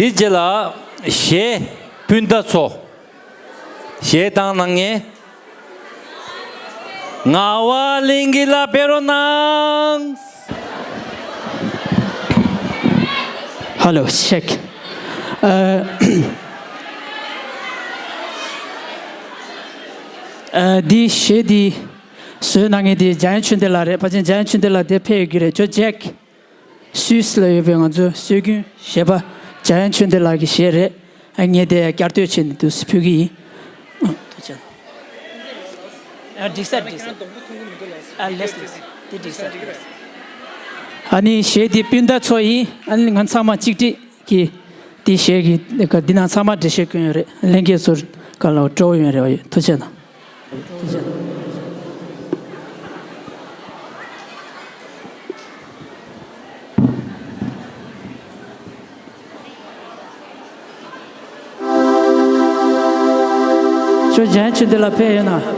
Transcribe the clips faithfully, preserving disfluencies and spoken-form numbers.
དེའི་རྗེས་ལ་གཞས་སྤུན་ཟླ་ཚོ། གཞས་བཏང་གནང་མཁན། ངག་དབང་གླིང་སྐྱིད་ལགས་ཕེབས་རོགས་གནང་། Hello, check. ཨ། ཨ། འདི་གཞས་འདི་བཟོས་གནང་མཁན་འདི་འཇམ་དབྱངས་ཆོས་ལྡན་ལགས་རེད། ཕལ་ཆེར་འཇམ་དབྱངས་ཆོས་ལྡན་ལགས་འདིར་ཕེབས་ཡོད་ཀྱི་རེད། ཇོ་ཇེག་སུད་སི་ལ་ཡོད་པའི་ང་ཚོའི་སྲོལ་རྒྱུན་གཞས་པ་འཇམ་དབྱངས་ཆོས་ལྡན་ལགས་ཀྱི་གཞས་རེད། ཨ། ངས་དེ་བསྐྱར་ཟློས་བྱས་ནས་འདུག་སེ་ཕུལ་གྱི་ཡིན། ཨ། ཐུགས་རྗེ་ཆེ། ཨ། འགྲིག་ས་འགྲིག་ས། ཨ། ལེགས་ལེགས། དེ་འགྲིག་ས་འགྲིག་ས། ཨ་ནི་གཞས་འདི་སྤུན་ཟླ་ཚོ་ཡིན། ཨ་ནི་ང་ཚང་མ་གཅིག་སྒྲིལ་གྱིས་འདི་གཞས་ཀྱི་འདི་ནང་ཚང་མ་འགྲེལ་བཤད་སྐྱོན་ཡོད་རེད། ལྷན་རྒྱས་ཚོར་ག་ལ་སྤྲོ་བོ་ཡོད་རེད་བ། ཐུགས་རྗེ་གནང་། ཁྱོད་འཇམ་དབྱངས་ཆོས་ལྡན་ལགས་ཕེབས་ཡོད་ན།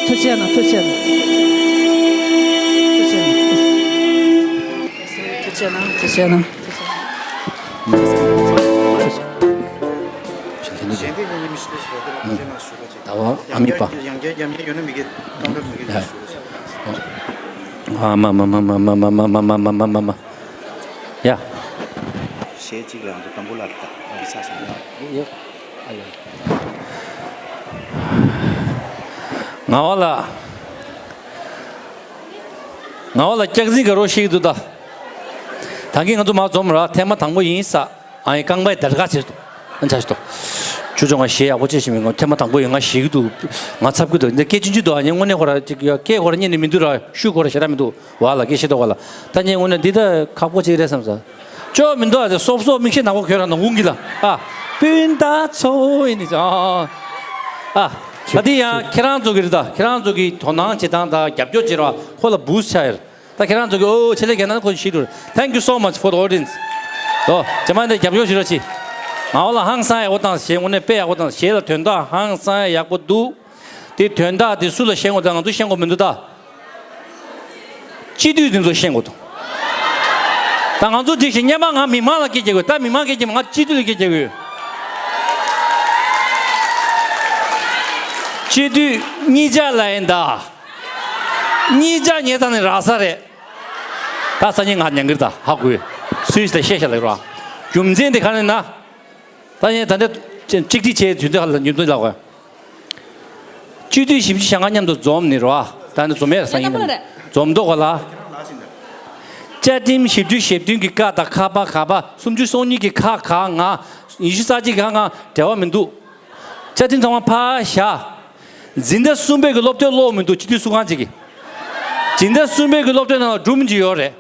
ཐུགས་རྗེ་གནང་། ཐུགས་རྗེ་གནང་། ཐུགས་རྗེ་གནང་། ཐུགས་རྗེ་གནང་། ཐུགས་རྗེ་གནང་། ཨ་མི་པ། ཡང་བསྐྱར་རྒྱབ་གཉེར་ཡོད་ན་མི་སྒེར་གཏོང་ཐབས་མི་སྒེར། ཡ། ཨ་མ་མ་མ། ཡ། གཞས་གཅིག་ལ་ང་ཚོ་དང་པོ་ལ་རེད་ད། ང་གི་ས་ས་ཡ། ཡ། ཨ་ལེ། ངག་དབང་ལགས། ངག་དབང་ལགས་སྐྱག་རྫུན་ག་རོ་བཤད་ཀྱི་འདུག་ད། ད་གིན་ང་ཚོ་མར་འཛོམས་ར་ཐེངས་མ་དང་པོ་ཡིན་ས། ཨ་ཡི་རྐང་པའི་དར་ཁ་ཆེ་ཏོ། ཨ་ཆ་ཞིག་ཏོ། ཆུ་ཆུང་ང་གཞས་ཡག་པོ་བྱེད་བཞིན་མི་ངོ་ཐེངས་མ་དང་པོ་ཡིན། ང་གཞས་ཀྱི་འདུག། ང་འཚབ་ཀྱི་འདུག། འདི་སྐད་ཆུང་ཆུང་འདུག། ཨ་ཉན་དངོས་གནས་ཁོ་ར་ཅིག་ཡ་སྐད་ཁོ་ར་ཉན་ནི་མི་འདུག་ར། ཤུགས་ཁོ་ར་ཞེ་དྲག་མི་འདུག། བ་ལ་སྐད་ཤེས་འདུག་བ་ལ། ད་ཉན་དངོས་གནས་འདི་ད་ཁག་པོ་ཅིག་རེད་བསམ་ས། ཅོ་མི་འདུག་ཨ། དེ་སོབ་སོབ་མིག་ཤེལ་ནག་པོ་གྱོན་ར་ནག་ཁུང་གི་ལ། ཨ། སྤུན་ཟླ་ཚོ་ཡིན་ནི་ཨ། ཨ། ད་འདི་ཡང་ཁྱེད་རང་ཚོ་གི་རེད་ད། ཁྱེད་རང་ཚོ་གི་དོ་སྣང་བྱེད་སྟངས་དང་རྒྱབ་སྐྱོར་བྱེད་ར་ཁོ་ལ་བུ་སི་ཆགས་ཡོད། ད་ཁྱེད་རང་ཚོ་གི་ཨོ་ཆེ་ལེ་རྒན་ན་ཁོ་ཤི་རུ། Thank you so much for the audience. ལོ། ཇེ་མ་འདི་རྒྱབ་སྐྱོར་ཞུ་རོགས་གྱིས། ང་བ་ལ་ཧང་སང་ཡག་པོ་དང་གཞས་དངོས་གནས་དཔེ་ཡག་པོ་དང་གཞས་ལ་དོན་དག་ཧང་སང་ཡག་པོ་འདུག། དེ་དོན་དག་དེ་སུ་ལ་ཤེས་དགོས་ད། ང་ཚོ་ཤེས་དགོས་མི་འདུག་ད། སྤྱི་འཐུས་དེ་ཚོ་ཤེས་དགོས་འདུག། ད་ང་ཚོ་འགྲིག་ཞིང་སྙན་པ་ང་མི་མང་ལ་སྐད་རྒྱག་དགོས། ད་མི་མང་སྐད་རྒྱག་མ་ང་སྤྱི་འཐུས་ལ་སྐད་རྒྱག་དགོས། སྤྱི་འཐུས་གཉིས་ཆ་ལ་ཡིན་ད། གཉིས་ཆ་ཉེ་ཚང་ནས་རག་ས་རེད། ད་སང་ཉིན་ང་ཉན་གི་རེད་ད། ཧ་གོ། སུས་ད་བཤད་བཤད་ལ་ཡོད་ར། རྒྱུ་མཚན་དེ་ག་རེ་ན། ད་ཡིན་ད་འདི་གཅིག་སྒྲིལ་བྱས་དུས་འདི་ཧ་ལ་རྒྱུ་མཚན་ལ་གོ། སྤྱི་འཐུས་བཞི་བཅུ་ཞེ་ལྔ་མཉམ་དུ་འཛོམས་ནི་ར། ད་འདི་འཛོམས་ཡས་སང་ཉིན་རེད། འཛོམས་ཐོག་ག་ལ། བཅའ་ཁྲིམས་བཞི་བཅུ་ཞེ་བདུན་གྱི་ཀ་དང་ཁ་པ་ག་པ། སུམ་ཅུ་སོ་གཉིས་ཀྱི་ཁ་ག་ང་། ཉི་ཤུ་རྩ་གཅིག་གི་ཁ་ང་འབྲེལ་བ་མི་འདུག། བཅའ་ཁྲིམས་ཚང་མ་ཕར་བཞག། འཛིན་གྲྭ་གསུམ་པའི་གི་སློབ་དེབ་ཀློག་མི་འདུག། སྤྱི་འཐུས་སུ་གང་ཅིག་གིས། འཛིན་གྲྭ་གསུམ་པའི་གི་སློབ་དེབ་ནང་ལ་སྒྲུང་ཅིག་ཡོད་རེད།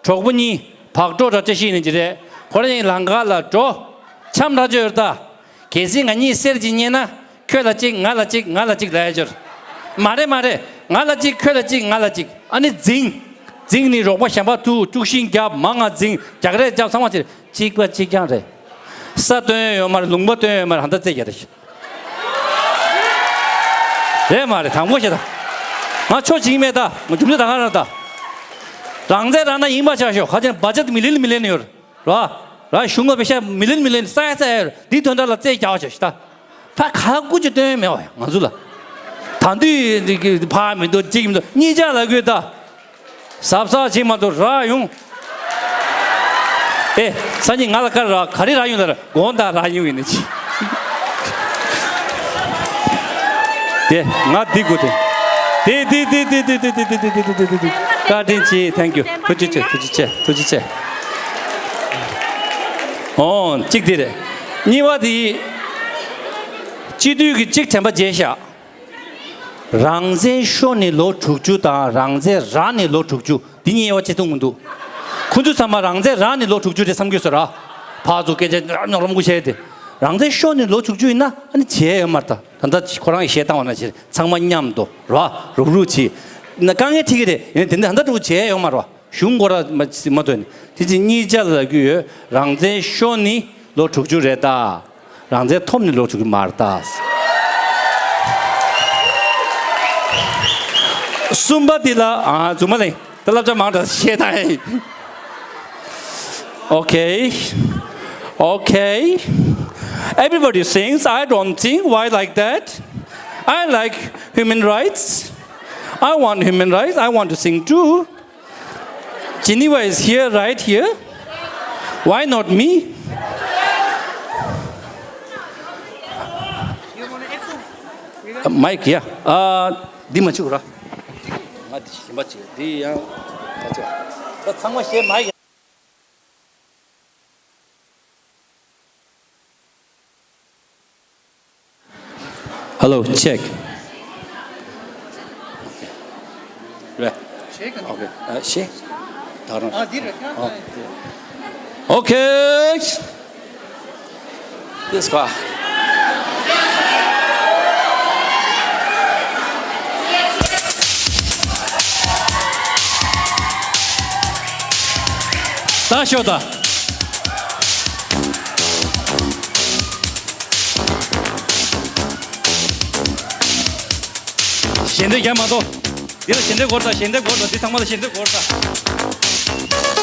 གྲོགས་པོ་གཉིས་བག་གྲོ་ར་བཀྲ་ཤིས་ནི་ཅི་རེད། ཁོ་རང་གཉིས་ལམ་ཁ་ལ་འགྲོ། འཆམ་ར་ཅོ་ཡོད་ད། གལ་སྲིད་ང་གཉིས་གསེར་གཅིག་རྙེད་ན། ཁྱོད་ལ་གཅིག་ང་ལ་གཅིག་ང་ལ་གཅིག་ལབ་ཡ་ཅོ། མ་རེད་མ་རེད། ང་ལ་གཅིག་ཁྱོད་ལ་གཅིག་ང་ལ་གཅིག། ཨ་ནི་འཛིང་། འཛིང་ནི་རོགས་པ་གཞན་པ་ཐུག། དཀྲུག་ཤིང་རྒྱབ། མང་ང་འཛིང་། རྒྱག་རེས་རྒྱབ། ཚང་མ་ཅིག་གཅིག་པ་གཅིག་རྐྱང་རེད། ས་སྟོན་ཡོད་མ་རེད། ལུང་པ་སྟོན་ཡོད་མ་རེད། ཧ་ད་རྩེ་རྒྱག་རེད། རེད་མ་རེད། དང་པོ་བཤད་ད། ང་ཆོ་བྱིངས་མེད་ད། ང་རྒྱུ་མཚན་ད་ག་ར་ད། རང་བཙན་རང་ན་ཡིན་པ་ཆ་ཤོག། ཁ་ཅན་བ་ཅད་མི་ལེན་མི་ལེན་ཡོད་ར། ར་གཞུང་ལ་པེ་ཤ་མི་ལེན་མི་ལེན་ས་ཡ་ས་ཡ་ཡོད་ར། འདི་དོན་དག་ལ་རྩེ་རྒྱག་བ་ཆ་ཤི་ད། ཕ་ཁ་ཀུ་ཅི་སྟོན་མེད་བ་ཡ་ང་ཚོ་ལ། ད་འདི་འདི་ཕ་མི་འདུག་གཅིག་མི་འདུག་གཉིས་ཆ་ལ་དགོས་ད། གཟབ་གཟབ་བྱེད་མ་གཏོགས་རག་ཡོང་། ཨེ། སང་ཉིན་ང་ལ་བཀར་ར་ག་རེ་རག་ཡོང་ལ་ར་དགོང་དག་རག་ཡོང་ཡིན་ནི་ཅི། དེ་ང་འདི་དགོས་དེ། དེ་དེ་དེ་བཀའ་དྲིན་ཆེ། Thank you། ཐུགས་རྗེ་ཆེ། ཐུགས་རྗེ་ཆེ། ཐུགས་རྗེ་ཆེ། ཨོ་གཅིག་དེ་རེད། གཉིས་པ་དེ། སྤྱི་འཐུས་ཀྱི་གཅིག་དྲན་པ་བརྗེད་བཞག། རང་བཙན་ཤོར་ནས་ལོ་དྲུག་ཅུ་དང་རང་བཙན་རག་ནས་ལོ་དྲུག་ཅུ་འདི་གཉིས་དབྱེ་བ་ཕྱེ་ཐུབ་མི་འདུག། ཁོ་ཚོ་ཚང་མ་རང་བཙན་རག་ནས་ལོ་དྲུག་ཅུ་རེད་བསམ་གྱི་ཡོད་ས་ར། ཕར་ཚུར་སྐད་ཆ་ཉོག་རོམ་གུ་བྱས་ཏེ། རང་བཙན་ཤོར་ནས་ལོ་དྲུག་ཅུ་ཡིན་ན་ཨ་ནི་བྱས་ཡོད་མ་རེད་ད། ད་ལྟ་ཁོ་རང་གིས་བཤད་སྟངས་བ་ན་བྱས་ཚང་མ་མཉམ་དུ་ར་རུག་རུག་བྱས། ན་དཀའ་ངལ་འཕྲད་ཀྱི་རེད། ཡིན་ནའི་དེ་འདྲ་ད་ལྟ་དྲུག་བྱས་ཡོད་མ་རེད་བ། གཞུང་སྐོར་ར་མ་མ་ཐོན་ནས་དེ་ཅི་གཉིས་ཆ་ལ་རྒྱུ་ཡོད། རང་བཙན་ཤོར་ནི་ལོ་དྲུག་ཅུ་རེད་ད། རང་བཙན་ཐོབ་ནི་ལོ་དྲུག་ཅུ་མ་རེད་ད། གསུམ་པ་འདི་ལ་ཨ་རྫུན་མ་ལེན་ད་བསླབ་བྱ་མང་དྲགས་བཤད་ད། Okay. Okay. Everybody sings. I don't sing. Why like that? I like human rights. I want human rights. I want to sing too. Geneva is here, right here. Why not me? Mic, yeah. ཨ། འདི་མ་བྱུག་ར། ང་འདི་ཞིམ་པ་བྱེད། འདི་ཡང་ད་ཚང་མ་ཤེས་མ་ཡིན། Hello, check. རེད། Okay. ཨ་ཤེས། ད་རང་། ཨ་འདི་རེད། Okay. This one. ད་ཤོད་ད། ཞལ་འདེབས་རྒྱག་མ་གཏོགས། འདི་ལ་ཞལ་འདེབས་དགོས་རེད་ད། ཞལ་འདེབས་དགོས་རེད་ད། འདི་ཚང་མ་ལ་ཞལ་འདེབས་དགོས་རེད་ད།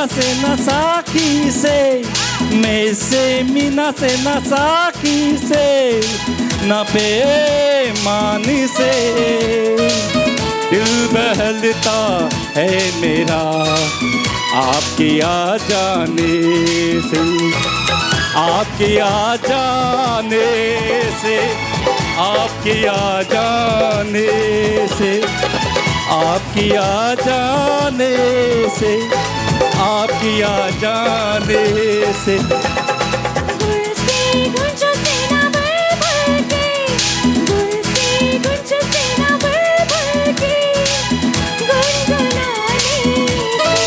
से ना साखी से, मैं से मीना से ना साखी से, ना पे मानी से। दिल बहलता है मेरा आपके आ जाने से, आपके आ जाने से, आपके आ जाने से, आपके आ जाने से, आपके आ जाने से। गुल से गुंजो सेना बुलबुल के, गुल से गुंजो सेना बुलबुल के, गुनगुनाने से।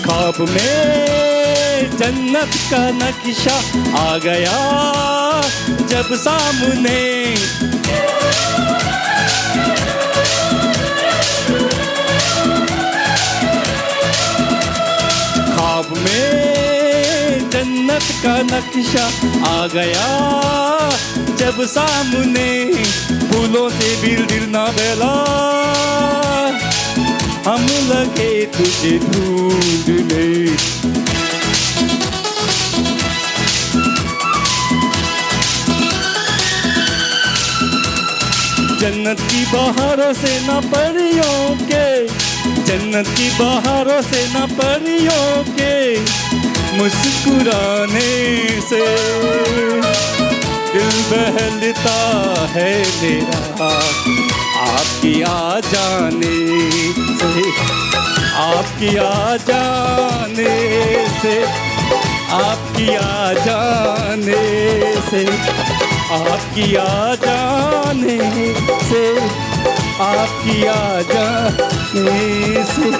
ख्वाब में जन्नत का नक्शा आ गया जब सामने। ख्वाब में जन्नत का नक्शा आ गया जब सामने। फूलों से भी दिल ना बहला, हम लगे तुझे ढूंढने। जन्नत की बहारों से ना परियों के, जन्नत की बहारों से ना परियों के मुस्कुराने से दिल बहलता है मेरा आपके आ जाने से, आपके आ जाने से, आपके आ जाने से, आपके आ जाने से, आपके आ जाने से।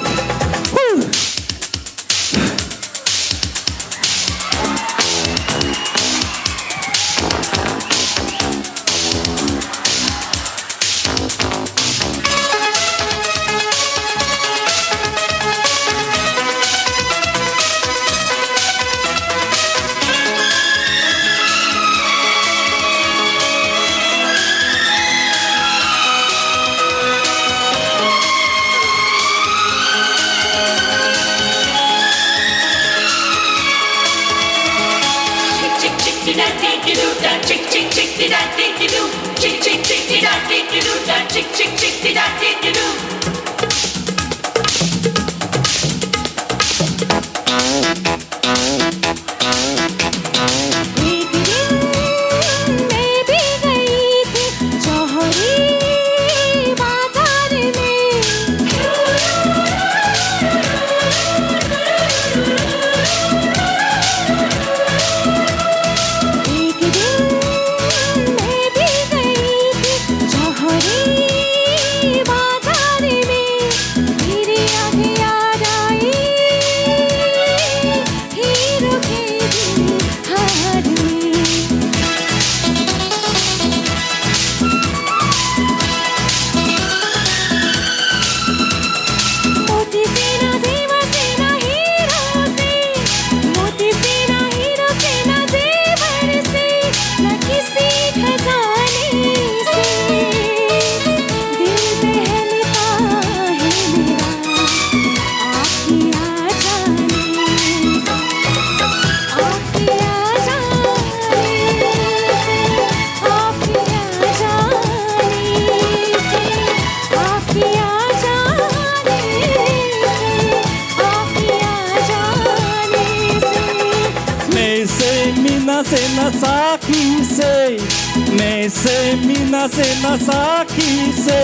एक दिन मैं भी गई थी जौहरी बाजार में। एक दिन मैं भी गई थी जौहरी बाजार में। ना से ना साखी से, मैं से मीना से ना साखी से,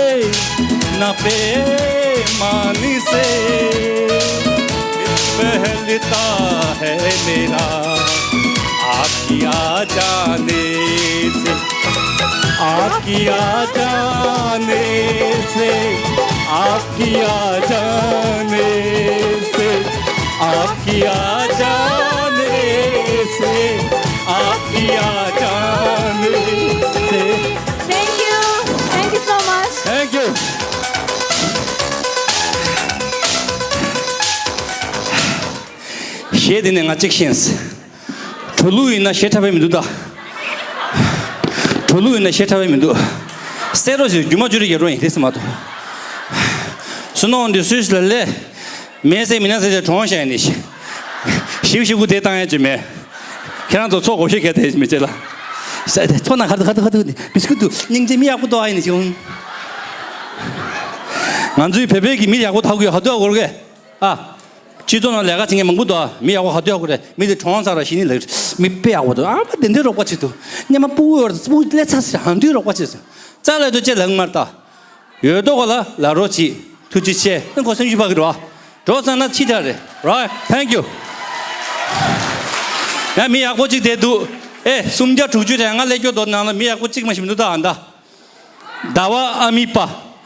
ना प्रेमानी से। दिल बहलता है मेरा आपकी आ जाने से, आपकी आ जाने से, आपकी आ जाने से, आपकी आ जाने से, आपकी आ जाने से। Thank you. Thank you so much. Thank you. གཞས་འདི་ནས་ང་གཅིག་ཤེས། འགྲོ་ལུགས་ཡིན་ན་གཞས་འཁྲབ་པ་མི་འདུག་ད། འགྲོ་ལུགས་ཡིན་ན་གཞས་འཁྲབ་པ་མི་འདུག། གསན་རོགས་ཞེས་རྒྱུ་མ་བཅུ་རེ་རྒྱག་རོགས་ཡིན་དེ་སེམས་མ་གཏོགས། སུ་ནོ་འདི་སུས་ལ་ལས། མེ་སེ་མི་ན་སེ་དེ་གྲོངས་ཤག་ནི། ཞིབ་ཞིབ་ཀུ་དེ་བཏང་ཡ་ཅི་མེད། ཁྱེད་རང་ཚོ་ཚོགས་སྒོ་ཤེས་གལ་དེ་མི་བྱེད་ལ། ས་དེ་ཚོགས་ན་ཁ་ཐུ་ཁ་ཐུ་ཁ་ཐུ་ནི་བི་སྐུ་དུ་སྙིང་རྗེ་མི་ཡག་པོ་ཏོ་ཨ་ཡིན་ནི་ཞིག་འོང་། ང་ཚོའི་བོད་པའི་གི་མི་ཡག་པོ་ཐག་གུ་ཡ་ཧ་ཏུ་ཨ་གོར་གེ། ཨ། སྤྱི་ཚོགས་ནང་ལས་ཀ་བྱེད་མཁན་མང་པོ་འདུག་ཨ། མི་ཡག་པོ་ཧ་ཏུ་ཡག་པོ་རེད། མི་དེ་གྲོངས་ཚར་ར་ཤི་ནི་ལེགས། མི་དཔེ་ཡག་པོ་འདུག་ཨ། མ་དེ་འདྲའི་རོགས་པ་བྱེད་དུ། སྙེ་མ་སྤུ་གུ་ཡོད་སྤུ་གུ་ལས་ཚ་ཟེར་ཧ་ཏུ་རོགས་པ་བྱེད་ཟེར། རྩ་ལས་དུ་ཅེ་ལག་མར་ལྟ། ཡོད་དོ་ག་ལ་ལ་རོགས་བྱེད། ཐུགས་རྗེ་ཆེ། ཨ་ཁོ་སེམས་ཤུགས་ཕ་གི་རོ། འགྲོ་ཚར་ན་ཕྱི་དྲག་རེད། Right, thank you. ཡང་མི་ཡག་པོ་གཅིག་དེ་འདུག། ཨེ་སུམ་བརྒྱ་དྲུག་ཅུ་རེ་ལྔ་ལས་སྐྱོ་དོ་ནང་ལ་མི་ཡག་པོ་གཅིག་མ་ཞིག་མི་འདུག་ད་ཨ་མདའ། ཟླ་བ་ཨ་མི་པ།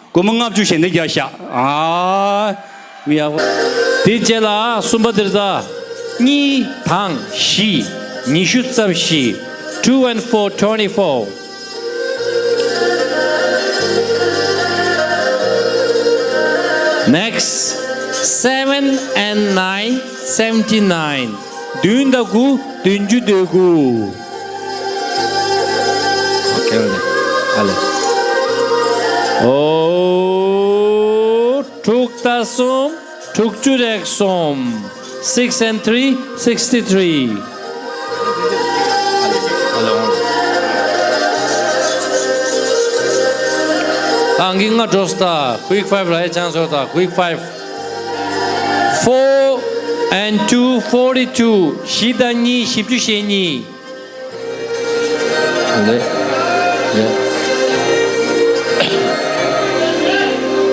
སྒོར་མོ་ལྔ་བཅུ་ཞལ་འདེབས་རྒྱག་ཤག། ཨ། མི་ཡག་པོ། དེ་རྗེས་ལ་གསུམ་པ་དེར་ད། གཉིས་དང་བཞི། ཉི་ཤུ་རྩ་བཞི། Two and four, twenty-four. Next, seven and nine, seventy-nine. བདུན་དང་དགུ། བདུན་ཅུ་དོན་དགུ། ཨོ། དྲུག་དང་གསུམ། དྲུག་ཅུ་རེ་གསུམ། Six and three, sixty-three. ཨང་ཀི་ལྔ་འགྲོ་སྟ། Quick five ར་ཡེ་ཆང་སོ་ད། Quick five. Four and two, forty-two. བཞི་དང་གཉིས། བཞི་བཅུ་ཞེ་གཉིས། ལེ། ལེ།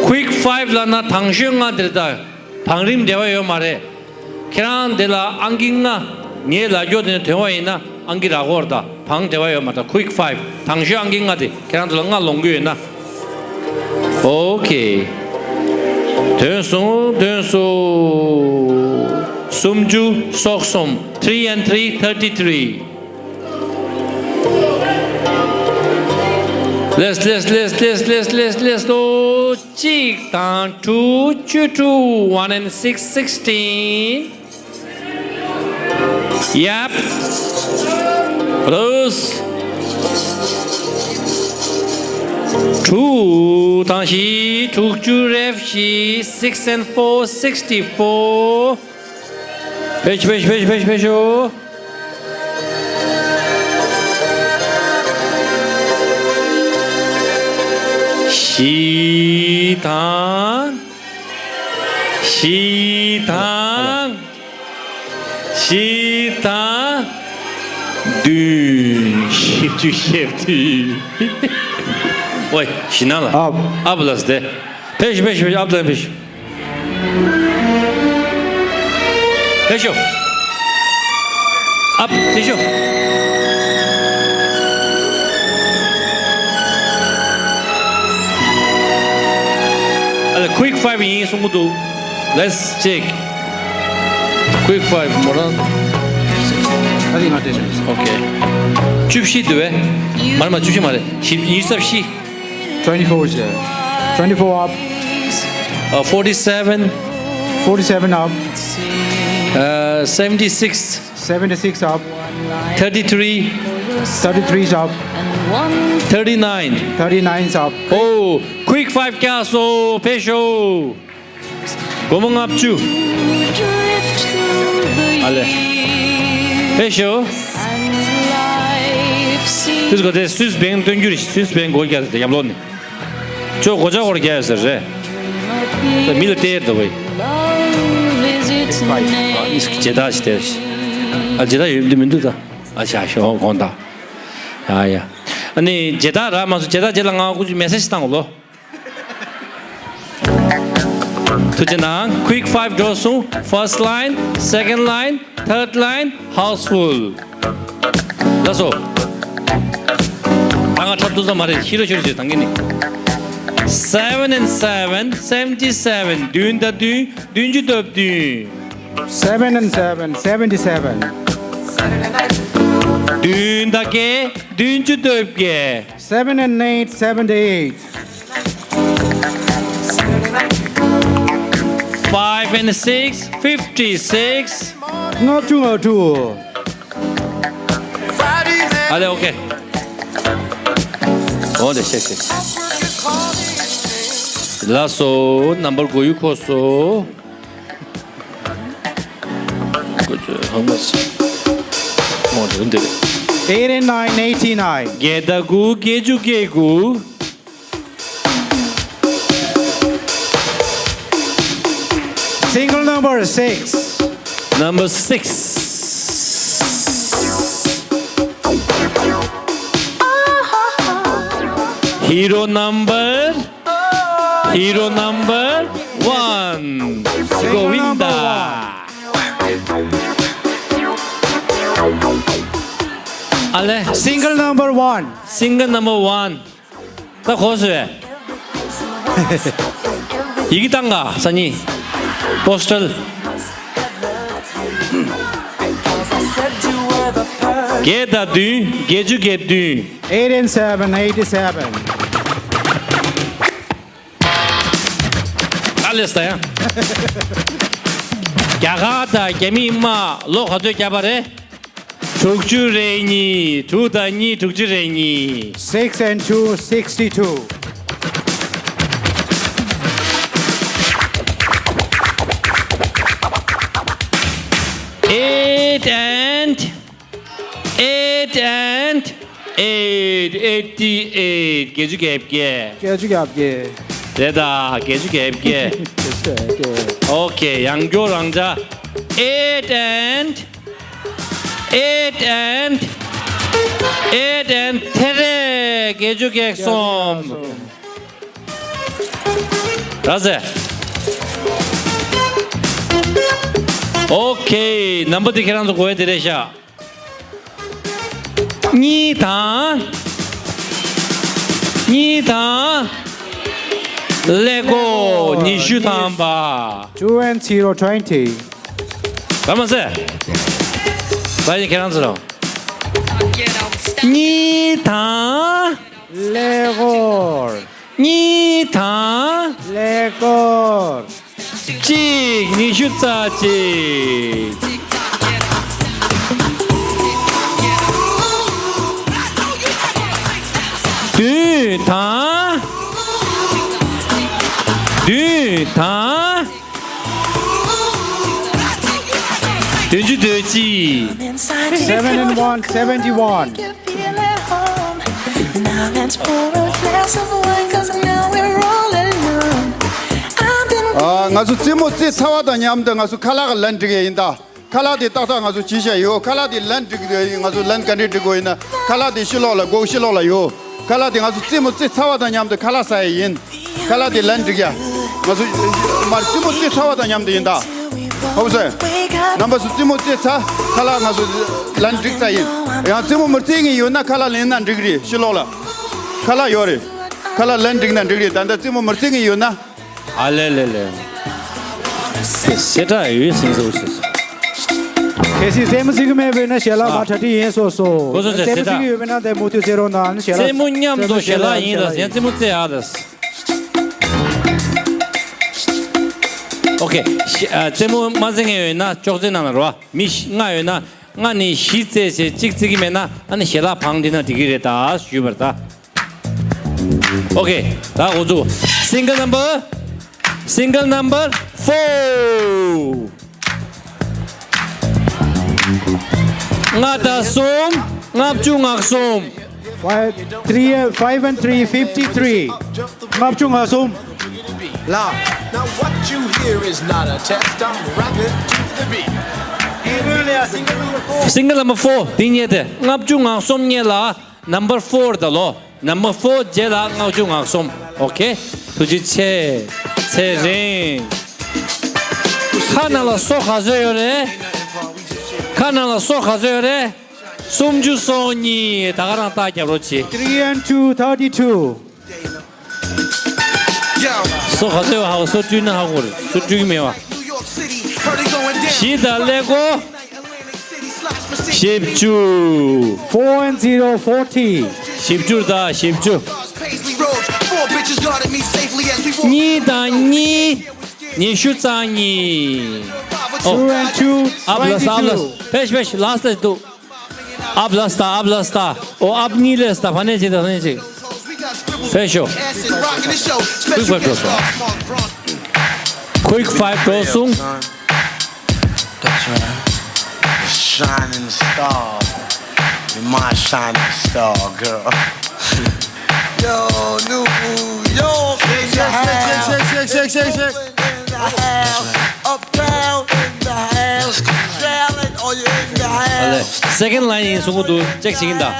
Quick five ལབ་ན་དང་ཤོས་ལྔ་དེར་ད། བང་རིམ་འབྲེལ་བ་ཡོད་མ་རེད། ཁྱེད་རང་དེ་ལ་ཨང་ཀི་ལྔ། ངའི་ལ་རྒྱོ་དེ་ནས་ཐོན་པ་ཡིན་ན་ཨང་ཀི་རག་གོ་ར་ད། བང་འབྲེལ་བ་ཡོད་མ་རེད་ད། Quick five དང་ཤོས་ཨང་ཀི་ལྔ་དེ་ཁྱེད་རང་ཚོ་ལ་ལྔ་ལོངས་ཀྱི་ཡོད་ན། Okay. ཐོན་སོང་། ཐོན་སོང་། སུམ་ཅུ་སོ་གསུམ། Three and three, thirty-three. Let's, let's, let's, let's, let's, let's, let's go. གཅིག་དང་དྲུག་བཅུ་དྲུག། One and six, sixteen. Yep. Plus. དྲུག་དང་བཞི། དྲུག་ཅུ་རེ་བཞི། Six and four, sixty-four. ཕེབས་ཤོག། ཕེབས་ཤོག། ཕེབས་ཤོག། ཕེབས་ཤོག། བཞི་དང་། བཞི་དང་། བཞི་དང་། བདུན། བཞི་བཅུ་ཞེ་བདུན། ཨོའི། ཞི་ན་ལ། ཨབ། ཨབ་ལ་སྟེ། ཕེབས་ཤོག། ཕེབས་ཤོག། ཕེབས་ཤོག། ཨབ་ལ་ཕེབས་ཤོག། ཕེབས་ཤོག། ཨབ་ཕེབས་ཤོག། ཨ་ལ། Quick five ཡིན་གསུང་གི་འདུག། Let's check. Quick five མོ་རང་། ཨ་ལི་ང་དེ་བཞིན། Okay. བཅུ་བཞི་འདུག་བས། མ་རེད་མ། བཅུ་བཞི་མ་རེད། བཞི། ཉི་ཤུ་རྩ་བཞི། Twenty-four is there. Twenty-four up. Uh, forty-seven. Forty-seven up. Uh, seventy-six. Seventy-six up. Thirty-three. Thirty-three is up. Thirty-nine. Thirty-nine is up. Oh, Quick five རྒྱག་སོང་། ཕེབས་ཤོག། སྒོར་མོ་ལྔ་བཅུ། ཨ་ལེ། ཕེབས་ཤོག། དེ་ཚོ་ག་དེ་སུས་བེང་སྟོན་རྒྱུ་རེད། སུས་བེང་སྒོ་རྒྱག་དེ་ཡབ་ལོ་ནི། ཅོ་གོ་ཅོ་གོར་རྒྱག་ཟེར་རེད། ད་མི་ལ་སྟེར་ད་བས། ཨ་ནི་ཇེ་ད་ཞིག་སྟེར་ཞིག། ཨ་ཇེ་ད་ཡོད་འདི་མི་འདུག་ད། ད་བཞག་ཤོག་གོང་དང་། ཡ་ཡ། ཨ་ནི་མཇལ་དར་རག་མ་སོང་། མཇལ་དར་རྗེས་ལ་ང་ཁུ་ཅི་མེ་སེ་ཇི་བཏང་གོ་ལོ། ཐུགས་རྗེ་གནང་། Quick five འགྲོ་སོང་། First line, second line, third line, house full. ལགས་སོ། ད་ང་འཁྲབ་ཐུབ་ས་མ་རེད། ཤི་རོ་ཤི་རོ་བྱེད་དང་གི་ནི། Seven and seven, seventy seven. བདུན་དང་བདུན། བདུན་ཅུ་དོན་བདུན། Seven and seven, seventy seven. བདུན་དང་བརྒྱད། བདུན་ཅུ་དོན་བརྒྱད། Seven and eight, seventy eight. Five and six, fifty six. ལྔ་བཅུ་ང་དྲུག། ཨ་ལེ། ཨོ་ཁེ། ཨོ་ལེ། ཤེས་ཤེས། ལགས་སོ། ནམ་བར་གོ་ཡུ་ཁོ་སོ། Eighty nine, eighty nine. བརྒྱད་དང་དགུ། བརྒྱད་ཅུ་གྱ་དགུ། Single number six. Number six. Hero number, hero number one. Govinda. ཨ་ལེ། Single number one. Single number one. ད་གོ་སོང་། ཡི་གེ་བཏང་ག་སང་ཉིན། པོ་སི་ཊལ། བརྒྱད་དང་བདུན། བརྒྱད་ཅུ་གྱ་བདུན། Eight and seven, eighty seven. ཨ་ལེ་ས་ཡ། རྒྱ་གར་དང་རྒྱ་མི་དམག་ལོ་ག་ཚོད་བརྒྱབ་པ་རེད། དྲུག་ཅུ་རེ་གཉིས། དྲུག་དང་གཉིས། དྲུག་ཅུ་རེ་གཉིས། Six and two, sixty two. Eight and eight and eight, eighty eight. བརྒྱད་ཅུ་གྱ་བརྒྱད། བརྒྱད་ཅུ་གྱ་བརྒྱད། རེད་ད། བརྒྱད་ཅུ་གྱ་བརྒྱད། བརྒྱད་ཅུ་གྱ་བརྒྱད། ཨོ་ཁེ། ཡང་སྐྱར་རང་འཇགས། Eight and eight and eight and ཐེ་རེ། བརྒྱད་ཅུ་གྱ་གསུམ། ར་ཟེ། ཨོ་ཁེ། ནམ་བར་དེ་ཁྱེད་རང་ཚོ་གོ་ཡ་དེ་རེད་ཤག་གཉིས་དང་། གཉིས་དང་། ཀླད་ཀོར་ཉི་ཤུ་ཐམ་པ། Two and zero, twenty. ར་མ་ཟེ། ད་ཡིན་ཁྱེད་རང་ཚོ་རང་། གཉིས་དང་། ཀླད་ཀོར། གཉིས་དང་། ཀླད་ཀོར། གཅིག་ཉི་ཤུ་རྩ་གཅིག་བདུན་དང་། བདུན་དང་། བདུན་ཅུ་དོན་གཅིག Seven and one, seventy one. ཨ། ང་ཚོ་རྩེད་མོ་རྩེ་ཚར་བ་དང་མཉམ་དུ་ང་ཚོ་ཁ་ལག་ལན་སྒྲིག་ཡ་ཡིན་ད། ཁ་ལག་དེ་ཏག་ཏག་ང་ཚོ་བྱས་བཞག་ཡོད། ཁ་ལག་དེ་ལན་སྒྲིག་ང་ཚོ་ལན་ག་འདྲས་སྒྲིག་དགོས་ཡིན་ན། ཁ་ལག་དེ་ཕྱི་ལོགས་ལ། སྒོ་ཕྱི་ལོགས་ལ་ཡོད། ཁ་ལག་དེ་ང་ཚོ་རྩེད་མོ་རྩེ་ཚར་བ་དང་མཉམ་དུ་ཁ་ལག་ཟ་ཡ་ཡིན། ཁ་ལག་དེ་ལན་སྒྲིག་ཡ། ང་ཚོ་མར་རྩེད་མོ་རྩེ་ཚར་བ་དང་མཉམ་དུ་ཡིན་ད། ཧོབ་སེ། རྣམ་པ་ཚོ་རྩེད་མོ་རྩེ་ཚར། ཁ་ལག་ང་ཚོ་ལན་སྒྲིག་ཚར་ཡིན། ཡང་རྩེད་མོ་མི་རྩེ་མཁན་ཡོད་ན་ཁ་ལག་ལེན་ན་འགྲིག་རེད། ཕྱི་ལོགས་ལ་ཁ་ལག་ཡོད་རེད། ཁ་ལག་ལན་སྒྲིག་ན་འགྲིག་རེད། ད་ལྟ་རྩེད་མོ་མི་རྩེ་མཁན་ཡོད་ན། ཨ་ལེ་ལེ་ལེ། དེ་ཞེ་དྲག་ཡོད་སྲིད་འཛུགས་སྲིད། གལ་སྲིད་རྩེད་མོ་རྩེ་གི་མེད་པ་ཡིན་ན་ཞལ་ལག་མར་གྲ་སྒྲིག་ཡིན་སོ་སོ། ཨ། གོ་སོང་ཟེར། རྩེད་མོ་རྩེ་གི་ཡོད་པ་ཡིན་ན་དེ་མུ་མཐུད་རྩེ་རོགས་གནང་། ཞལ་ལག་རྩེད་མོ་མཉམ་དུ་ཞལ་ལག་ཡིན་ལ། ཡང་རྩེད་མོ་རྩེ་ཡག་ད། ཨོ་ཁེ། ཞི། ཨ། རྩེད་མོ་མ་རྩེ་མཁན་ཡོད་ན་ཅོག་ཙེ་ནང་ལ་རོ། མི་ལྔ་ཡོད་ན་ལྔ་ནས་བཞི་རྩེས་བྱས་གཅིག་རྩེ་གི་མེད་ན་ཨ་ནི་ཞལ་ལག་བང་སྒྲིག་ན་འགྲིག་གི་རེད་ད་ཞུས་པར་ད། ཨོ་ཁེ། ད་འགོ་བཙུགས། Single number, single number four. ལྔ་དང་གསུམ། ལྔ་བཅུ་ང་གསུམ། Five, three, five and three, fifty three. ལྔ་བཅུ་ང་གསུམ། ལ། Now what you hear is not a test, I'm rapping to the beat. Single number four འདི་རྙེད་དེ། ལྔ་བཅུ་ང་གསུམ་རྙེད་ལ་number four ད་ལོ། Number four རྗེས་ལ་ལྔ་བཅུ་ང་གསུམ། Okay, ཐུགས་རྗེ་ཆེ། ཚེ་རིང་། ཁ་ནང་ལ་སོ་ག་ཚོད་ཡོད་རེད། ཁ་ནང་ལ་སོ་ག་ཚོད་ཡོད་རེད། སུམ་ཅུ་སོ་གཉིས། ད་ག་རང་རྟགས་རྒྱབ་རོགས་གྱིས། Three and two, thirty-two. སོ་ག་ཚོད་ཡོད་ཧ་གོ། སོ་བཅུ་ན་ཧ་གོ་རེད། སོ་བཅུ་གི་མེད་བ། བཞི་དང་ཀླད་ཀོར། བཞི་བཅུ། Four and zero, forty. བཞི་བཅུ་དང་བཞི་བཅུ། གཉིས་དང་གཉིས། ཉི་ཤུ་རྩ་གཉིས། ཨོ། Two and two, ཨབ་ལ་ས། ཨབ་ལ་ས། twenty-two. ཕེབས་ཕེབས། ལ་སི་ཊི་ལ་འདུག་ཨབ་ལ་སི་ཊ། ཨབ་ལ་སི་ཊ། ཨོ། ཨབ་གཉིས་ལ་སི་ཊ། ཕ་ནས་ཅིག་དང་ཕ་ནས་ཅིག་ཕེབས་ཤོག Quick five འགྲོ་སོང་། Quick five འགྲོ་སོང་། That's right. Shining star. You're my shining star, girl. Yo, New York in the house. Shake, shake, shake, shake, shake. In the house. Uptown in the house. Charlotte, are you in the house? Second line ཡིན་གསུང་གི་འདུག་ཅེག་བྱེད་ཀྱིན་གདའ།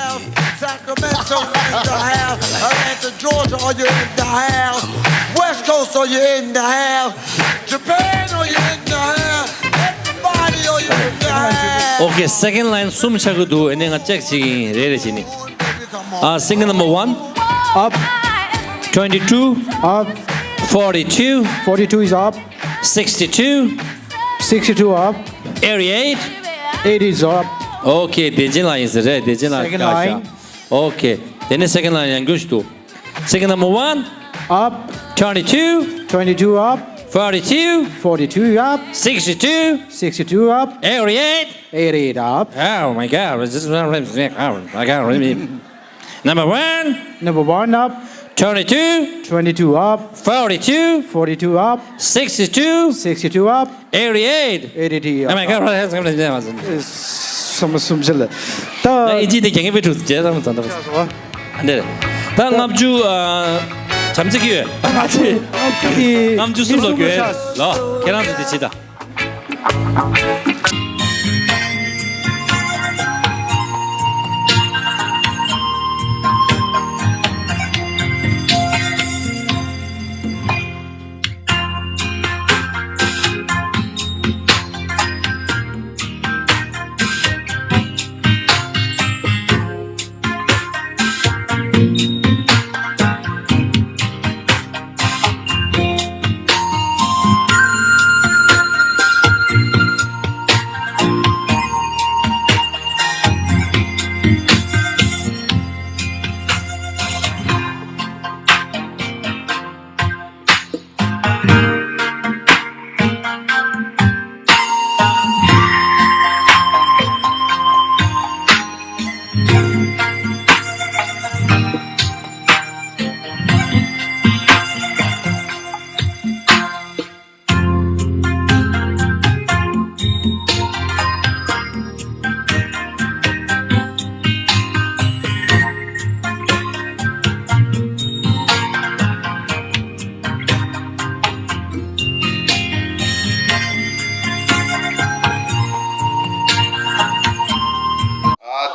Sacramento in the house. Atlanta, Georgia, are you in the house? West Coast, are you in the house? Japan, are you in the house? Everybody, are you in the house? Okay, second line གསུམ་ཆགས་ཀྱི་འདུག་ཨ་ནི་ང་ཅེག་བྱེད་ཀྱིན་རེ་རེ་བྱེད་ནི། Uh, single number one. Up. Twenty-two. Up. Forty-two. Forty-two is up. Sixty-two. Sixty-two up. Eighty-eight. Eighty is up. Okay, བདེ་ཆེན་ལགས་ཡིན་ཟེར་རེད། བདེ་ཆེན་ལགས། Second line. Okay, དེ་ནས་second line ཡང་འགྱུར་ཞིག་འདུག Single number one. Up. Twenty-two. Twenty-two up. Forty-two. Forty-two up. Sixty-two. Sixty-two up. Eighty-eight. Eighty-eight up. Oh my God. This is, I got really. Number one. Number one up. Twenty-two. Twenty-two up. Forty-two. Forty-two up. Sixty-two. Sixty-two up. Eighty-eight. Eighty-eight up. Oh my God. What has happened? Some, some. ད་ཨིན་ཇི་དེ་རྒྱ་ངེས་པའི་གྲུབ་རྗེས་ཙམ་དང་འདྲ། ཨ་འདྲ། ད་ལྔ་བཅུ། ཨ། བྱམས་བརྩེ་གི་ཡོད། ལྔ་བཅུ་གི། ལྔ་བཅུ་གསུམ་ལོ་གི་ཡོད། ལོ། ཁྱེད་རང་ཚོ་དེ་བྱེད་དང་།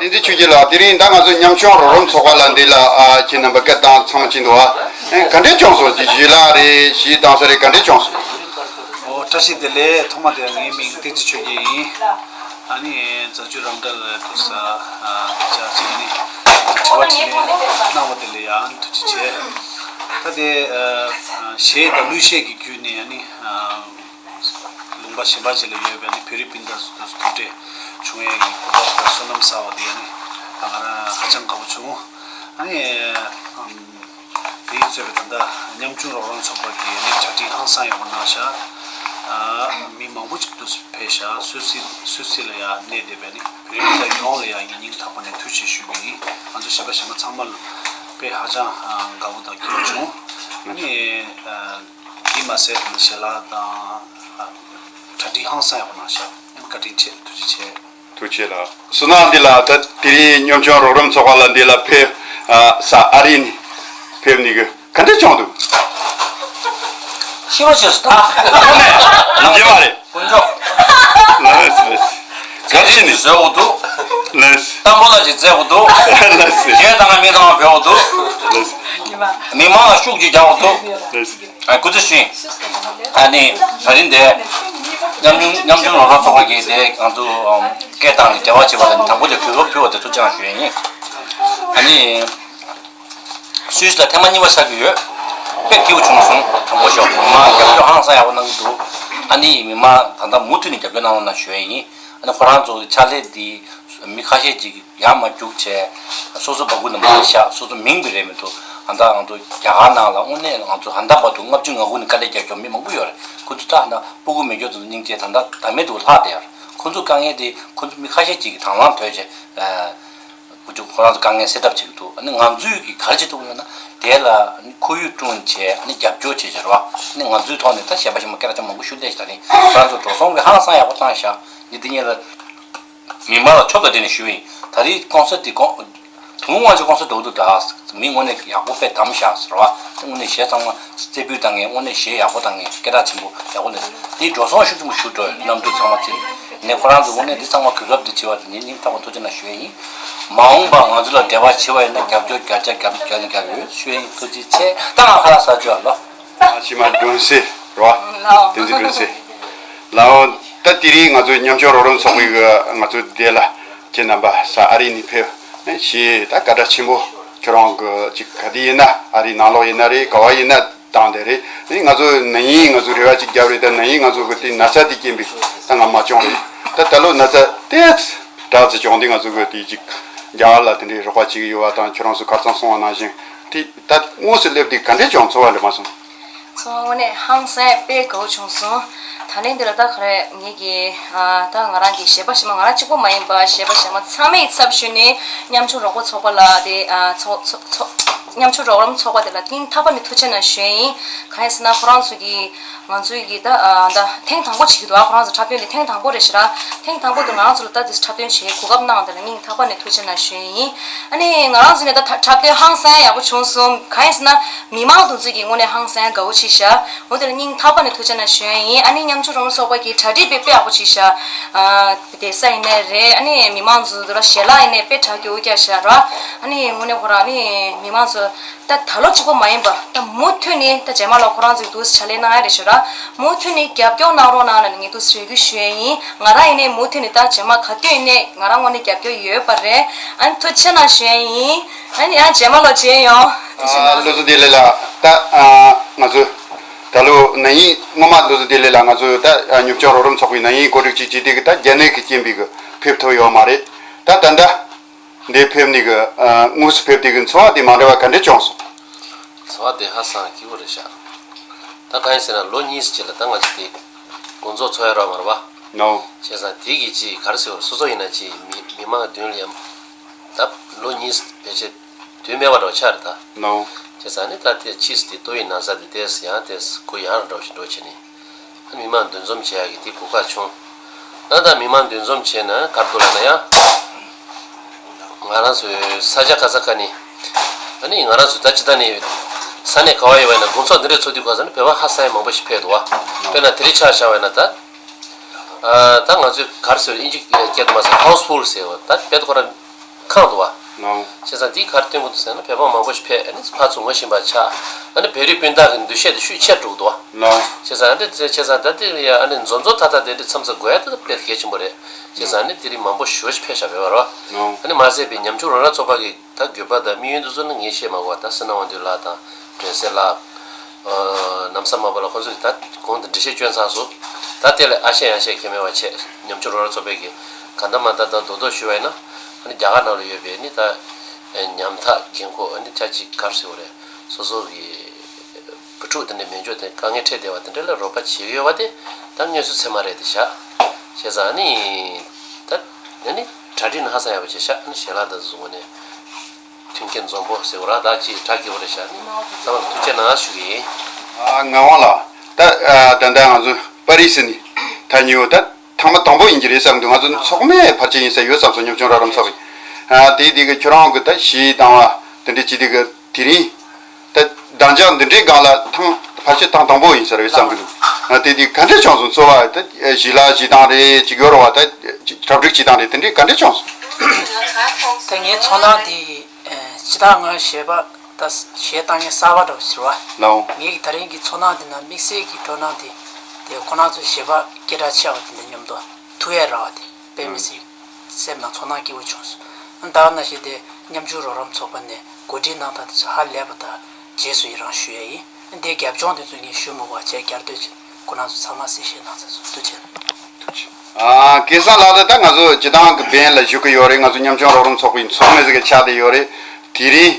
བསྟན་འཛིན་ཆོས་རྒྱལ་ལགས། དེ་རིང་ད་ང་ཚོ་ཉམ་ཆུང་རོགས་རམ་ཚོགས་པ་ལ་འདི་ལ་ཨ་ཁྱེད་རྣམ་པ་སྐད་བཏང་ཚང་མ་ཕྱིན་འདུག་ཨ་ག་འདྲས་བྱུང་སོང་། ཅིག་ཞུས་ལ་རེད། གཞས་བཏང་ས་རེད། ག་འདྲས་བྱུང་སོང་། ཨོ། བཀྲ་ཤིས་བདེ་ལེགས། ཐོག་མ་དེ་ངའི་མིང་བསྟན་འཛིན་ཆོས་རྒྱལ་ཡིན། ཨ་ནི་རྫ་ཆུ་རང་འདྲ་ལ་དུ་ས་ཨ་ཅག་ཅིག་ནི་དྲི་བ་དྲིས་ལན་གནང་བ་དེ་ལ་ཡང་ཐུགས་རྗེ་ཆེ། ད་དེ་ཨ་གཞས་དང་གླུ་གཞས་ཀྱི་བརྒྱུད་ནས་ཨ་ནི་ཨ་ལུང་པ་གཞན་པ་ཅིག་ལ་ཡོད་པའི་ཨ་ནི་བོད་རིགས་སྤུན་ཟླ་ཚོ་ཐུག་འཕྲད་བྱུང་ཡས་ཀྱི་གོ་སྐབས་དང་བསོད་ནམས་བསགས་པ་དེ་ཨ་ནི་ང་རང་ཧ་ཅང་དགའ་པོ་བྱུང་། ཨ་ནི་ཨམ། དེས་གཙོས་པའི་ད་ལྟ་ཉམ་ཆུང་རོགས་རམ་ཚོགས་པ་གི་ནི་གྲ་སྒྲིག་ཧང་སང་ཡག་པོ་གནང་ཤག་ཨ། མི་མང་པོ་ཅིག་ཏུ་ཕེབས་ཤག་སུད་སི། སུད་སི་ལ་ཡང་གནས་བསྡད་པའི་ནི་བོད་རིགས་སྤུན་ཟླ་ཡོངས་ལ་ཡང་ངས་སྙིང་ཐག་པ་ནས་ཐུགས་རྗེ་ཆེ་ཞུ་གི་ཡིན། ང་ཚོ་གཞས་པ་གཞས་མ་ཚང་མ་ལ་དཔེ་ཧ་ཅང་དགའ་པོ་དང་སྐྱིད་པོ་བྱུང་། ཨ་ནི་ཨ། འདི་མ་ཟད་ཞལ་ལག་དང་ཨ། གྲ་སྒྲིག་ཧང་སང་ཡག་པོ་གནང་ཤག་ཨ་ནི་བཀའ་དྲིན་ཆེ། ཐུགས་རྗེ་ཆེ། ཐུགས་རྗེ་ཆེ་ལགས། བསོད་ནམས་འདི་ལ་ད་དེ་རིང་ཉམ་ཆུང་རོགས་རམ་ཚོགས་པ་ལ་འདི་ལ་ཕེབས་ཨ་ས་ཨ་རི་ནས་ཕེབས་ནི་གི་ག་འདྲ་བྱུང་འདུག་ཤི་བ་བྱས་སོ་ད། ནམ་རྒྱུན་མ་རེད། དཀོན་མཆོག་ལགས་སོ། ག་ ནས་བཟོས་འོ་འདུག་ལགས། བསྟན་པ་ལ་ཅིག་བཙལ་འོ་འདུག་ལགས། གཞས་བཏང་ན་མི་བཏང་བ་བོས་འོ་འདུག་ལགས། མི་མང་ལ་ཤུགས་ཅིག་རྒྱག་འོ་འདུག་ལགས། ཨ་སྐུ་ཚེ་ཞུ་ཡིན། ཨ་ནི་ད་རིང་འདི་ཉམ་ཆུང་ཉམ་ཆུང་རོགས་རམ་ཚོགས་པ་གིས་འདི་ང་ཚོ་སྐད་བཏང་ནས་འབྲེལ་བ་བྱེད་པ་ལ་དང་པོ་དེ་གོ་སྐབས་ཕུལ་བ་དེ་ཐུགས་རྗེ་གནང་ཞུ་ཡ་ཡིན། ཨ་ནི། སུད་སི་ལ་ཐེངས་མ་གཉིས་པ་ཆགས་ཀྱི་ཡོད། དཔེ་སྐྱིད་པོ་བྱུང་སོང་། དྲང་པོ་ཞུ་བ་མི་མང་རྒྱབ་སྐྱོར་ཧང་སང་ཡག་པོ་གནང་གི་འདུག་ཨ་ནི་མི་མང་ད་ལྟ་མུ་མཐུད་ནས་རྒྱབ་སྐྱོར་གནང་རོགས་གནང་ཞུ་ཡ་ཡིན། ཨ་ནི་ཁོ་རང་ཚོ་གི་ཕྱག་ལས་འདི་མི་ཁ་ཤས་ཅིག་ཡར་མར་རྒྱུགས་བྱས། སོ་སོ་སྦ་ཁུག་ནང་མར་བཞག་སོ་སོ་མིང་དེ་རེད་མི་འདུག་ཨ་ད་ང་ཚོ་རྒྱ་གར་ནང་ལ་དངོས་གནས་ང་ཚོ་ཧ་ད་བར་དུ་ལྔ་བཅུ་ང་དགུ་ནས་དཀའ་ལས་རྒྱག་མཁན་མི་མང་པོ་ཡོད་རེད། ཁོ་ཚོ་ད་ཧ་ད་སྤུ་གུ་མེད་མཁན་ཚོ་སྙིང་རྗེ། ད་ད་ད་མེད་དུ་ལྷག་བསྡད་ཡོད་རེད། ཁོ་ཚོ་དཀའ་ངལ་དེ་ཁོ་ཚོ་མི་ཁ་ཤས་ཅིག་གིས་དང་བླངས་དོད་བྱས། ཨ། ཁོ་ཚོ་ཁོ་རང་ཚོ་དཀའ་ངལ་སེལ་ཐབས་བྱེད་ཀྱི་འདུག་ཨ་ནི་ང་ཚོས་ཀྱིས་ག་རེ་བྱེད་ཐུབ་ཀྱི་ཡོད་ན། དེ་ལ་ཨ་ནི་ཁོར་ཡུག་བསྐྲུན་བྱས། ཨ་ནི་རྒྱབ་སྐྱོར་བྱེད་བྱེད་རོགས། ཨ་ནི་ང་ཚོའི་ཐོག་ནས་ད་གཞས་པ་གཞས་མ་སྐད་གྲགས་ཅན་མང་པོ་ཞུ་བསྡད་ཤག་ད་ནི་ཁོ་རང་ཚོ་འགྲོ་སོང་གི་ཧང་སང་ཡག་པོ་བཏང་ཤག་འདི་དེ་ཉིད་ལ་མི་མང་ལ་ཆོབ་དང་འབྲེལ་ནས་ཞུ་བ་ཡིན། ད་རེས་ཀོན་སར་དེ་ཀོན་དུང་དབང་ཆེ་ཀོན་སར་འགྲོ་འདུག་ད་མི་དངོས་གནས་ཡག་པོ་དཔེ་བདམས་ཤག་ཟེར་བ། དངོས་གནས་གཞས་ཚང་མ་རྩེ་ཕུད་བཏང་མཁན། དངོས་གནས་གཞས་ཡག་པོ་བཏང་མཁན། སྐད་གྲགས་ཆེན་པོ་ཡག་པོ་ལས། དེའི་འགྲོ་སོང་ཤུགས་ཆེན་པོ་ཞུ་འགྲོ་ཡོད། གནམ་གྲུ་ཚང་མ་བརྩིས་ནས། ཁོ་རང་ཚོ་དངོས་གནས་འདི་ཚང་མ་གོ་སྐབས་འདི་བྱེད་པ་དེ་ངས་སྙིང་ཐག་པ་ཐུགས་རྗེ་གནང་ཞུ་ཡ་ཡིན། མ་འོངས་པ་ང་ཚོ་ལ་འབྲེལ་བ་བྱེད་པ་ཡིན་ན་རྒྱབ་སྐྱོར་བརྒྱ་ཆ་བརྒྱ་ཆ་བརྒྱ་ཆ་བརྒྱ་ཆ་ཡོད་ཞུ་ཡ་ཡིན། ཐུགས་རྗེ་ཆེ། ད་ང་ཁ་ལག་ཟ་རྒྱུ་ཨ་ལོ། ཨ་ཕྱི་མ་སྒྲོན་གསལ་རོ། ལའོ། བསྟན་འཛིན་སྒྲོན་གསལ། ལའོ། ད་དེ་རིང་ང་ཚོ་ཉམ་ཆུང་རོགས་རམ་ཚོགས་པའི་གི་ང་ཚོ་འདི་ལ་ཁྱེད་རྣམ་པ་ས་ཨ་རི་ནས་ཕེབས་ཞེས་ད་བཀའ་དྲིན་ཆེན་པོ། ཁྱོད་རང་གི་ཅིག་ག་དུས་ཡིན་ན་ཨ་རིའི་ནང་ལོགས་ཡིན་ན་རེད། ག་བ་ཡིན་ན་དང་དེ་རེད། ཨ་ནི་ང་ཚོ་ན་ཡིན་ང་ཚོ་རེ་བ་ཅིག་བརྒྱབ་རེད། ད་ན་ཡིན་ང་ཚོ་གི་དེ་ན་ཚ་དེ་རྐྱེན་པས་ད་ང་མ་བྱུང་རེད། ད་ད་ལོ་ན་ཚ་དེ་དྲག་ཙམ་བྱུང་དུས་ང་ཚོ་གི་དེ་ཅིག་རྒྱ་གར་ལ་དེ་འདྲའི་རོགས་པ་བྱེད་ཀྱི་ཡོད་པ་དང་། ཁྱོད་རང་ཚོ་གར་སང་སོང་བ་ནང་བཞིན་དེ་ད་དངོས་སུ་སླེབས་དུས་ག་འདྲས་བྱུང་། ཚོར་བ་འདྲ་མ་སོང་། ཚོར་བ་དངོས་གནས་ཧང་སང་དཔེ་དགའ་བོ་བྱུང་སོང་། ད་ནས་འདི་ལ་ད་ག་རེ་ངེད་ཀྱི་ཨ་ད་ང་རང་གི་གཞས་པ་གཞས་མ་ང་རང་གཅིག་པོ་མ་ཡིན་པ་གཞས་པ་གཞས་མ་ཚང་མའི་ཚབ་ཞུས་ནས་ཉམ་ཆུང་རོགས་པ་ཚོགས་པ་ལ་དེ་ཨ་ཚོགས་ཚོགས་ཚོགས་ཉམ་ཆུང་རོགས་རམ་ཚོགས་པ་དེ་ལ་སྙིང་ཐག་པ་ནས་ཐུགས་རྗེ་གནང་ཞུ་ཡ་ཡིན། གང་ཡིན་ཟེར་ན་ཁོ་རང་ཚོ་གིས་ང་ཚོའི་གི་ད་ཨ་ད་ཐེངས་དང་པོ་བྱེད་ཀྱི་འདུག་ཨ་ཁོ་རང་ཚོ་འཁྲབ་སྟོན་དེ་ཐེངས་དང་པོ་རེད་ཤག་ར། ཐེངས་དང་པོ་དེ་ང་རང་ཚོ་ལ་ད་དེ་འཁྲབ་སྟོན་བྱེད་གོ་སྐབས་གནང་བ་དེ་ལ་སྙིང་ཐག་པ་ནས་ཐུགས་རྗེ་གནང་ཞུ་ཡ་ཡིན། ཨ་ནི་ང་རང་ཚོ་ནས་ད་འཁྲབ་སྟོན་ཧང་སང་ཡག་པོ་བྱུང་སོང་། གང་ཡིན་ཟེར་ན་མི་མང་དེ་ཚོ་གིས་དངོས་གནས་ཧང་སང་དགའ་བོ་བྱས་ཤག་འོ་དེ་ལ་སྙིང་ཐག་པ་ནས་ཐུགས་རྗེ་གནང་ཞུ་ཡ་ཡིན། ཨ་ནི་ཉམ་ཆུང་རོགས་རམ་ཚོགས་པ་གིས་གྲ་སྒྲིག་དཔེ་དཔེ་ཡག་པོ་བྱས་ཤག་ཨ་བདེ་ས་ཡིན་ནའི་རེད། ཨ་ནི་མི་མང་ཚོ་དེ་ལ་ཞལ་ལག་ཡིན་ནའི་དཔེ་དྲག་སྐྱོ་བོ་བརྒྱབ་ཤག་ར། ཨ་ནི་དངོས་གནས་ཁོ་རང་ཨ་ནི་མི་མང་ཚོ་ད་ད་ལོ་གཅིག་པོ་མ་ཡིན་པ་ད་མུ་མཐུད་ནས་ད་རྗེས་མ་ལ་ཁོ་རང་ཚོ་འདུག་སེ་ཕྱག་ལས་གནང་ཡ་རེད་ཤག་ར། མུ་མཐུད་ནས་རྒྱབ་སྐྱོར་གནང་རོགས་གནང་ལབ་ནས་ངས་འདུག་སེ་རེ་སྐུལ་ཞུ་ཡ་ཡིན། ང་རང་ཡིན་ནའི་མུ་མཐུད་ནས་ད་རྗེས་མ་ག་དུས་ཡིན་ནའི་ང་རང་དངོས་གནས་རྒྱབ་སྐྱོར་ཡོད་པ་རེད། ཨ་ནི་ཐུགས་རྗེ་གནང་ཞུ་ཡ་ཡིན། ཨ་ནི་ཡང་རྗེས་མ་ལོ་མཇལ་ཡོང་། ཐུགས་རྗེ་གནང་། བློ་བཟང་བདེ་ལེགས་ལགས། ད་ང་ཚོ་ད་ལོ་ན་ཡིན་སྔོན་མ་བློ་བཟང་བདེ་ལེགས་ལགས་ང་ཚོ་ད་ཉམ་ཆུང་རོགས་རམ་ཚོགས་པའི་ན་ཡིན་གོ་སྒྲིག་ཅིག་བྱས་དེ་གི་ད་རྒྱ་ནད་ཀྱི་རྐྱེན་པས་གི་ཕེབས་ཐུབ་ཡོད་མ་རེད། ད་ད་ལྟ་འདིར་ཕེབས་ནས་གི་དངོས་སུ་ཕེབས་དེ་གི་ཚོར་བ་དེ་མ་འདྲ་བ་ག་འདྲ་བྱུང་སོང་། ཚོར་བ་དེ་ཧ་སང་སྐྱིད་པོ་རེད་ཤག་ད་གང་ཡིན་ཟེར་ན་ལོ་གཉིས་ཙམ་ལ་ད་ང་ཚོ་དེ་དགོང་ཚོགས་ཚོགས་ཡ་རོགས་མ་རེད་པ། ནོ། བྱས་ཙང་དེ་གི་ཅིག་ག་རེ་ཟེར་བ་སོ་སོ་ཡིན་ན་ཅིག་མི་མི་མང་མདུན་ལ་ཡང་ད་ལོ་གཉིས་ཕལ་ཆེར་དུས་མེད་པ་འདྲ་བོ་ཆགས་རེད་ད། ནོ། བྱས་ཙང་ནི་ད་དེ་ཕྱིས་སུ་དེ་ལྟོ་ཡི་ན་ཚ་དེ་ཏོག་ཙམ་ཡང་ཏོག་ཙམ་གུ་ཡངས་རུ་འགྲོ་བཞིན་འགྲོ་བྱས་ནས། མི་མང་འདུ་འཛོམས་བྱེད་ཡག་གི་དེ་གོ་སྐབས་བྱུང་། ཨ་ད་མི་མང་འདུ་འཛོམས་བྱས་ན་ག་རེ་འདུག་ལབ་ན་ཡང་། ང་རང་ཚོའི་ས་ཆ་ག་ས་ག་ནས། ཨ་ནི་ང་རང་ཚོ་ད་ཅི་ད་ནས་ས་གནས་ག་བ་ཡོད་པ་ཡིན་ན་དགོང་ཚོགས་འདི་འདྲ་ཚོགས་དུས་ག་ས་ནས་བོད་པ་ཧ་སང་ཡ་མང་པོ་ཞིག་ཕེབས་འདུག་བ། དཔེར་ན་དེ་རིང་ཆ་བཞག་པ་ཡིན་ན་ད། ཨ་ད་ང་ཚོས་ག་རེ་ཟེར་ཨིན་ཇི་སྐད་དུ་མ་ཟེར་ཧའུ་སི་ཕུལ་ཟེར་བ་ད་དཔེ་ཁོ་རང་ཁང་དུ་བ། ནོ། བྱས་ཙང་འདིས་ག་རེ་སྟོན་གྱི་འདུག་ཟེར་ན་བོད་པ་མང་པོ་ཞིག་ཕེབས་ཨ་ནི་ཕར་ཚུར་ངོ་ཤེས་པ་ཆགས། ཨ་ནི་བོད་རིགས་སྤུན་ཟླ་གི་འདུ་ཤེས་དེ་ཤུགས་ཆེར་འགྲོ་གི་འདུག་བ། ནོ། བྱས་ཙང་ཨ་ནི་བྱས་ཙང་ད་འདི་ཡ་ཨ་ནི་འཛོམས་འཛོམས་ཐག་ཐག་དེ་འདྲ་མཚམས་མཚམས་དགོས་ཡ་དེ་དཔེ་གལ་ཆེན་པོ་རེད། བྱས་ཙང་ཨ་ནི་དེ་རིང་མང་པོ་ཞེ་པོ་ཞིག་ཕེབས་བཞག་བོད་པ་རེད་བ། ནོ། ཨ་ནི་མ་ཟད་པའི་ཉམ་ཆུང་རོགས་རམ་ཚོགས་པ་གི་ད་དགོས་པ་དང་དམིགས་ཡུལ་འདི་ཚོ་ནི་ངས་བཤད་མ་དགོས་པ་ད་བསོད་ནམས་དབང་འདུས་ལགས་དང་སྒྲོན་གསལ་ལགས། ཨ་ནམ་བཟའ་མ་པ་ལགས་ཁོང་ཚོ་གིས་ད་གོང་དུ་འགྲེལ་བཤད་བསྐྱོན་ཚར་སོང་། ད་དེ་ལས་ཨ་ཤེ་ཡང་ཤེ་ཁྱད་མེད་པ་བྱས་ཉམ་ཆུང་རོགས་རམ་ཚོགས་པའི་གི་གང་ལྟར་མ་ལྟར་ད་རྡོག་རྡོག་ཞུ་བ་ཡིན་ན་ཨ་ནི་རྒྱ་གར་ནང་ལ་ཡོད་པའི་ནི་ད་ཉམ་ཐག་འགན་ཁུར་ཨ་ནི་ཆ་གཅིག་ག་རེ་ཟེར་དགོས་རེད། སོ་སོ་གི་བུ་ཕྲུག་དེ་འདྲ་མེད་འཇོག་དེ་དཀའ་ངལ་འཕྲད་བསྡད་པ་དེ་འདྲ་ལ་རོགས་པ་བྱེད་ཀྱི་ཡོད་པ་དེ་ད་དངོས་སུ་ཚད་མ་རེད་དེ་བཞག་བྱས་ཙང་ཨ་ནི་ད་ཨ་ནི་གྲ་སྒྲིག་ནི་ཧ་སང་ཡག་པོ་བྱས་ཤག་ཨ་ནི་ཞལ་ལག་དང་བཟོ་བོ་ནས། མཐུན་རྐྱེན་འཛོམས་པོ་ཟེར་བ་ར་ད་ཅིག་གྲ་རྒྱས་པོ་རེད་ཤག་ནི་ཚང་མར་ཐུགས་རྗེ་གནང་ཞུ་གི་ཡིན། ཨ་ངག་དབང་ལགས། ད་ཨ་ད་ལྟ་ང་ཚོ་པ་རི་སི་ནས་ཐ་སྙད་ད་ཐེངས་མ་དང་པོ་ཡིན་གྱི་རེད་བསམ་འདུག་ང་ཚོ་ཚོགས་མི་ཕལ་ཆེར་ཡིན་ས་ཡོད་བསམ་སོང་། ཉམ་ཆུང་རོགས་རམ་ཚོགས་ཀྱི། ཨ་དེ་དེ་གི་ཁྱོད་རང་གི་ད་གཞས་བཏང་བ་དེ་འདྲ་ཅིག་དེ་གི་དེ་རིང་ད་གདངས་འཇགས་འདི་འདྲའི་སྒང་ལ་ཐེངས་ཕལ་ཆེར་ཐེངས་དང་པོ་ཡིན་ས་རེད་བསམ་གི་འདུག་དེ་དེ་ག་འདྲས་བྱུང་སོང་། འཚོ་བ་ད་ཞི་ལ་ཞི་སྟངས་རེད་ཅིག་ཡོད་རེད་བ། ད་གྲ་སྒྲིག་བྱེད་སྟངས་རེད། དེ་འདྲས་ག་འདྲས་བྱུང་སོང་། ད་ངའི་ཚོར་སྣང་དེ་སྤྱི་བཏང་ང་གཞས་པ་ད་གཞས་བཏང་མཁན་གསར་པ་འདྲ་བོ་ཞིག་རེད་བ། ལའོ། ངའི་གི་ད་རིང་གི་ཚོར་སྣང་དེ་ན་དམིགས་བསལ་གྱི་སྤྲོ་སྣང་དེ་དེ་ཁོ་རང་ཚོ་གཞས་པ་སྐད་གྲགས་ཆེ་བ་དེ་འདྲ་མཉམ་དུ་ཐུག་ཡས་རེད་བ། དེ་དཔེ་མི་སྲིད་སེམས་ནང་ཚོར་སྣང་སྐྱིད་པོ་བྱུང་སོང་། ད་ག་ནང་བཞིན་དེ་ཉམ་ཆུང་རོགས་རམ་ཚོགས་པ་ནས་གོ་སྒྲིག་གནང་སྟངས་དེ་ཚོ་ཧ་ལས་པ་དང་རྗེས་སུ་ཡི་རང་ཞུ་ཡས་ཡིན། དེ་རྒྱབ་ལྗོངས་དེ་ཚོ་ངས་ཞུ་མི་དགོས་པ་བྱས་བསྐྱར་ཟློས་བྱས་ཁོ་རང་ཚོ་ཚང་མ་གསལ་བཤད་གནང་ཚར་སོང་། ཐུགས་རྗེ་ཆེ། ཨ། སྐལ་བཟང་ལགས། ད་ད་ང་ཚོ་སྤྱི་བཏང་གི་འབེན་ལ་བཞུགས་ཀྱི་ཡོད་རེད། ང་ཚོ་ཉམ་ཆུང་རོགས་རམ་ཚོགས་པའི་ཚོགས་མི་ཟིག་གི་ཆགས་བསྡད་ཡོད་རེད། དེ་རིང་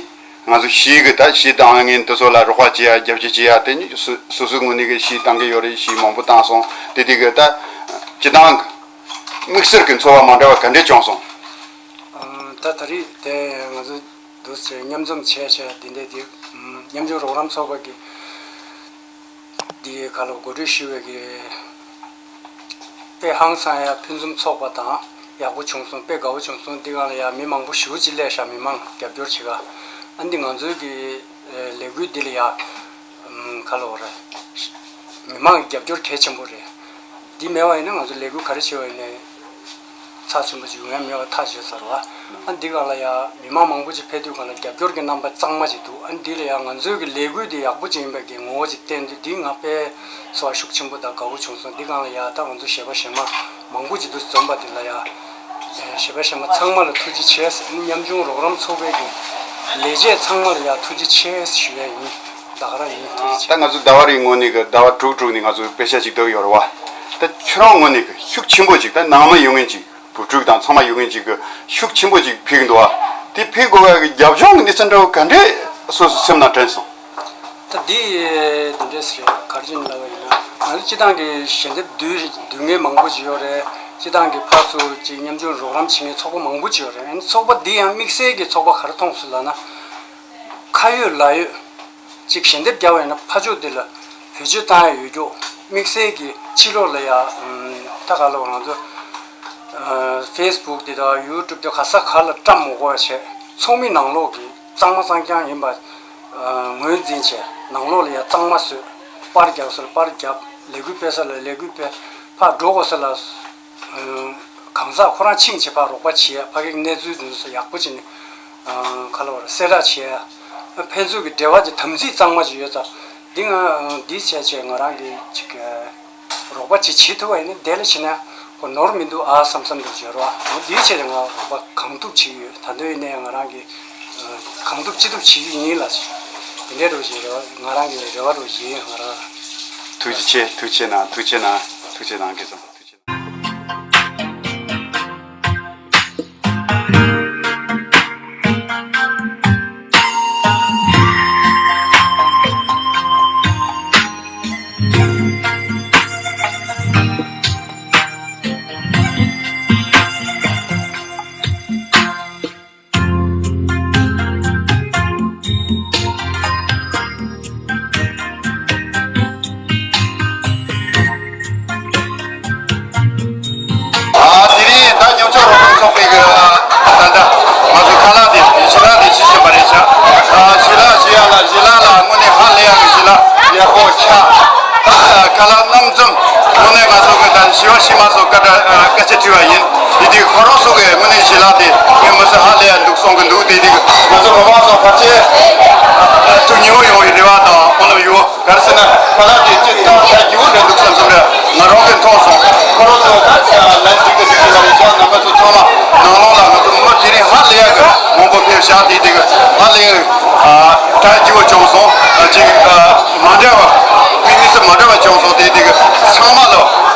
ང་ཚོ་གཞས་ཀྱི་ད་གཞས་བཏང་མཁན་དེ་ཚོ་ལ་རོགས་པ་བྱེད་ཡ་རྒྱབ་སྐྱོར་བྱེད་ཡ་དེ་ནི་སོ་སོ་སོའི་ངོས་ནས་གི་གཞས་བཏང་གི་ཡོད་རེད། གཞས་མང་པོ་བཏང་སོང་། དེ་དེ་གི་ད་སྤྱི་བཏང་གི་དམིགས་བསལ་གྱི་ཚོར་བ་མ་འདྲ་བ་ག་འདྲས་བྱུང་སོང་། ཨ། ད་ད་རེས་དེ་ང་ཚོ་འདུག་ཟེར་མཉམ་འཛོམས་བྱས་བྱས་དེ་འདྲས་དེ་ཉམ་ཆུང་རོགས་རམ་ཚོགས་པ་གི་འདི་ག་ལ་གོ་སྒྲིག་ཞུས་པའི་གི་དཔེ་ཧང་སང་ཡ་ཕུན་སུམ་ཚོགས་པ་དང་ཡག་པོ་བྱུང་སོང་། དཔེ་དགའ་བོ་བྱུང་སོང་། འདི་གང་ལ་ཡ་མི་མང་པོ་ཞེ་པོ་ཅིག་སླེབས་ཤག་མི་མང་རྒྱབ་སྐྱོར་བྱེད་ག། ཨ་འདི་ང་ཚོའི་གི་ལས་འགུལ་འདི་ལ་ཡ་ག་ལ་བ་རེད། མི་མང་གི་རྒྱབ་སྐྱོར་གལ་ཆེན་པོ་རེད། འདི་མེད་པ་ཡིན་ན་ང་ཚོ་ལས་འགུལ་ག་རེ་བྱེད་པ་ཡིན་ནའི་ཚགས་ཆེན་པོ་ཅིག་ཡོང་ཡ་མེད་པ་ཐག་ཆོད་ཚར་བ། ཨ་འདི་གང་ལ་ཡ་མི་མང་མང་པོ་ཅིག་ཕེབས་དུས་གང་ལ་རྒྱབ་སྐྱོར་གྱི་རྣམ་པ་གཙང་མ་ཅིག་འདུག་ཨ་འདི་ལ་ཡ་ང་ཚོའི་གི་ལས་འགུལ་འདི་ཡག་པོ་ཅིག་ཡིན་པའི་གི་ངོ་བོ་ཅིག་བསྟན་དུས་འདི་ང་དཔེ་ཚོར་བ་ཤུགས་ཆེན་པོ་དང་དགའ་བོ་བྱུང་སོང་། འདི་གང་ལ་ཡ་ད་ང་ཚོ་གཞས་པ་གཞས་མ་མང་པོ་ཅིག་འདུག་འཛོམས་པ་འདི་ལ་ཡ་གཞས་པ་གཞས་མ་ཚང་མ་ལ་ཐུགས་རྗེ་ཆེ། ཉམ་ཆུང་རོགས་རམ་ཚོགས་པའི་གི་ལས་བྱེད་ཚང་མ་ལ་ཡ་ཐུགས་རྗེ་ཆེ་ཞུ་ཡ་ཡིན། ད་ག་རང་ཡིན། ཐུགས་རྗེ་ཆེ། ད་ང་ཚོ་ཟླ་བ་རེའི་ངོས་ནས་གི་ཟླ་བ་དྲུག་དྲུག་ནས་ང་ཚོ་དཔེ་ཆ་ཅིག་བཏོན་ཡོད་རེད་བ། ད་ཁྱོད་རང་ངོས་ནས་གི་ཤུགས་ཆེན་པོ་ཅིག་ད་ནང་མི་ཡོང་མཁན་ཅིག་བུ་ཕྲུག་དང་ཚང་མ་ཡོང་མཁན་ཅིག་གི་ཤུགས་ཆེན་པོ་ཅིག་ཕུལ་གི་འདུག་བ། དེ་ཕུལ་དགོས་པའི་གི་རྒྱབ་ལྗོངས་ཀྱི་གནས་ཚུལ་འདྲ་བོ་ག་འདྲས་སོ་སོའི་སེམས་ནང་དྲན་སོང་། ད་འདི་འདི་འདྲས་རེད། ག་རེ་བྱས་ནས་ལབ་པ་ཡིན་ན་ང་ཚོ་སྤྱི་བཏང་གི་ཞལ་འདེབས་བསྡུས་བསྡུས་མཁན་མང་པོ་ཅིག་ཡོད་རེད། སྤྱི་བཏང་གི་ཕར་ཚུར་ཅིག་ཉམ་ཆུང་རོགས་རམ་བྱེད་མཁན་ཚོགས་པ་མང་པོ་ཅིག་ཡོད་རེད། ཨ་ནི་ཚོགས་པ་འདི་ཡང་དམིགས་བསལ་གྱི་ཚོགས་པ་ག་རེ་མཐོང་སོང་ལབ་ན། ཁ་ཡོད་ལག་ཡོད་ཅིག་ཞལ་འདེབས་རྒྱག་པ་ཡིན་ན་ཕར་ཕྱོགས་འདི་ལ་བེད་སྤྱོད་བཏང་ཡ་ཡོད་རྒྱུ། དམིགས་བསལ་གྱི་ཕྱི་ལོགས་ལ་ཡ་ད་ག་ལ་ང་ཚོ་ཕེ་སི་བུག་འདི་དང་ཡུ་ཊུབ་འདི་ག་ས་ག་ལ་བཀྲམ་མི་དགོས་པ་བྱས། ཚོགས་མི་ནང་ལོགས་ཀྱི་གཙང་མ་གཙང་རྐྱང་ཡིན་པ་ངོས་འཛིན་བྱས། ནང་ལོགས་ལ་ཡ་གཙང་མ་བཟོས། པར་རྒྱག་སར་པར་རྒྱབ། ལས་འགུལ་སྤེལ་ས་ལ་ལས་འགུལ་སྤེལ། ཕར་འགྲོ་དགོས་ས་ལ་གང་ཟག་ཁོ་རང་ཕྱིན་བྱས་ཕར་རོགས་པ་བྱེད་ཡ། ཕ་གིའི་གནས་ཚུལ་འདི་ཚོ་ཡག་པོ་བྱས་ནས་ག་ལ་བར་གསལ་བསྒྲགས་བྱེད་ཡ། ཕན་ཚུན་གྱི་འབྲེལ་བ་དེ་དམ་ཚིག་གཙང་མ་ཞིག་ཡོད་ཙང་། འདི་ང་འདི་བྱས་བྱས་ང་རང་གི་ཅིག་རོགས་པ་ཅིག་བྱེད་ཐུབ་པ་ཡིན་ན་དེ་ལ་བྱེད་ན་ཁོ་ནོར་མི་འདུག་ཨ་བསམ་བསམ་འདུག་བྱས་རོགས། འོ་འདི་བྱས་ནས་ང་རོགས་པ་གང་ཐུབ་བྱེད་ཀྱི་ཡོད། ད་དུང་ཡིན་ནའི་ང་རང་གི་གང་ཐུབ་ཅི་ཐུབ་བྱེད་ཀྱི་ཡིན་ལ། དེ་འདྲའི་རོགས་བྱེད་རོགས། ང་རང་གི་རེ་བ་རོགས་བྱེད་ཡིན་ང་རང་། ཐུགས་རྗེ་ཆེ། ཐུགས་རྗེ་གནང་། ཐུགས་རྗེ་གནང་། ཐུགས་རྗེ་གནང་གི་སོང་། ཐུགས་རྗེ་གནང་། ཨ། དེ་རིང་ད་ཉམ་ཆུང་རོགས་རམ་ཚོགས་པའི་གི་ད་ལྟ་ང་ཚོ་ཁ་ལག་དེ་ཞལ་ལག་དེ་ཞུ་བཞིན་པ་རེད་ཤག་ཨ། ཞལ་ལག་ཞུ་ཡ་ལ་ཞལ་ལག་ལ་དངོས་གནས་ཧ་ལས་ཡ་གི་ཞལ་ལག་ཡག་པོ་ཆགས། ད་ཁ་ལག་རྣམ་འཛོམས་དངོས་གནས་ང་ཚོ་གི་ད་ཞི་བ་ཞི་མ་སོགས་བཀའ་དྲ་བཀའ་ཆད་དྲི་བ་ཡིན། དེ་དུས་ཁོ་རང་ཚོ་གི་དངོས་གནས་ཞལ་ལག་དེ་ངས་མི་ཚེ་ཧ་ལས་ཡ་འདུག་གསུང་གི་འདུག་དེ་དུས་ང་ཚོ་མི་མང་ཚོ་ཕལ་ཆེར་ཐུགས་མཉེས་པོ་ཡོང་བའི་རེ་བ་དང་སྨོན་ལམ་ཡོད། ག་རེ་ཟེར་ན་ཁ་ལག་དེ་ཅི་ལྟར་ད་རྒྱུ་བོ་འདྲ་འདུག་བསམ་བསམ་རེད། ང་རང་གིས་མཐོང་སོང་། ཁོ་རང་ཚོ་ད་ལན་འགྲིག་གི་འགྲིག་གི་མ་རེད་ཤག་རྣམ་པ་ཚོ་ཚང་མ་ནང་ལོགས་ལ་ང་ཚོ་མི་དེ་རིང་ཧ་ལས་ཡ་གི་མང་པོ་ཕེབས་ཤག་དེ་དེ་གི་ཧ་ལས་ཡ་གི་ཨ་གྲ་རྒྱས་པོ་བྱུང་སོང་། ཨ་ཅིག་ཨ་མ་འདྲ་བ་དམིགས་དམིགས་སུ་མ་འདྲ་བ་བྱུང་སོང་། དེ་དེ་གི་ཚང་མ་ལ་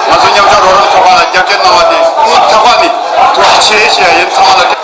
ང་ཚོ་ཉམ་ཆུང་རོགས་རམ་ཚོགས་པ་ལ་རྒྱབ་སྐྱོར་གནང་བ་དེ་སྙིང་ཐག་པ་ནས་ཐུགས་རྗེ་ཆེ་ཞུ་ཡ་ཡིན། ཚང་མ་ལ།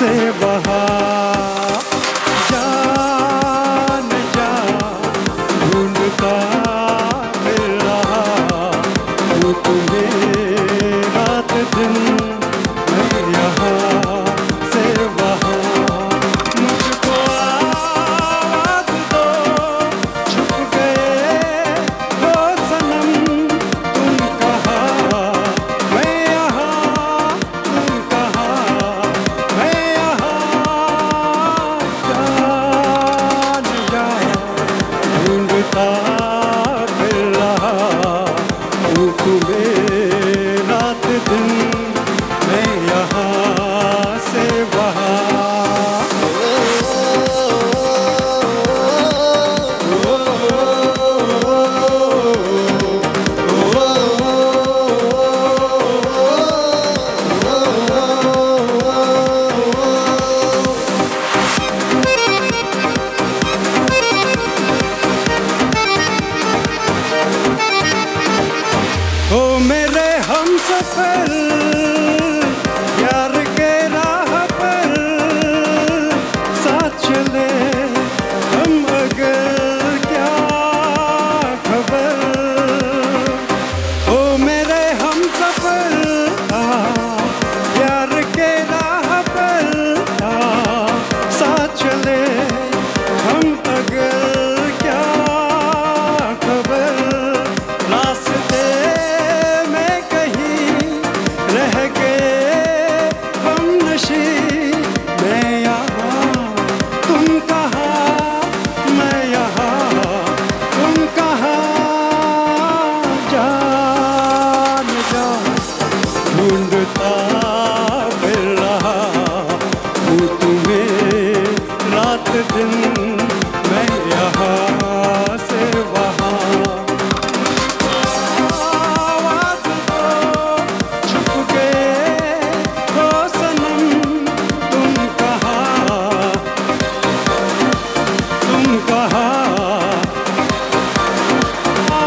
से वहाँ जान जा, ढूंढता फिर रहा हूँ तुम्हें रात दिन, मैं यहाँ से वहाँ। मुझको आवाज़ दो, छुप गए हो सनम तुम कहाँ, मैं यहाँ तुम कहाँ, मैं यहाँ, जान जा, ढूंढता फिर रहा हूँ तुम्हें रात दिन, मैं यहाँ से वहाँ। ओ मेरे हमसफर, प्यार के राह पर साथ चले हम अगर, क्या खबर। ओ मेरे हमसफर, प्यार के राह पर साथ चले हम अगर, क्या खबर। रास्ते में कहीं रह गए हमनशीं, मैं यहाँ तुम कहाँ, मैं यहाँ तुम कहाँ, जान जा, ढूंढता फिर रहा हूँ तुम्हें रात दिन, मैं यहाँ से वहाँ। आवाज़ दो, छुप गए हो सनम तुम कहाँ, तुम कहाँ। आ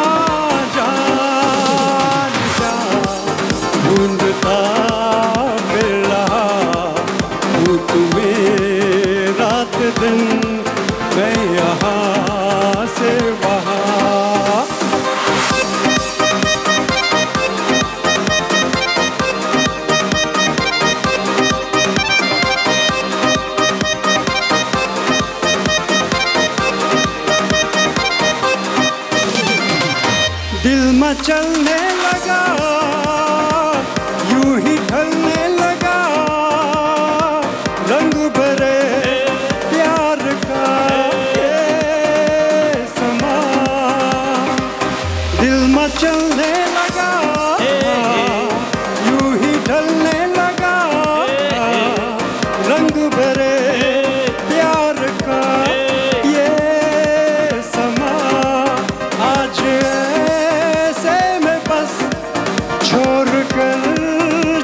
जान जा, ढूंढता फिर रहा हूँ तुम्हें रात दिन, मैं यहाँ से वहाँ। दिल मचलने लगा, यूं ही ढलने लगा, रंग भरे प्यार का ये समा। दिल मचलने लगा, यूं ही ढलने लगा, रंग भरे प्यार का ये समा। आज ऐसे में बस छोड़ कर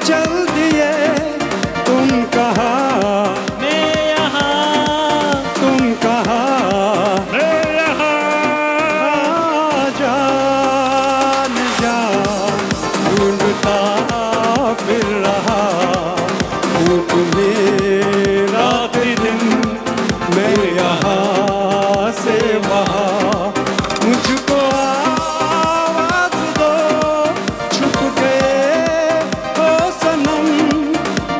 चल दिए तुम कहाँ, मैं यहाँ तुम कहाँ, मैं यहाँ। आ जान जा, ढूंढता फिर रहा हूँ तुम्हें रात दिन, मैं यहाँ से वहाँ। मुझको आवाज़ दो, छुप गए हो सनम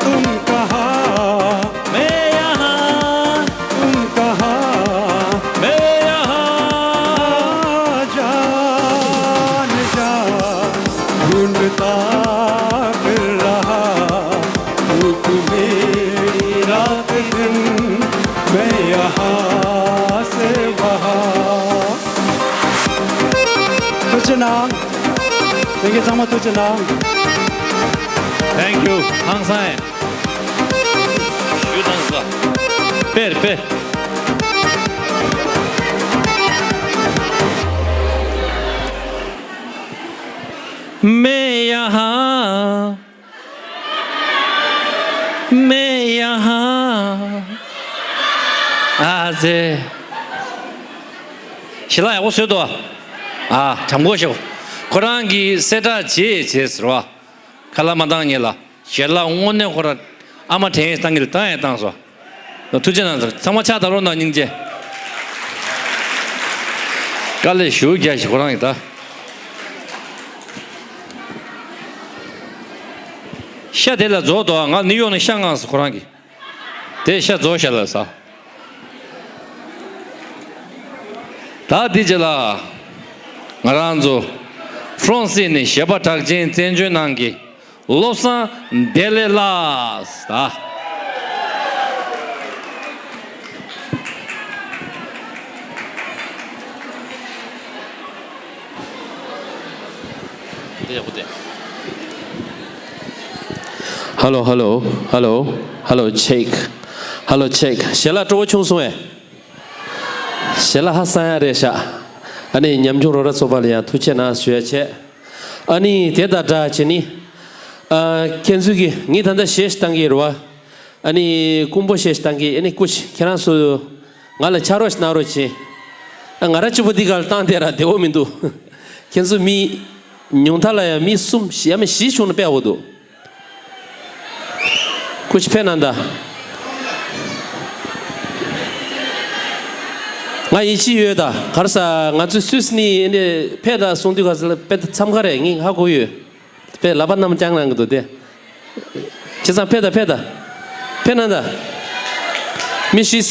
तुम कहाँ, मैं यहाँ तुम कहाँ, मैं यहाँ। जान जा, ढूंढता फिर रहा हूँ तुम्हें रात दिन, मैं यहाँ से वहाँ। ཐུགས་རྗེ་གནང་། ལྷན་རྒྱས་ཚང་མ་ཐུགས་རྗེ་གནང་། Thank you. ཧང་སང་ཡིན། ཞུ་དང་ས། དཔེར་དཔེར། मैं यहाँ, मैं यहाँ, आ जे। ཞལ་ལག་ཡག་པོ་བཟོས་འདུག་ཨ། དྲང་པོ་ཞུ། ཁོ་རང་གིས་གསལ་བསྒྲགས་བྱེད་བྱེད་ཟེར་བ། ཁ་ལག་མ་བཏང་ཉེ་ལ། ཞལ་ལག་དངོས་གནས་ཁོ་རང་ ཨ་མ་དྲན་བཏང་གི་ལ་བཏང་ཡང་བཏང་སོང་། ཐུགས་རྗེ་གནང་། ཚང་མ་ཕྱག་བརྡབ་རོགས་གནང་། སྙིང་རྗེ། དཀའ་ལས་ཞེ་པོ་རྒྱག་ཤག་ཁོ་རང་གིས་ད། ཤ་དེ་ལ་རྫོགས་འདུག་ང་ནིའུ་ཡོག་ནས་ཤ་མངགས་སོང་ཁོ་རང་གིས། དེ་ཤ་རྫོགས་ཤག་ལབ་ས། ད་འདི་རྗེས་ལ་ང་རང་ཚོ་ཧྥ་རན་སི་ནས་གཞས་པ་གྲགས་ཅན་བཙན་བྱོལ་ནང་གི་བློ་བཟང་བདེ་ལེགས་ལགས་ད། ཧ་ལོ་ཧ་ལོ་ཧ་ལོ་ཧ་ལོ། ཆེག་ཧ་ལོ། ཆེག་གཞས་ལ་སྤྲོ་བོ་ཆུང་སོང་ངས། གཞས་ལ་ཧ་སང་ཡ་རེད་ཤག་ཨ་ནི་ཉམ་ཆུང་རོགས་ར་ཚོགས་པ་ལ་ཡང་ཐུགས་རྗེ་གནང་ཞུ་ཡ་བྱས། ཨ་ནི་དེ་དང་སྦྲགས་བྱས་ནི། ཨ། ཁྱེད་ཚོས་ཀྱི་ངས་ད་ལྟ་གཞས་ཤིག་བཏང་གི་རེད་བ། ཨ་ནི་རྐུན་པོ་གཞས་ཤིག་བཏང་གི། ཨ་ནི་སྐུ་མཁྱེན་ཁྱེད་རང་ཚོ་ང་ལ་ཕྱག་རོགས་ཤིག་གནང་རོགས་བྱེད། ཨ། ང་རང་གཅིག་པོ་འདི་གར་བཏང་བསྡད་ར་བདེ་བོ་མི་འདུག་ཁྱེད་ཚོ་མི་ཉུང་མཐའ་ལ་ཡང་མི་གསུམ་བཞི་ཡ་མི་བཞི་བྱུང་ན་དཔེ་ཡག་པོ་འདུག་སྐུ་མཁྱེན་ཕེབས་གནང་དང་། ང་ཡིད་ཆེས་ཡོད་ད། ག་རེ་ཟེར་ང་ཚོའི་སུད་སི་ནས་ཨ་ནི་ཕེབས་དང་གསུང་དུས་ག་ཚོད་ལ་དཔེ་མཚམས་ཁ་རེད། ངས་ཧ་གོ་ཡོད། དཔེ་ལག་པ་གནམ་བརྐྱངས་གནང་གི་འདུག་སྟེ། བྱས་ཙང་ཕེབས་དང་། ཕེབས་དང་། ཕེབས་གནང་དང་། མི་ཤི།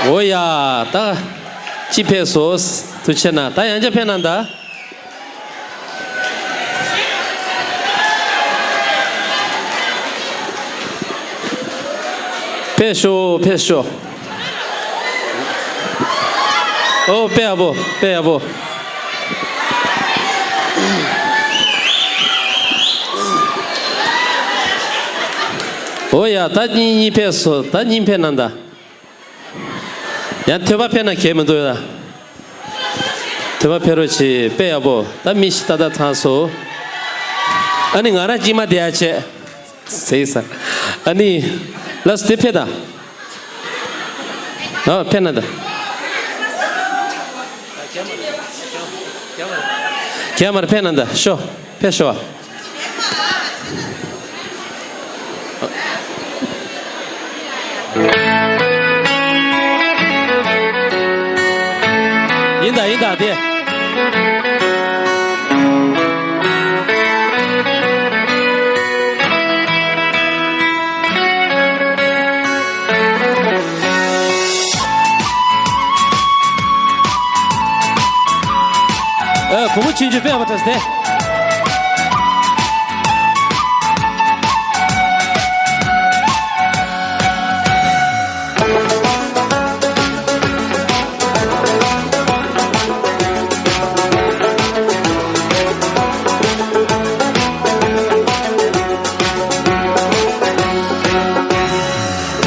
འོ་ཡ། ད་ཅི་ཕེབས་སོང་། ཐུགས་རྗེ་གནང་། ད་ཡང་བསྐྱར་ཕེབས་གནང་དང་། ཕེབས་ཤོག་ཕེབས་ཤོག་ཨོ་དཔེ་ཡག་པོ། དཔེ་ཡག་པོ། ཨོ་ཡ། ད་གཉིས་གཉིས་ཕེབས་སོང་། ད་གཉིས་ཕེབས་གནང་དང་། ཡང་ཐོས་པ་ཕེབས་ན་གལ་མི་འདུག་ཡ། ཐོས་པ་ཕེབས་རོགས་བྱེད། དཔེ་ཡག་པོ། ད་མི་ཤི་ཏག་ཏག་ཚང་སོང་། ཨ་ནི་ང་རང་གཅིག་མ་བསྡད་ཡ་བྱས། ཟེར་ས། ཨ་ནི། ལགས་སོ་དེ་ཕེབས་དང་། ཨ་ཕེབས་གནང་དང་། རྒྱ་མར་ཕེབས་གནང་དང་། ཤོག་ཕེབས་ཤོག་ཡིན་ད་ཡིན་ད་དེ། ཨ། བུ་མོ་ཆུང་ཆུང་དཔེ་ཡག་པོ་འཁྲབ་སྟེ།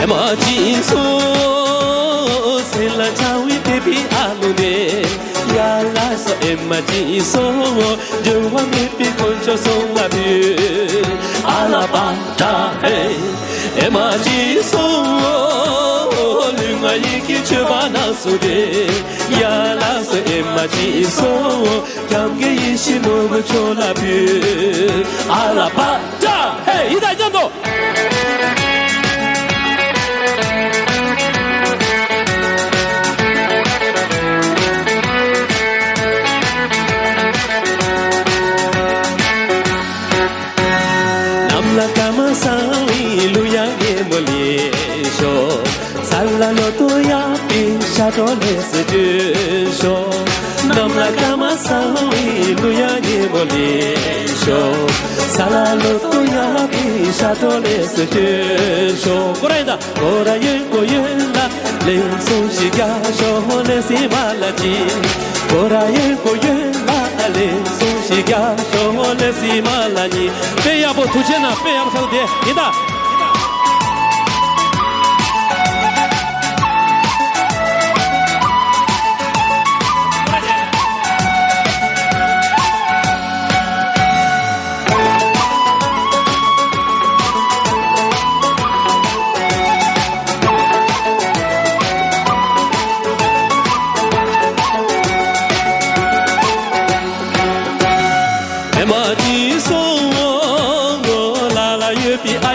ཨེ་མ་ཅི་སོ་སེ་ལ་ཆ་བི་ཏེ་བི་ཨ་ལུ་ནེ་ཡ་ལ་སོ། ཨེ་མ་ཅི་སོ་འགྱུར་བ་མེད་པའི་དཀོན་མཆོག་གསུམ་ལ་འབུལ། ཨ་ལ་པ་ཏྲ་ཧེ། ཨེ་མ་ཅི་སོ་ལུས་ངག་ཡིད་ཀྱི་མཆོད་པ་ནང་སུ་དེ་ཡ་ལ་སོ། ཨེ་མ་ཅི་སོ་སྐྱབས་མགོན་ཡེ་ཤེས་ནོར་བུ་མཆོག་ལ་འབུལ། ཨ་ལ་པ་ཏྲ་ཧེ། ཡི་དྭགས་མཉམ་དུ། གནམ་ལ་སྐར་མ་བསང་བའི་གླུ་དབྱངས་སྙན་མོ་ལེན་ཤོག་ས་ལ་ལོ་ཏོག་ཡག་པའི་ཤ་སྒྲོ་ལེགས་སུ་གྱོན་ཤོག་གནམ་ལ་སྐར་མ་བསང་བའི་གླུ་དབྱངས་སྙན་མོ་ལེན་ཤོག་ས་ལ་ལོ་ཏོག་ཡག་པའི་ཤ་སྒྲོ་ལེགས་སུ་གྱོན་ཤོག་ཀོ་ར་ཡིན་ད། ཀོ་ར་ཡོན་ཀོ་ཡོན་ལ་ལེགས་སོང་ཞིག་རྒྱག་ཤོག་ལེ་སི་མ་ལ་ཅི། ཀོ་ར་ཡོན་ཀོ་ཡོན་ལ་ལེགས་སོང་ཞིག་རྒྱག་ཤོག་ལེ་སི་མ་ལ་ཉི། དཔེ་ཡག་པོ། ཐུགས་རྗེ་གནང་། དཔེ་ཡག་པོ་ཆགས་འདུག་དེ་ཡིན་ད།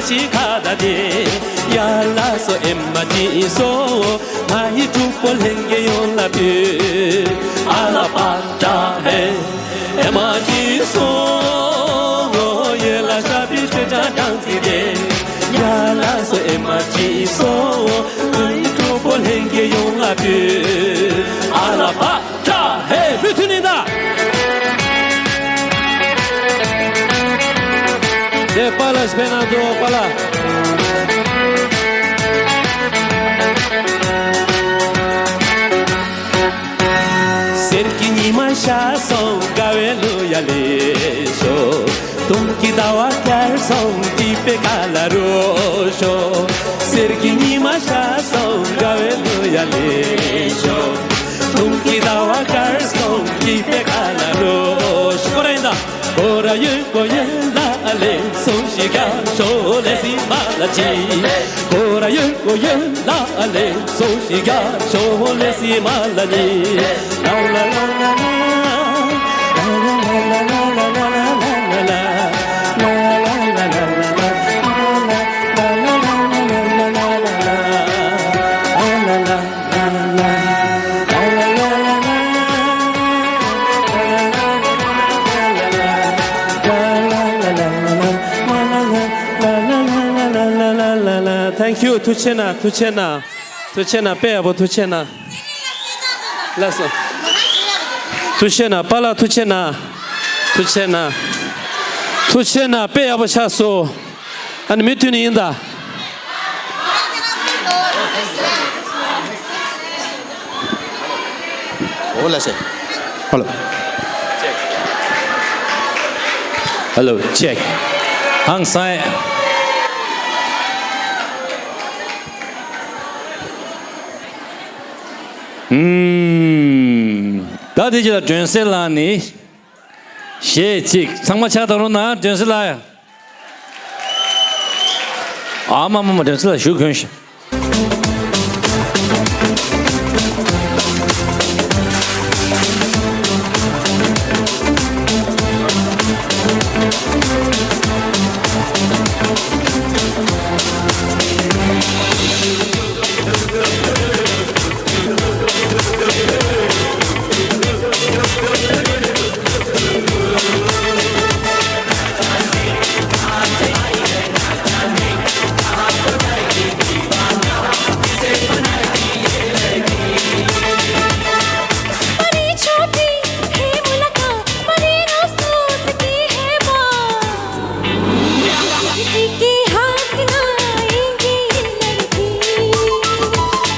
ཤི་ཁ་ད་དེ། ཡ་ལ་སོ་ཨེ་མ་ཅི་སོ། ང་ཡི་གྲོགས་པོ་ལྷན་རྒྱས་ཡོངས་ལ་ཕུལ། ཨ་ལ་པ་ཏྲ་ཧེ། ཨེ་མ་ཅི་སོ། ཡེ་ལ་ཤ་པི་ཏྲེ་ཏྲ་ཏང་ཙི་དེ། ཡ་ལ་སོ་ཨེ་མ་ཅི་སོ། ང་ཡི་གྲོགས་པོ་ལྷན་རྒྱས་ཡོངས་ལ་ཕུལ། ཨ་ལ་པ། ཧེ། མུ་མཐུད་ནས་ད། དེ་པཱ་ལགས་ཕེབས་གནང་འདུག་པཱ་ལགས། གསེར་གྱི་ཉི་མ་ཤར་སོང་དགའ་བའི་གླུ་ཡ་ལེན་ཤོག། སྟོན་གྱི་ཟླ་བ་འཆར་སོང་སྐྱིད་པའི་ཁ་ལ་རོལ་ཤོག། གསེར་གྱི་ཉི་མ་ཤར་སོང་དགའ་བའི་གླུ་ཡ་ལེན་ཤོག། སྟོན་གྱི་ཟླ་བ་འཆར་སོང་སྐྱིད་པའི་ཁ་ལ་རོལ་ཤོག། ཁོ་ར་ཡིན་ད། ཁོ་ར་ཡོད་ཁོ་ཡོད་ལ་ལེ་སོ་ཤི་ག་ཤོ་ལེ་སི་མ་ལ་ཅི། ཁོ་ར་ཡོད་ཁོ་ཡོད་ལ་ལེ་སོ་ཤི་ག་ཤོ་ལེ་སི་མ་ལ་ཉི། ལ་ལ་ལ་ལ་ལ། Thank you. ཐུགས་རྗེ་གནང་། ཐུགས་རྗེ་གནང་། ཐུགས་རྗེ་གནང་། དཔེ་ཡག་པོ། ཐུགས་རྗེ་གནང་། ལགས་སོ། ཐུགས་རྗེ་གནང་། པཱ་ལགས་ཐུགས་རྗེ་གནང་། ཐུགས་རྗེ་གནང་། ཐུགས་རྗེ་གནང་། དཔེ་ཡག་པོ་ཆགས་སོང་། ཨ་ནི་མུ་མཐུད་ནས་ཡིན་ད། འོ་ལགས་སེ། Hello. Hello, check. ཧང་སང་། ཨུམ། ད་དེ་རྗེས་ལ་སྒྲོན་གསལ་ལགས་ནི། གཞས་གཅིག་ཚང་མ་ཕྱག་བཏང་རོགས་གནང་། སྒྲོན་གསལ་ལགས། ཨ་མ་མ་མ། སྒྲོན་གསལ་ལགས་བཞུགས་དགོས་ཤག། किसी के हाथ ना आएंगे ये लड़की,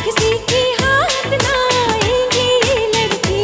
किसी के हाथ ना आएंगे ये लड़की।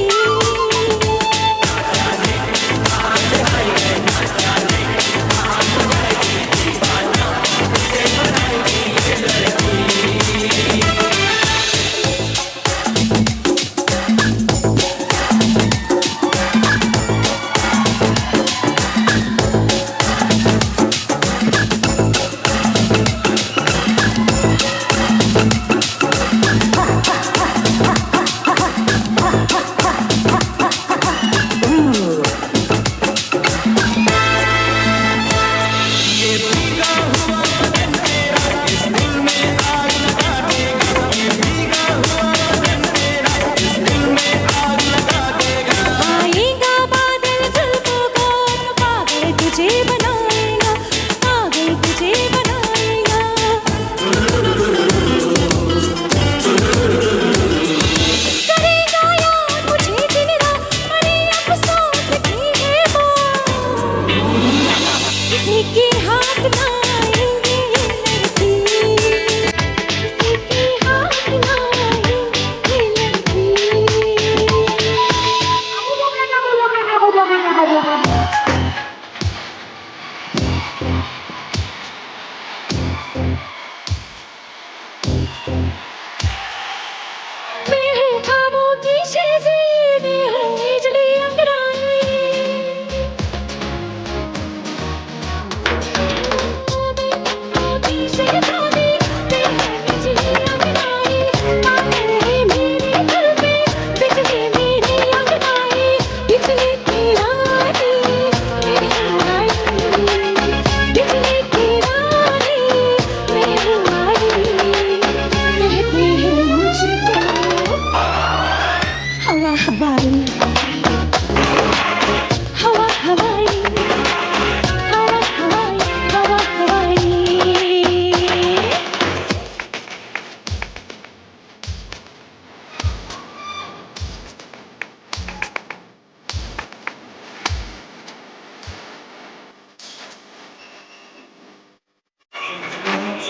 आएगा बादल जुल्फों का, पागल तुझे बनाएगा, पागल तुझे बनाएगा। करेगा याद मुझे दिन रात, बड़े अफसोस की है वो। किसी के हाथ ना आएंगे ये लड़की, किसी के हाथ ना आएंगे ये लड़की। मैं हूँ ख्वाबों की शहज़ादी, मैं हूँ बिजली अंगड़ाई। मैं हूँ ख्वाबों की शहज़ादी, मैं हूँ बिजली अंगड़ाई। आए हैं मेरे घर पे बिजली मेरी अंगड़ाई, बिजली की रानी।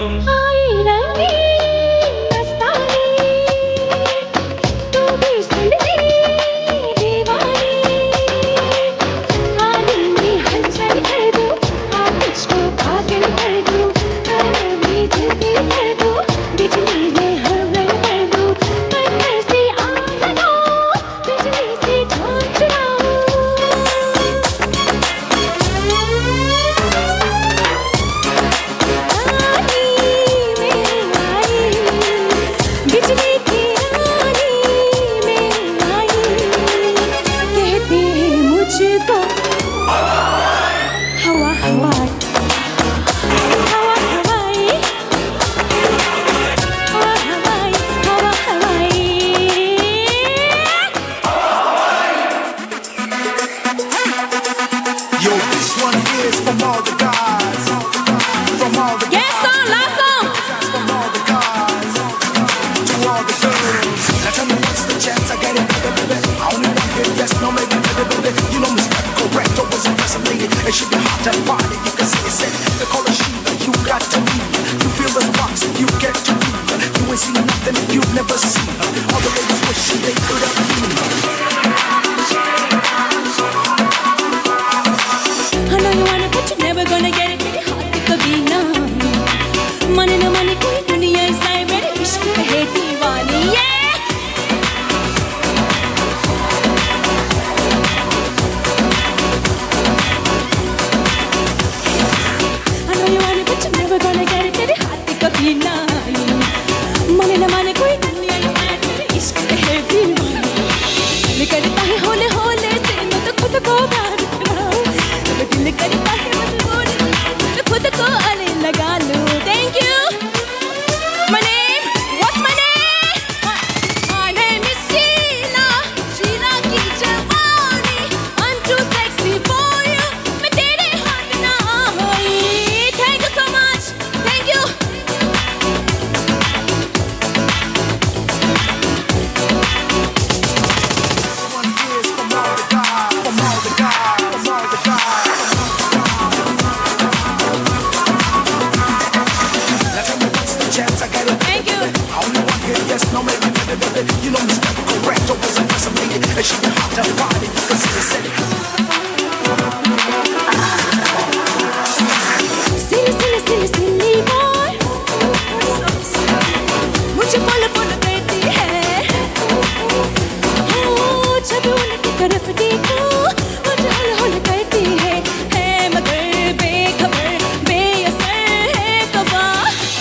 आई रंगीन मस्तानी, तू भी सुन ले दीवानी। आलम में हलचल कर दूं, आतिश को पागल कर दूं, आलम में जलती कर दूं, बिजली में हलचल कर दूं, मैं कैसी आग लगाऊं। बिजली से झांझ लाऊं। रानी मैं आई, बिजली की रानी मैं आई, कहते हैं मुझको हवा हवाई, हवा हवाई। हवा हवाई, हवा हवाई। Yo, this one is from all the guys, from all the guys. Yes, song, last song. From all the guys to all the girls. Now tell me what's the chance I get it, baby, baby. I only want it, yes, no, maybe, baby, baby. You know me, step correct, always impressing lady. And she be hot and body, you can see it set. They call her Sheila, you got to meet her. You feel the sparks, you get to meet her. You ain't seen nothing you've never seen her. All the ladies wish they could have been her. I know you want it, but you're never gonna get it. तेरे हाथ कभी ना माने ना माने कोई दुनिया, इस time मेरे इश्क पे है दीवानी। Yeah. I know you want it, but you're never gonna get it. तेरे हाथ कभी ना माने ना माने कोई दुनिया, इस time मेरे इश्क पे है दीवानी। दिल करता है होले होले से मैं तो खुद को बाहर निकालूं। दिल करता है मजबूरी से खुद को आने लगा लूं। Thank you. My name? What's my name? My name is Sheila. Sheila की जवानी. I'm too sexy for you. मैं तेरे हाथ ना आई। Thank you so much. Thank you. Thank you. Silly, silly, silly, silly boy. मुझे follow, follow करती है। हो, जब उनकी तरफ देखूं, मुझे होले, होले करती है। है मगर बेखबर, बेअसर है कवा।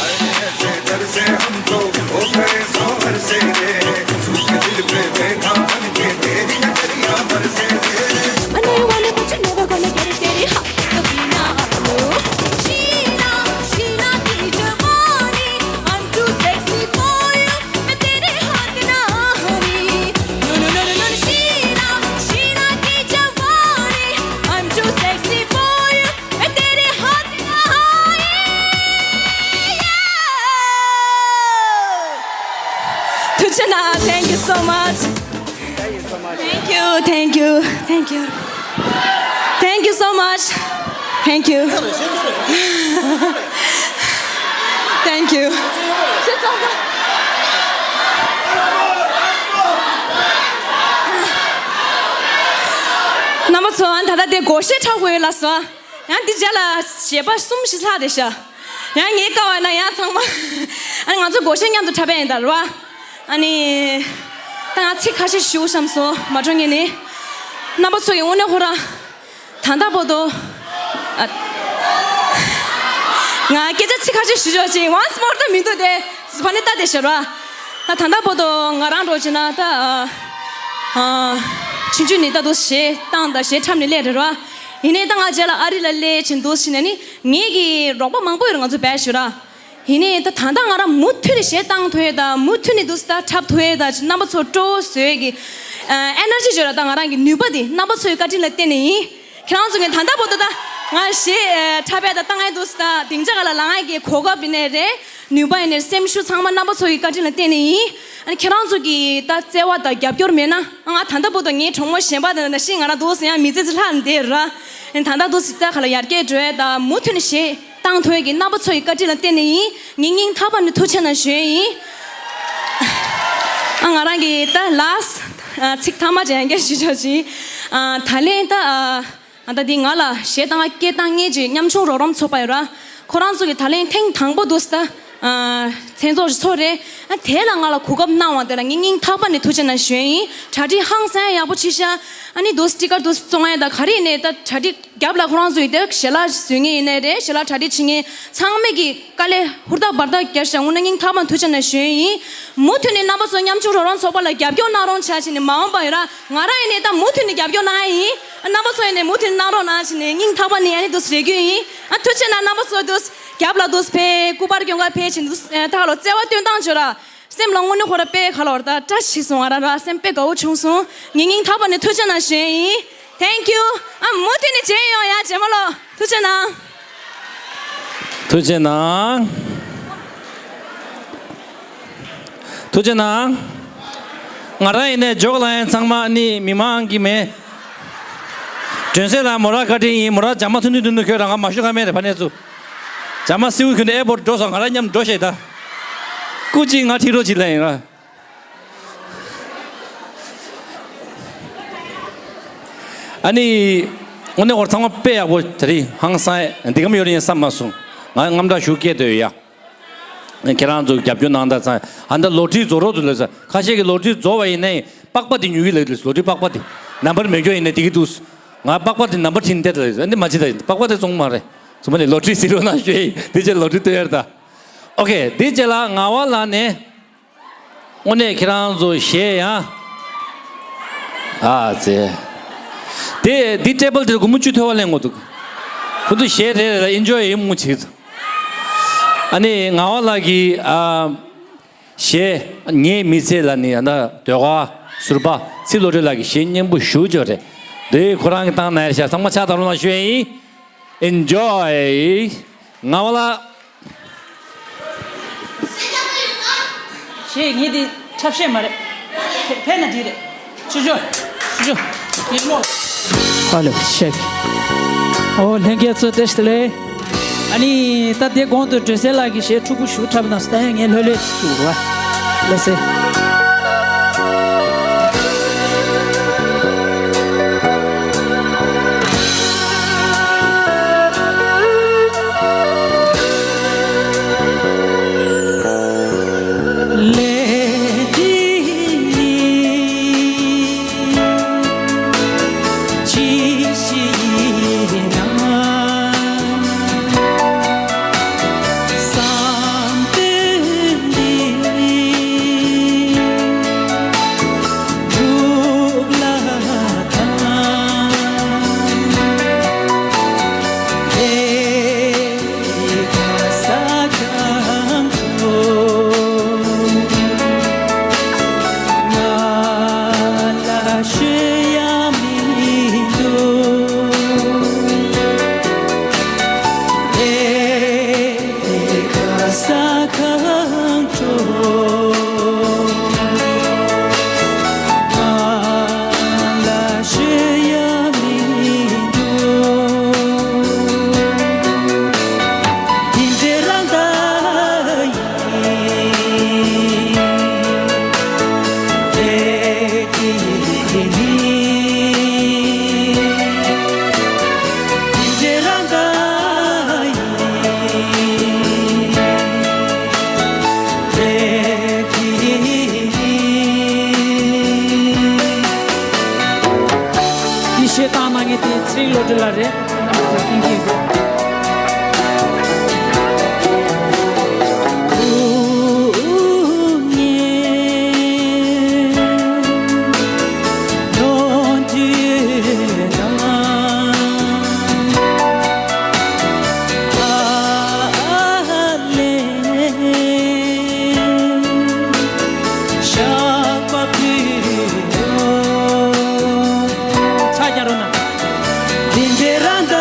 अरे ऐसे डर से हम तो हो गए सोहर से रे, सूखे दिल पे बैठा बन के तेरी नजरिया बरसे रे। I know you want it, but you're never gonna get it, तेरे हाथ कभी ना आऊं। शीला, शीला की जवानी, I'm too sexy for you, मैं तेरे हाथ ना हारी। No, no, no, no, no, Sheila, शीला की जवानी, I'm too sexy for you, मैं तेरे हाथ ना हारी। Yeah! Tuchana, thank you so much. Thank you, thank you, thank you. Thank you so much. Thank you. Thank you. རྣམ་པ་ཚོ། ཨ་ད་ལྟ་དེ་སྒོར་གཞས་འཁྲབ་དགོས་ཡོད་ལབ་སོང་། ཡང་འདི་རྗེས་ལ་གཞས་པ་གསུམ་བཞི་ལྷག་བསྡད་ཤག་ཡང་ངའི་ཀ་བ་ན་ཡང་ཚང་མ། ཨ་ནི་ང་ཚོ་སྒོར་གཞས་མཉམ་དུ་འཁྲབ་པ་ཡིན་ད་རེད་བ། ཨ་ནི། ད་ང་ཚིག་ཁ་ཤས་ཞུ་བསམ་སོང་། མ་འགྲོ་ངེས་ནི། རྣམ་པ་ཚོ་ཡི་དངོས་གནས་ཁོ་རང་། ད་ལྟ་བར་དུ། ཨ། ང་སྐད་ཆ་ཚིག་ཁ་ཤས་ཞུ་ཆོག་ཅིང་། once more ད་མི་འདུག་སྟེ། ཕ་ནི་ལྟ་དེ་ཤར་བ། ད་ད་ལྟ་བར་དུ་ང་རང་འགྲོ་ཅི་ན་ད། ཨ། ཨ། ཆུང་ཆུང་ནས་ད་དུ་གཞས་བཏང་དང་གཞས་འཁྲབ་ནས་སླེབས་རེད་བ། ཡིན་ནའི་ད་ང་རྗེས་ལ་ཨ་རི་ལ་སླེབས་ཕྱིན་དུས་ཕྱིན་ནས་ནི་ངེད་ཀྱི་རོགས་པ་མང་པོ་ཡོད་རེད། ང་ཚོ་བེད་ཞུ་ར། ཡིན་ནའི་ད་ད་ལྟ་ང་རང་མུ་མཐུད་ནས་གཞས་བཏང་ཐུབ་ཡས་དང་། མུ་མཐུད་ནས་འདུག་སེ་ད་འཁྲབ་ཐུབ་ཡས་དང་། རྣམ་པ་ཚོ་སྤྲོ་བོ་བཟོ་ཡས་ཀྱི་ཨ་ཨེ་ནར་ཇི་ཡོད་ར། ད་ང་རང་གི་ནུས་པ་དེ་རྣམ་པ་ཚོའི་བཀའ་དྲིན་ལ་བརྟེན་ནས་ཡིན། ཁྱེད་རང་ཚོ་གིས་ད་ལྟ་བར་དུ་ད་ང་གཞས་ཨ་འཁྲབ་ཡས་དང་བཏང་ཡས་འདུག་སེ་ད་སྡིངས་ཆ་སྒང་ལ་ལངས་ཡས་ཀྱི་གོ་སྐབས་ཡིན་ནའི་རེད། ནུས་པ་ཡིན་ནའི་སེམས་ཤུགས་ཚང་མ་རྣམ་པ་ཚོ་གི་བཀའ་དྲིན་ལ་བརྟེན་ནས་ཡིན། ཨ་ནི་ཁྱེད་རང་ཚོ་གི་ད་བརྩེ་བ་དང་རྒྱབ་སྐྱོར་མེད་ན། ང་ད་ལྟ་བར་དུ་ངའི་གྲོགས་མོ་གཞན་པ་དང་ནང་བཞིན་ང་རང་འདུག་སེ་ཡང་མི་ཚེ་ཚེ་ལྷག་ནས་བསྡད་ར། ཨ་ནི་ད་ལྟ་འདུག་སེ་ད་ག་ལ་ཡར་རྒྱས་འགྲོ་ཡས་དང་མུ་མཐུད་ནས་གཞས་ བཏང་ཐུབ་ཡས་ཀྱི་རྣམ་པ་ཚོ་ཡི་བཀའ་དྲིན་ལ་བརྟེན་ནས་ཡིན། ངས་སྙིང་ཐག་པ་ནས་ཐུགས་རྗེ་གནང་ཞུ་ཡས་ཡིན། ཨ་ང་རང་གི་ད་ལཱསི་ཚིག་ཐ་མ་ཅིག་ཡང་བསྐྱར་ཞུ་ཆོག་ཅིག་ཨ་ད་ལན་ད་ཨ་ད་འདི་ང་ལ་གཞས་བཏང་སྐད་བཏང་མཁན་ཅིག་ཉམ་ཆུང་རོགས་རམ་ཚོགས་པ་ཡོད་ར། ཁོ་རང་ཚོ་གི་ད་ལན་ཐེངས་དང་པོ་འདུག་ད། ཨ་མཚན་ཚོགས་ཅིག་ཚོགས་རེད། ཨ་དེ་ལ་ང་ལ་གོ་སྐབས་གནང་བ་དེ་ལ་ངས་སྙིང་ཐག་པ་ནས་ཐུགས་རྗེ་གནང་ཞུ་ཡས་ཡིན། གྲ་སྒྲིག་ཧང་སང་ཡག་པོ་བྱས་ཤག་ཨ་ནི་འདུག་སྤྲི་དཀར་འདུག་བཙོང་ཡས་ད་ག་རེ་ཡིན་ནའི་ད་གྲ་སྒྲིག་རྒྱབ་ལ་ཁོ་རང་ཚོ་ཡི་དེ་ཞལ་ལག་བཟོ་མཁན་ཡིན་ནའི་རེད། ཞལ་ལག་གྲ་སྒྲིག་བྱེད་མཁན་ཚང་མས་ཀྱི་དཀའ་ལས་ཧུར་ཐག་འབར་ཐག་བརྒྱབ་ཤག་དངོས་གནས་སྙིང་ཐག་པ་ཐུགས་རྗེ་གནང་ཞུ་ཡས་ཡིན། མུ་མཐུད་ནས་རྣམ་པ་ཚོ་ཉམ་ཆུང་རོགས་རམ་ཚོགས་པ་ལ་རྒྱབ་སྐྱོར་གནང་རོགས་བྱ་བྱས་ནས་མ་འོངས་པ་ཡོད་ར། ང་རང་ཡིན་ནའི་ད་མུ་མཐུད་ནས་རྒྱབ་སྐྱོར་གནང་ཡས་ཡིན། རྣམ་པ་ཚོ་ཡིན་ནའི་མུ་མཐུད་ནས་གནང་རོགས་གནང་བྱས་ནས་སྙིང་ཐག་པ་ནས་ཨ་ནི་འདུག་རེ་སྐུལ་ཡིན། ཨ་ཐུགས་རྗེ་གནང་། རྣམ་པ་ཚོ་འདུག་རྒྱབ་ལ་འདུག་ཕེབས་སྐྱེལ་འདུག་ད་ལོ་བརྩེ་བ་སྟོན་སྟངས་བྱོས་ར། སེམས་ལ་དངོས་གནས་ཁོ་ར་དཔེ་ག་ལོར་ད་བཀྲ་ཤིས་སོང་ང་ར་ར་སེམས་དཔེ་དགའ་བོ་བྱུང་སོང་། ངས་སྙིང་ཐག་པ་ནས་ཐུགས་རྗེ་གནང་ཞུ་ཡས་ཡིན། Thank you། ཨ་མུ་མཐུད་ནས་མཇལ་ཡོང་ཡ་རྗེས་མ་ལོ། ཐུགས་རྗེ་གནང་། ཐུགས་རྗེ་གནང་། ཐུགས་རྗེ་གནང་། ང་རང་ཡིན་ནའི་འཇོག་ལ་ཡན་ཚང་མ་ནི་མི་མང་གི་མེད། སྒྲོན་གསལ་ལ་མོ་ར་བཀའ་དྲིན་ཡིན། མོ་ར་ཇ་མ་ཚུན་ཚུན་དུ་ནུ་ཁྱོད་རང་ང་མ་ཞུ་ཁ་མེད་རེད། ཕ་ནས་ཚུ་ཇ་མ་སེའུ་ཁྱོད་ནས་ཨེ་པོར་འགྲོ་སོང་། ང་ར་མཉམ་འགྲོ་ཤེས་ད། སྐུ་གཅིག་ང་ཁྲིད་རོགས་གྱིས་ལ་ཡིན་ར། ཨ་ནི་དངོས་གནས་ཁོར་ཚང་མ་དཔེ་ཡག་པོ་དེ་རིང་ཧང་སང་འདི་གམ་ཡོད་རེད་བསམ་མ་སོང་། ང་རྔམ་སྐྲག་ཞུ་སྐད་དོད་ཡ། ཁྱེད་རང་ཚོ་རྒྱབ་སྐྱོར་གནང་དང་ཚང་ཨ་ད་ལོ་ཊི་རི་རྫོགས་རོགས་ཚུ་ལ་ས་ཁ་ཤས་ཀྱི་ལོ་ཊི་རི་རྫོགས་པ་ཡིན་ནའི་པགས་པ་དེ་ཉོ་གི་ལ་ལོ་ཊི་རི་པགས་པ་དེ་ནམ་བར་མེད་སྐྱོ་ཡིན་ནའི་དེ་གི་འདུག་ང་པགས་པ་དེ་ནམ་བར་ཁྲིན་ཏེ་ལ་ཨ་འདི་མ་བྱེད་ད་ཡིན་པགས་པ་དེ་བཙོང་མ་རེད། ཚོ་མ་ནི་ལོ་ཊི་རི་ཟེར་རོགས་གནང་ཞུ་ཡ་ཡིན། དེ་ཆེད་ལོ་ཊི་རི་སྟོན་ཡར་ད། ཨོ་ཁེ། དེ་རྗེས་ལ་ངག་དབང་ལགས་ནས་དངོས་གནས་ཁྱེད་རང་ཚོ་གཞས་ཡང་ཨ་ཙེ། དེ་འདི་ཊེ་བལ་དེར་སྒོར་མོ་བཅུ་ཐོལ་བ་ལེན་དགོས་འདུག་ཁོ་ཚོ་གཞས་རེ་རེ་ལ་ཨེན་ཇོ་ཡེ་མོ་བྱེད། ཨ་ནི་ངག་དབང་ལགས་ཀྱིས་ཨ་གཞས་ངའི་མི་ཚེ་ལ་ནི་ཡང་ན་ཟློས་གར་ཟུར་པ་ཚེ་བློ་གྲོས་ལགས་ཀྱི་གཞས་སྙན་པོ་ཞེ་པོ་ཅིག་རེད། འདི་ཁོ་རང་གིས་བཏང་གནང་ཡ་ཤག་ཚང་མ་ཕྱག་བརྡབ་རོགས་གནང་ཞུ་ཡ་ཡིན། Enjoy། ངག་དབང་ལགས། གཞས་ངས་འདི་འཁྲབ་ཤེས་མ་རེད། ཕེ་ཕེ་ན་འདི་རེད། ཆུ་ཆུ། ཆུ་ཆུ། ཡིན་ལོ། Hello check། ཨོ་ལྷན་རྒྱས་ཚོ་བདེ་ཞིག་ལེ། ཨ་ནི་ད་དེ་གོང་དུ་སྒྲོལ་གསལ་ལགས་ཀྱི་གཞས་ཕྲུ་གུ་ཞུ་འཁྲབ་གནང་སོང་། ད་ཡང་ངས་ལྷོད་ལྷོད་ཞུ་བ། ལགས་སེ། འདི་གཞས་བཏང་གནང་མཁན་དེ་ཚེ་རིང་བློ་གྲོས་ལགས་རེད། ཕྱག་རྒྱ་རོ་ན། འདི་འདྲའི་རང་ད།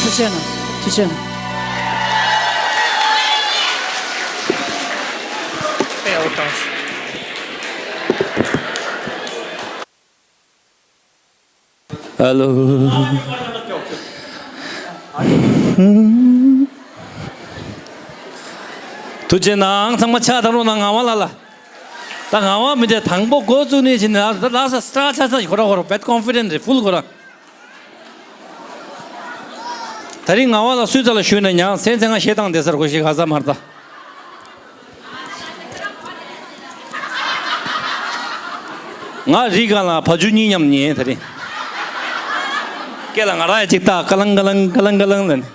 ཐུགས་རྗེ་གནང་། ཐུགས་རྗེ་གནང་། ཧ་ལོ། ཐུགས་རྗེ་གནང་། ཚང་མ་ཕྱག་བརྡབ་རོགས་གནང་། ངག་དབང་ལགས་ལ། ད་ངག་དབང་མི་འདྲ་དང་པོ་འགོ་བཙུགས་ནས་བྱས་ནས་ལ་ལ་ས་སི་ཊར་ཆ་ས་ཁོ་ར་ཁོ་ར་བེད་ཀོན་ཕི་ཌེན་ཊི་རེད། ཕུལ་ཁོ་ར། ད་རིང་ངག་དབང་ལགས་སུས་རྩ་ལ་ཞུས་ན་ཉང་སེམས་ཚེ་ང་བཤད་སྟངས་བསྡད་སར་གོ་ཞིག་ག་ས་མར་ད། ང་རི་གང་ལ་བ་ཇུ་གཉིས་མཉམ་ཉན་ད་རིང་། སྐེ་ལ་ང་ར་ཡ་གཅིག་ཏག་ཀ་ལང་ཀ་ལང་ཀ་ལང་ཀ་ལང་ལ་ནི།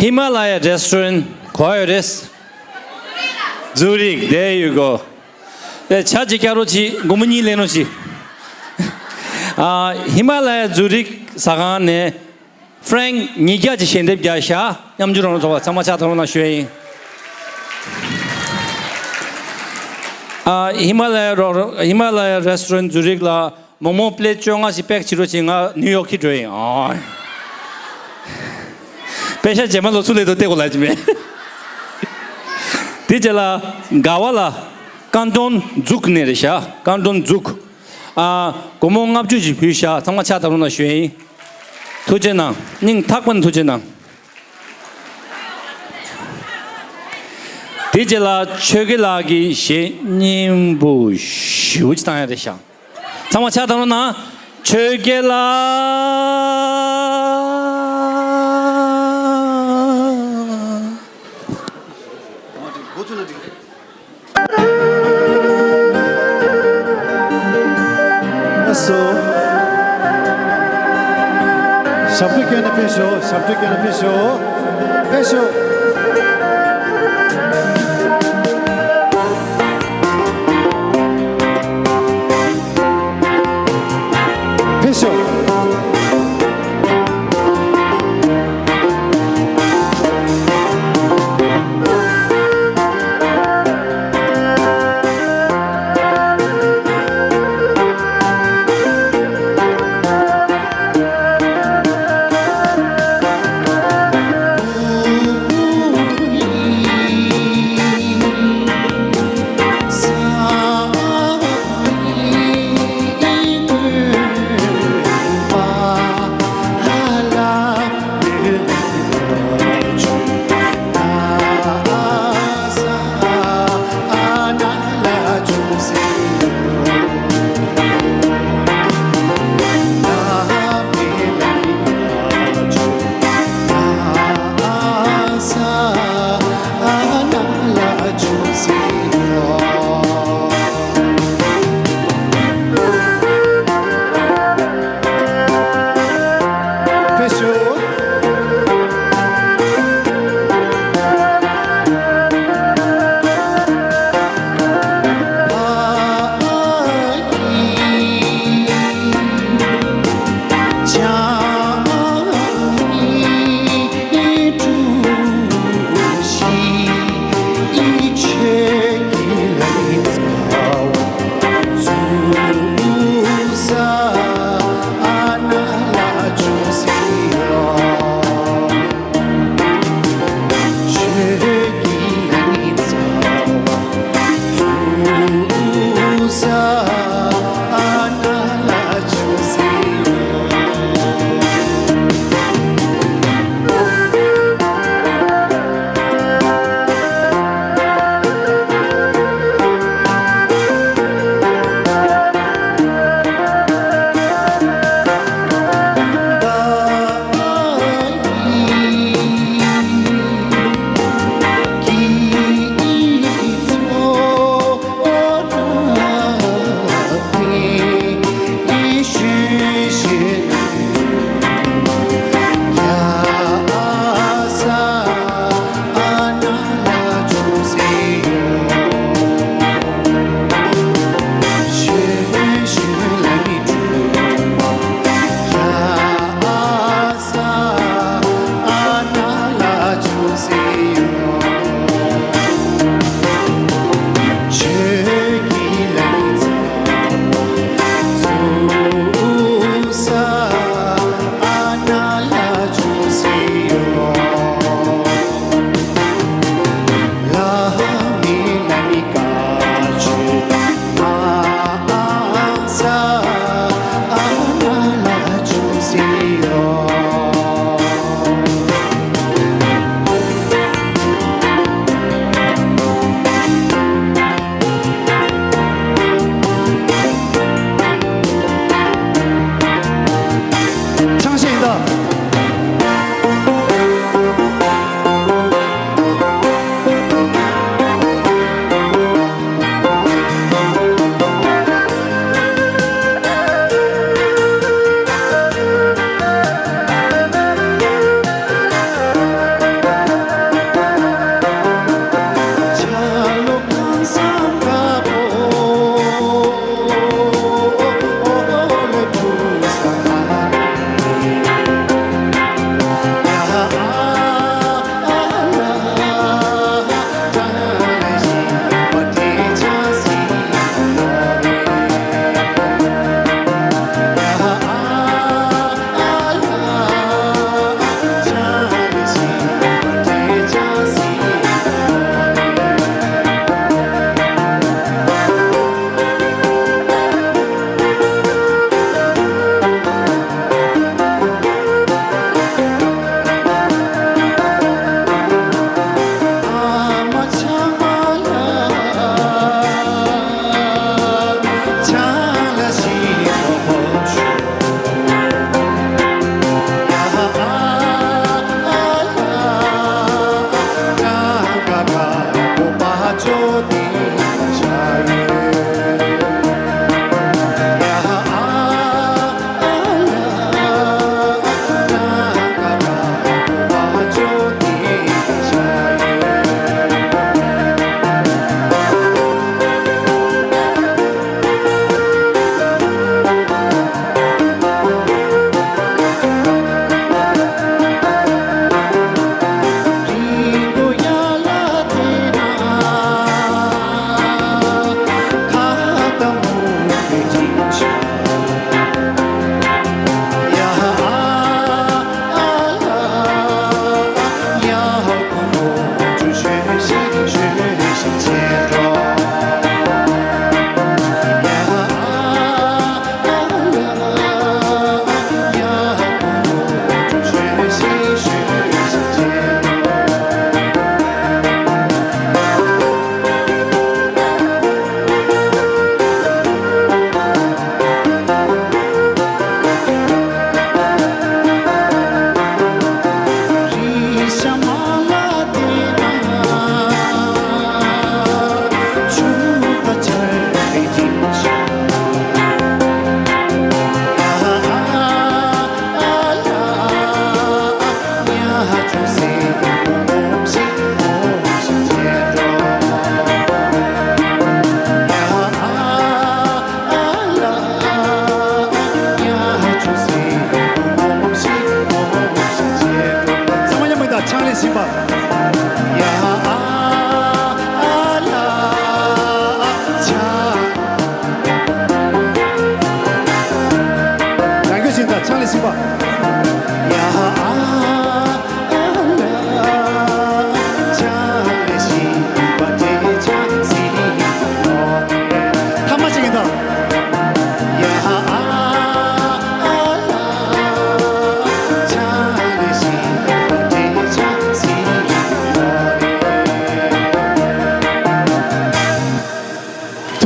ཧི་མ་ལ་ཡ་རེ་སི་ཊོ་རན་ཊི་ག་པར་ཡོད་རེད། ཛུ་རིག་དེ་ཡོད་གོ། ཨེ་ཆ་ཅིག་སྐྱ་རོ་ཅིག་སྒོར་མོ་གཉིས་ལེན་རོགས་ཅིག་ཨ་ཧི་མ་ལ་ཡ་ཛུ་རིག་ཟ་ཁང་ནས་ཧྥ་རན་ཀི་ཉིས་བརྒྱ་ཅིག་ཞལ་འདེབས་རྒྱག་ཤག་མཉམ་འཇོག་རང་ཚོགས་པ་ཚང་མ་ཕྱག་ཐོག་ལ་ཞུ་ཡ་ཡིན། ཨ་ཧི་མ་ལ་ཡ་རོ་ཧི་མ་ལ་ཡ་རེ་སི་ཊོ་རན་ཊི་ཛུ་རིག་ལ་མོག་མོག་པི་ལེ་ཊི་བཅོ་ལྔ་ཞིག་པེག་བྱེད་རོགས་བྱེད། ང་ནིའུ་ཡོག་ཁྱེར་འགྲོ་ཡིན། ཨོ། པེ་ཤ་རྗེས་མ་ལོ་ཚུར་ལེན་དུ་སྟེར་དགོས་ལབ་ཀྱི་མེད། དེ་རྗེས་ལ་དགའ་བ་ལ་ཀན་ཊོན་ཛུག་ནས་རེད་ཤག་ཀན་ཊོན་ཛུག་ཨ་སྒོར་མོ་ལྔ་བཅུ་ཞིག་ཕུལ་ཤག་ཚང་མ་ཕྱག་བརྡབ་རོགས་གནང་ཞུ་ཡ་ཡིན། ཐུགས་རྗེ་གནང་། སྙིང་ཐག་པ་ནས་ཐུགས་རྗེ་གནང་། དེ་རྗེས་ལ་ཆོས་རྒྱལ་ལགས་ཀྱིས་གཞས་སྙན་པོ་ཞེ་པོ་ཅིག་བཏང་ཡ་རེད་ཤག་ཚང་མ་ཕྱག་བརྡབ་རོགས་གནང་། ཆོས་རྒྱལ་ལགས། ལགས་སོ། ཞབས་བྲོ་སྐྱོན་ན་ཕེབས་ཤོག་ཞབས་བྲོ་སྐྱོན་ན་ཕེབས་ཤོག་ཕེབས་ཤོག་ཕེབས་ཤོག་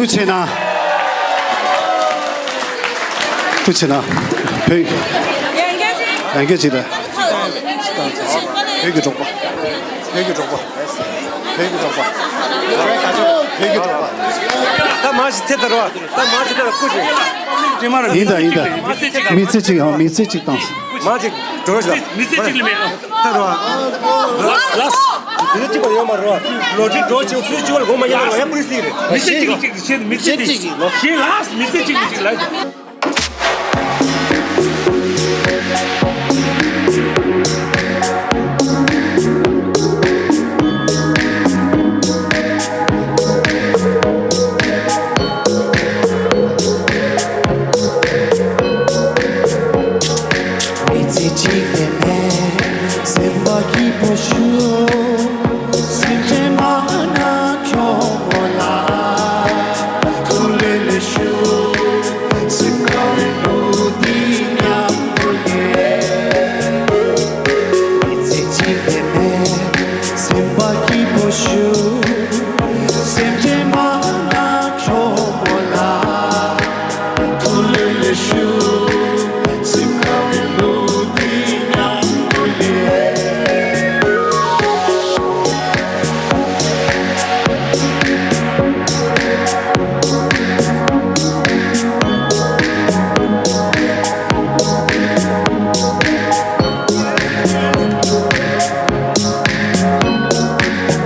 ཐུགས་ཆེ་གནང་། ཐུགས་ཆེ་གནང་། བོད། ཡང་བསྐྱར་ཅིག་རེད། བོད་ཀྱི་འབྲོག་པ། བོད་ཀྱི་འབྲོག་པ། བོད་ཀྱི་འབྲོག་པ། བོད་ཀྱི་འབྲོག་པ། ད་མ་ཞིག་ཐེབས་ད་རོ། ད་མ་ཞིག་ཐེབས་ད་སྐུ་ཞིག་ཡིན་ད་ཡིན་ད། མི་ཚེ་གཅིག་ཡང་མི་ཚེ་གཅིག་བཏང་སོང་། མ་ཞིག་འགྲོ་རོགས་ཞིག་མི་ཚེ་གཅིག་ལ་མེད་ད་རོ། ལགས། མི་ཚེ་གཅིག་པ་ཡོད་མ་རོ། ལོ་ཁྲི་འགྲོ་ཆེ་ཚུལ་གཅིག་པ་ལ་གོ་མ་ཡིན་ན་རོ། ཧེ་པོ་ལི་སི་ལི་རེད། མི་ཚེ་གཅིག་ལ་གཅིག་ཞེས་མི་ཚེ་གཅིག་ཞེས་ལགས། མི་ཚེ་གཅིག་ལ་གཅིག་ལ། མི་ཚེ་གཅིག་ལས་མེད་སེམས་པ་སྐྱིད་པོ་ཞུ། སེམས་ཅན་མ་ན་ཁྱོ་མོ་ལ། ཐུགས་ལས་ལས་ཞུ། སེམས་དགའ་བའི་ལུས་འདི་མཉམ་དུ་ལས། མི་ཚེ་གཅིག་ལས་མེད་སེམས་པ་སྐྱིད་པོ་ཞུ། སེམས་ཅན་མ་ན་ཁྱོ་མོ་ལ། ཐུགས་ལས་ལས་ཞུ། སེམས་དགའ་བའི་ལུས་འདི་མཉམ་དུ་ལས།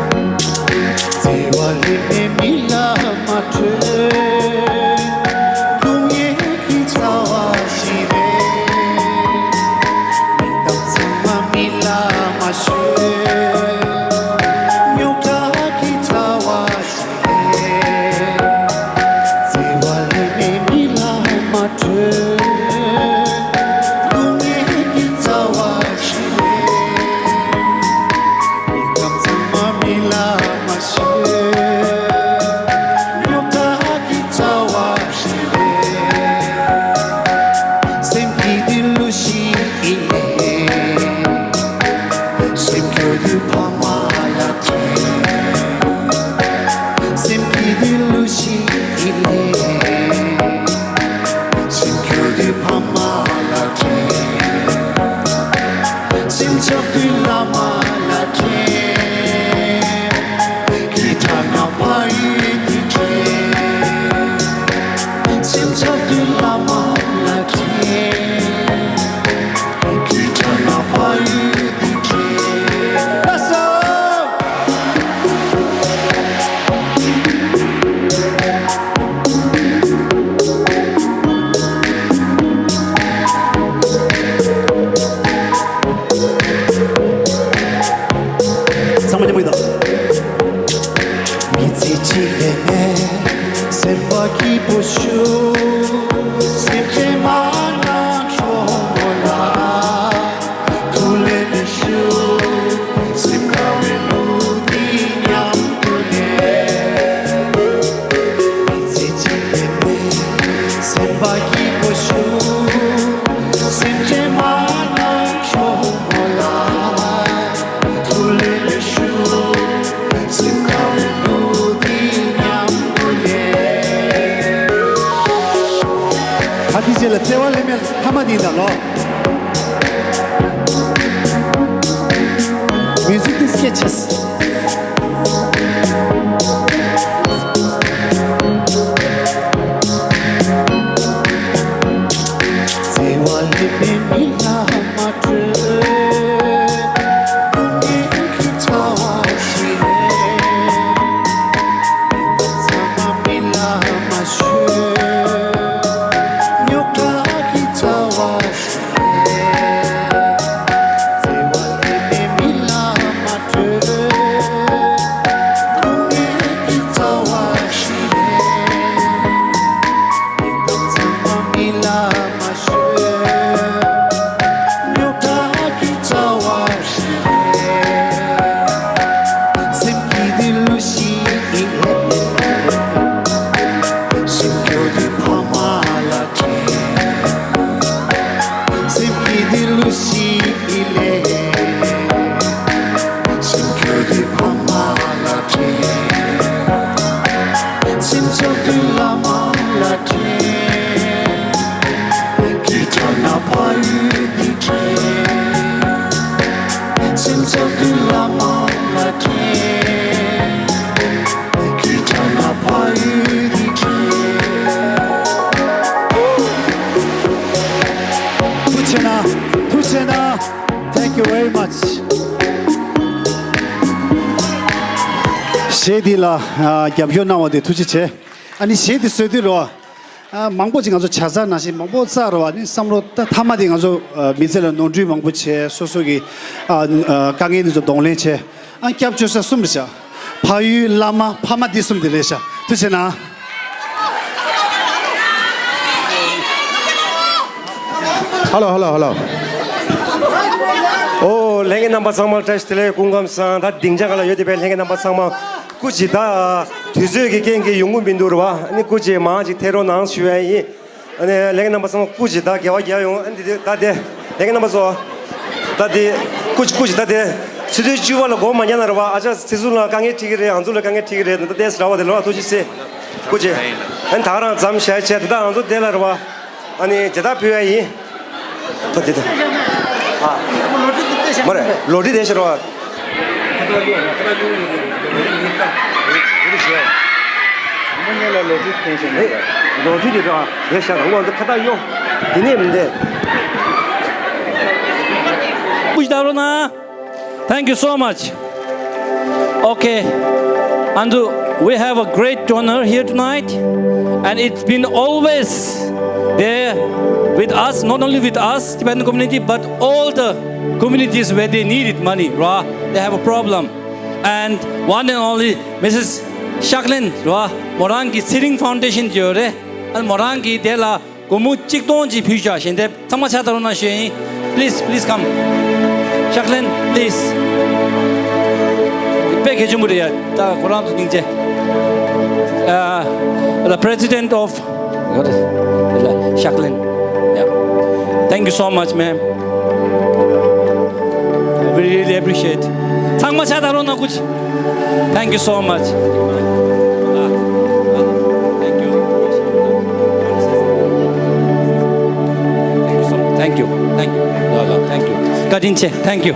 བརྩེ་བ་ལྷད་མེད་མི་ལ་མ་འཕྲོད། སྡུག་བསྔལ་གྱི་ཚ་བ་ཞིག་རེད། མི་དང་ཚང་མ་མི་ལ་མ་ཤོད། རྙོག་དྲ་གི་ཚ་བ་ཞིག་རེད། བརྩེ་བ་ལྷད་མེད་མི་ལ་མ་འཕྲོད། སྡུག་བསྔལ་གྱི་ཚ་བ་ཞིག་རེད། མི་དང་ཚང་མ་མི་ལ་མ་ཤོད། རྙོག་དྲ་གི་ཚ་བ་ཞིག་རེད། སེམས་ཀྱི་འདི་གླུ་ཞིག་ཡིན་ནས། སེམས་ཁྱོད་འདི་ཕ་མ་ལ་དྲན། སེམས་ཀྱི་འདི་གླུ་ཞིག་ཡིན་ནས། སེམས་ཁྱོད་འདི་ཕ་མ་ལ་དྲན། སེམས་ཆགས་དུས་བླ་མ་ལ་དྲན། ཁྱེད་དྲག་ན་ཕ་ཡུལ་དུ་དྲན། སེམས་ཆགས་དུས་བླ་མ་ལ་དྲན། ཁྱེད་དྲག་ན་ཕ་ཡུལ་དུ་དྲན། ལགས་སོ། ཚང་མ་མཉམ་པོ་ཡིན་ད། མི་ཚེ་གཅིག་ལས་མེད་སེམས་པ་སྐྱིད་པོ་ཞུ། སེམས་ཅན་མ་ན་ཁྱོ་མོ་ལ། ཐུགས་ལས་མི་ཞུ། སེམས་དགའ་བའི་ལུས་འདི་མཉམ་དུ་ལས། མི་ཚེ་གཅིག་ལས་མེད་སེམས་པ་སྐྱིད་པོ་ཞུ། སེམས་ཅན་མ་ན་ཁྱོ་མོ་ལ། ཐུགས་ལས་མི་ཞུ། སེམས་དགའ་བའི་ལུས་འདི་མཉམ་དུ་ལས། ད་འདི་རྗེས་ལ་བརྩེ་བ་ལྷད་མེད་ལྷ་མ་ཡིན་ད་ལོ། Music is sketches. སེམས་ཚོགས་ཀྱི་བླ་མ་ལ་དྲན། གྱི་དྲན་ན་ཕ་ཡུལ་འདི་དྲན། སེམས་ཚོགས་ཀྱི་བླ་མ་ལ་དྲན། གྱི་དྲན་ན་ཕ་ཡུལ་འདི་དྲན། ཐུགས་རྗེ་གནང་། ཐུགས་རྗེ་གནང་། Thank you very much. གཞས་འདི་ལ་ཨ་རྒྱབ་སྐྱོར་གནང་བ་དེ་ཐུགས་རྗེ་ཆེ། ཨ་ནི་གཞས་འདི་བཟོས་དུས་རོ། ཨ་མང་པོ་ཅིག་ང་ཚོ་བྱ་ཚ་ནང་བཞིན་མང་པོ་བཙལ་རོ། ཨ་ནི་བསམ་བློ་ད་མཐའ་མ་དེ་ང་ཚོ་ཨ་མི་ཚེ་ལ་ནོར་འཁྲུལ་མང་པོ་བྱས། སོ་སོ་གི་ཨ་ཨ་དཀའ་ངལ་འདི་ཚོ་གདོང་ལེན་བྱས། ཨ་སྐྱབས་བཅོལ་ས་གསུམ་རེད་ཤག་ཕ་ཡུལ། བླ་མ། ཕ་མ། འདི་གསུམ་དེ་རེད་ཤག་ཐུགས་རྗེ་གནང་། ཧ་ལོ་ཧ་ལོ་ཧ་ལོ། ཨོ་ལྷན་རྒྱས་རྣམ་པ་ཚང་མ་བཀྲ་ཤིས་བདེ་ལེགས། སྐུ་ཁམས་བཟང་། ད་སྡིངས་ཆ་སྒང་ལ་ཡོད་བསྡད་པའི་ལྷན་རྒྱས་རྣམ་པ་ཚང་མ་སྐུ་མཁྱེན། ད་དུས་ཚོད་ཀྱི་རྐྱེན་གྱིས་ཡོང་གི་མི་འདུག་རེད་བ། ཨ་ནི་སྐུ་མཁྱེན་མང་ཅིག་ཐེབས་རོགས་གནང་ཞུ་ཡ་ཡིན། ཨ་ནི་ལྷན་རྒྱས་རྣམ་པ་ཚང་མ་སྐུ་མཁྱེན་ད་དགེ་བ་རྒྱག་ཡོང་། ཨ་ནི་འདི་ད་དེ་ལྷན་རྒྱས་རྣམ་པ་ཚོ་ད་དེ་སྐུ་མཁྱེན་སྐུ་མཁྱེན་ད་དེ་ཆུ་ཚོད་བཅུ་པ་ལ་སྒོ་མ་བརྒྱབ་ན་རེད་བ། ཨ་ཅག་ཚེ་བཙུན་ལ་དཀའ་ངལ་འཕྲད་ཀྱི་རེད། ང་ཚོ་ལ་དཀའ་ངལ་འཕྲད་ཀྱི་རེད། ད་ལྟ་ཏེས་ར་བ་དེ་ལོ་ཐུགས་རྗེ་ཆེ། སྐུ་མཁྱེན། ཨ་ནི་ད་རང་མཚམས་བཞག་བྱས་ད་ལྟ་ང་ཚོ་དེ་ལ་རེད་བ། ཨ་ནི་མཇལ་དར་ཕུལ་ཡ་ཡིན། ད་དེ་ད། ཨ། མ་རེད། ལོ་ཊི་དེ་ཤར་བ། ལོ་ཊི་དེ་ཤར་བ། དེ་ཤར་བ། ཁ་བཏགས་གཡོ། དེ་ནས་མི་འདས། Thank you so much. Okay. And uh, we have a great donor here tonight. And it's been always there with us, not only with us, Tibetan community, but all the communities where they needed money, right? They have a problem. And one and only Missus Shaklin, right? མོ་རང་གི་Seeding Foundation ཡོད་རེད། ཨ་མོ་རང་གིས་དེ་ལ་སྒོར་མོ་གཅིག་སྟོང་ཅིག་ཕུལ་བཞག་ཞལ་འདེབས། ཚང་མ་ཕྱག་བརྡབ་རོགས་གནང་ཞུ་ཡིན། Please, please come. Shaklin, please. དཔེ་གལ་ཆེན་པོ་རེད་ཡ། ད་ཁོ་རང་ཚོ་སྙིང་རྗེ། Uh, the president of Shaklin. Yeah. Thank you so much, ma'am. We really appreciate. ཚང་མ་ཕྱག་བརྡབ་རོགས་གནང་། Thank you so much. Thank you. Thank you so much. Thank you. Thank you. Thank you. བཀའ་དྲིན་ཆེ། Thank you.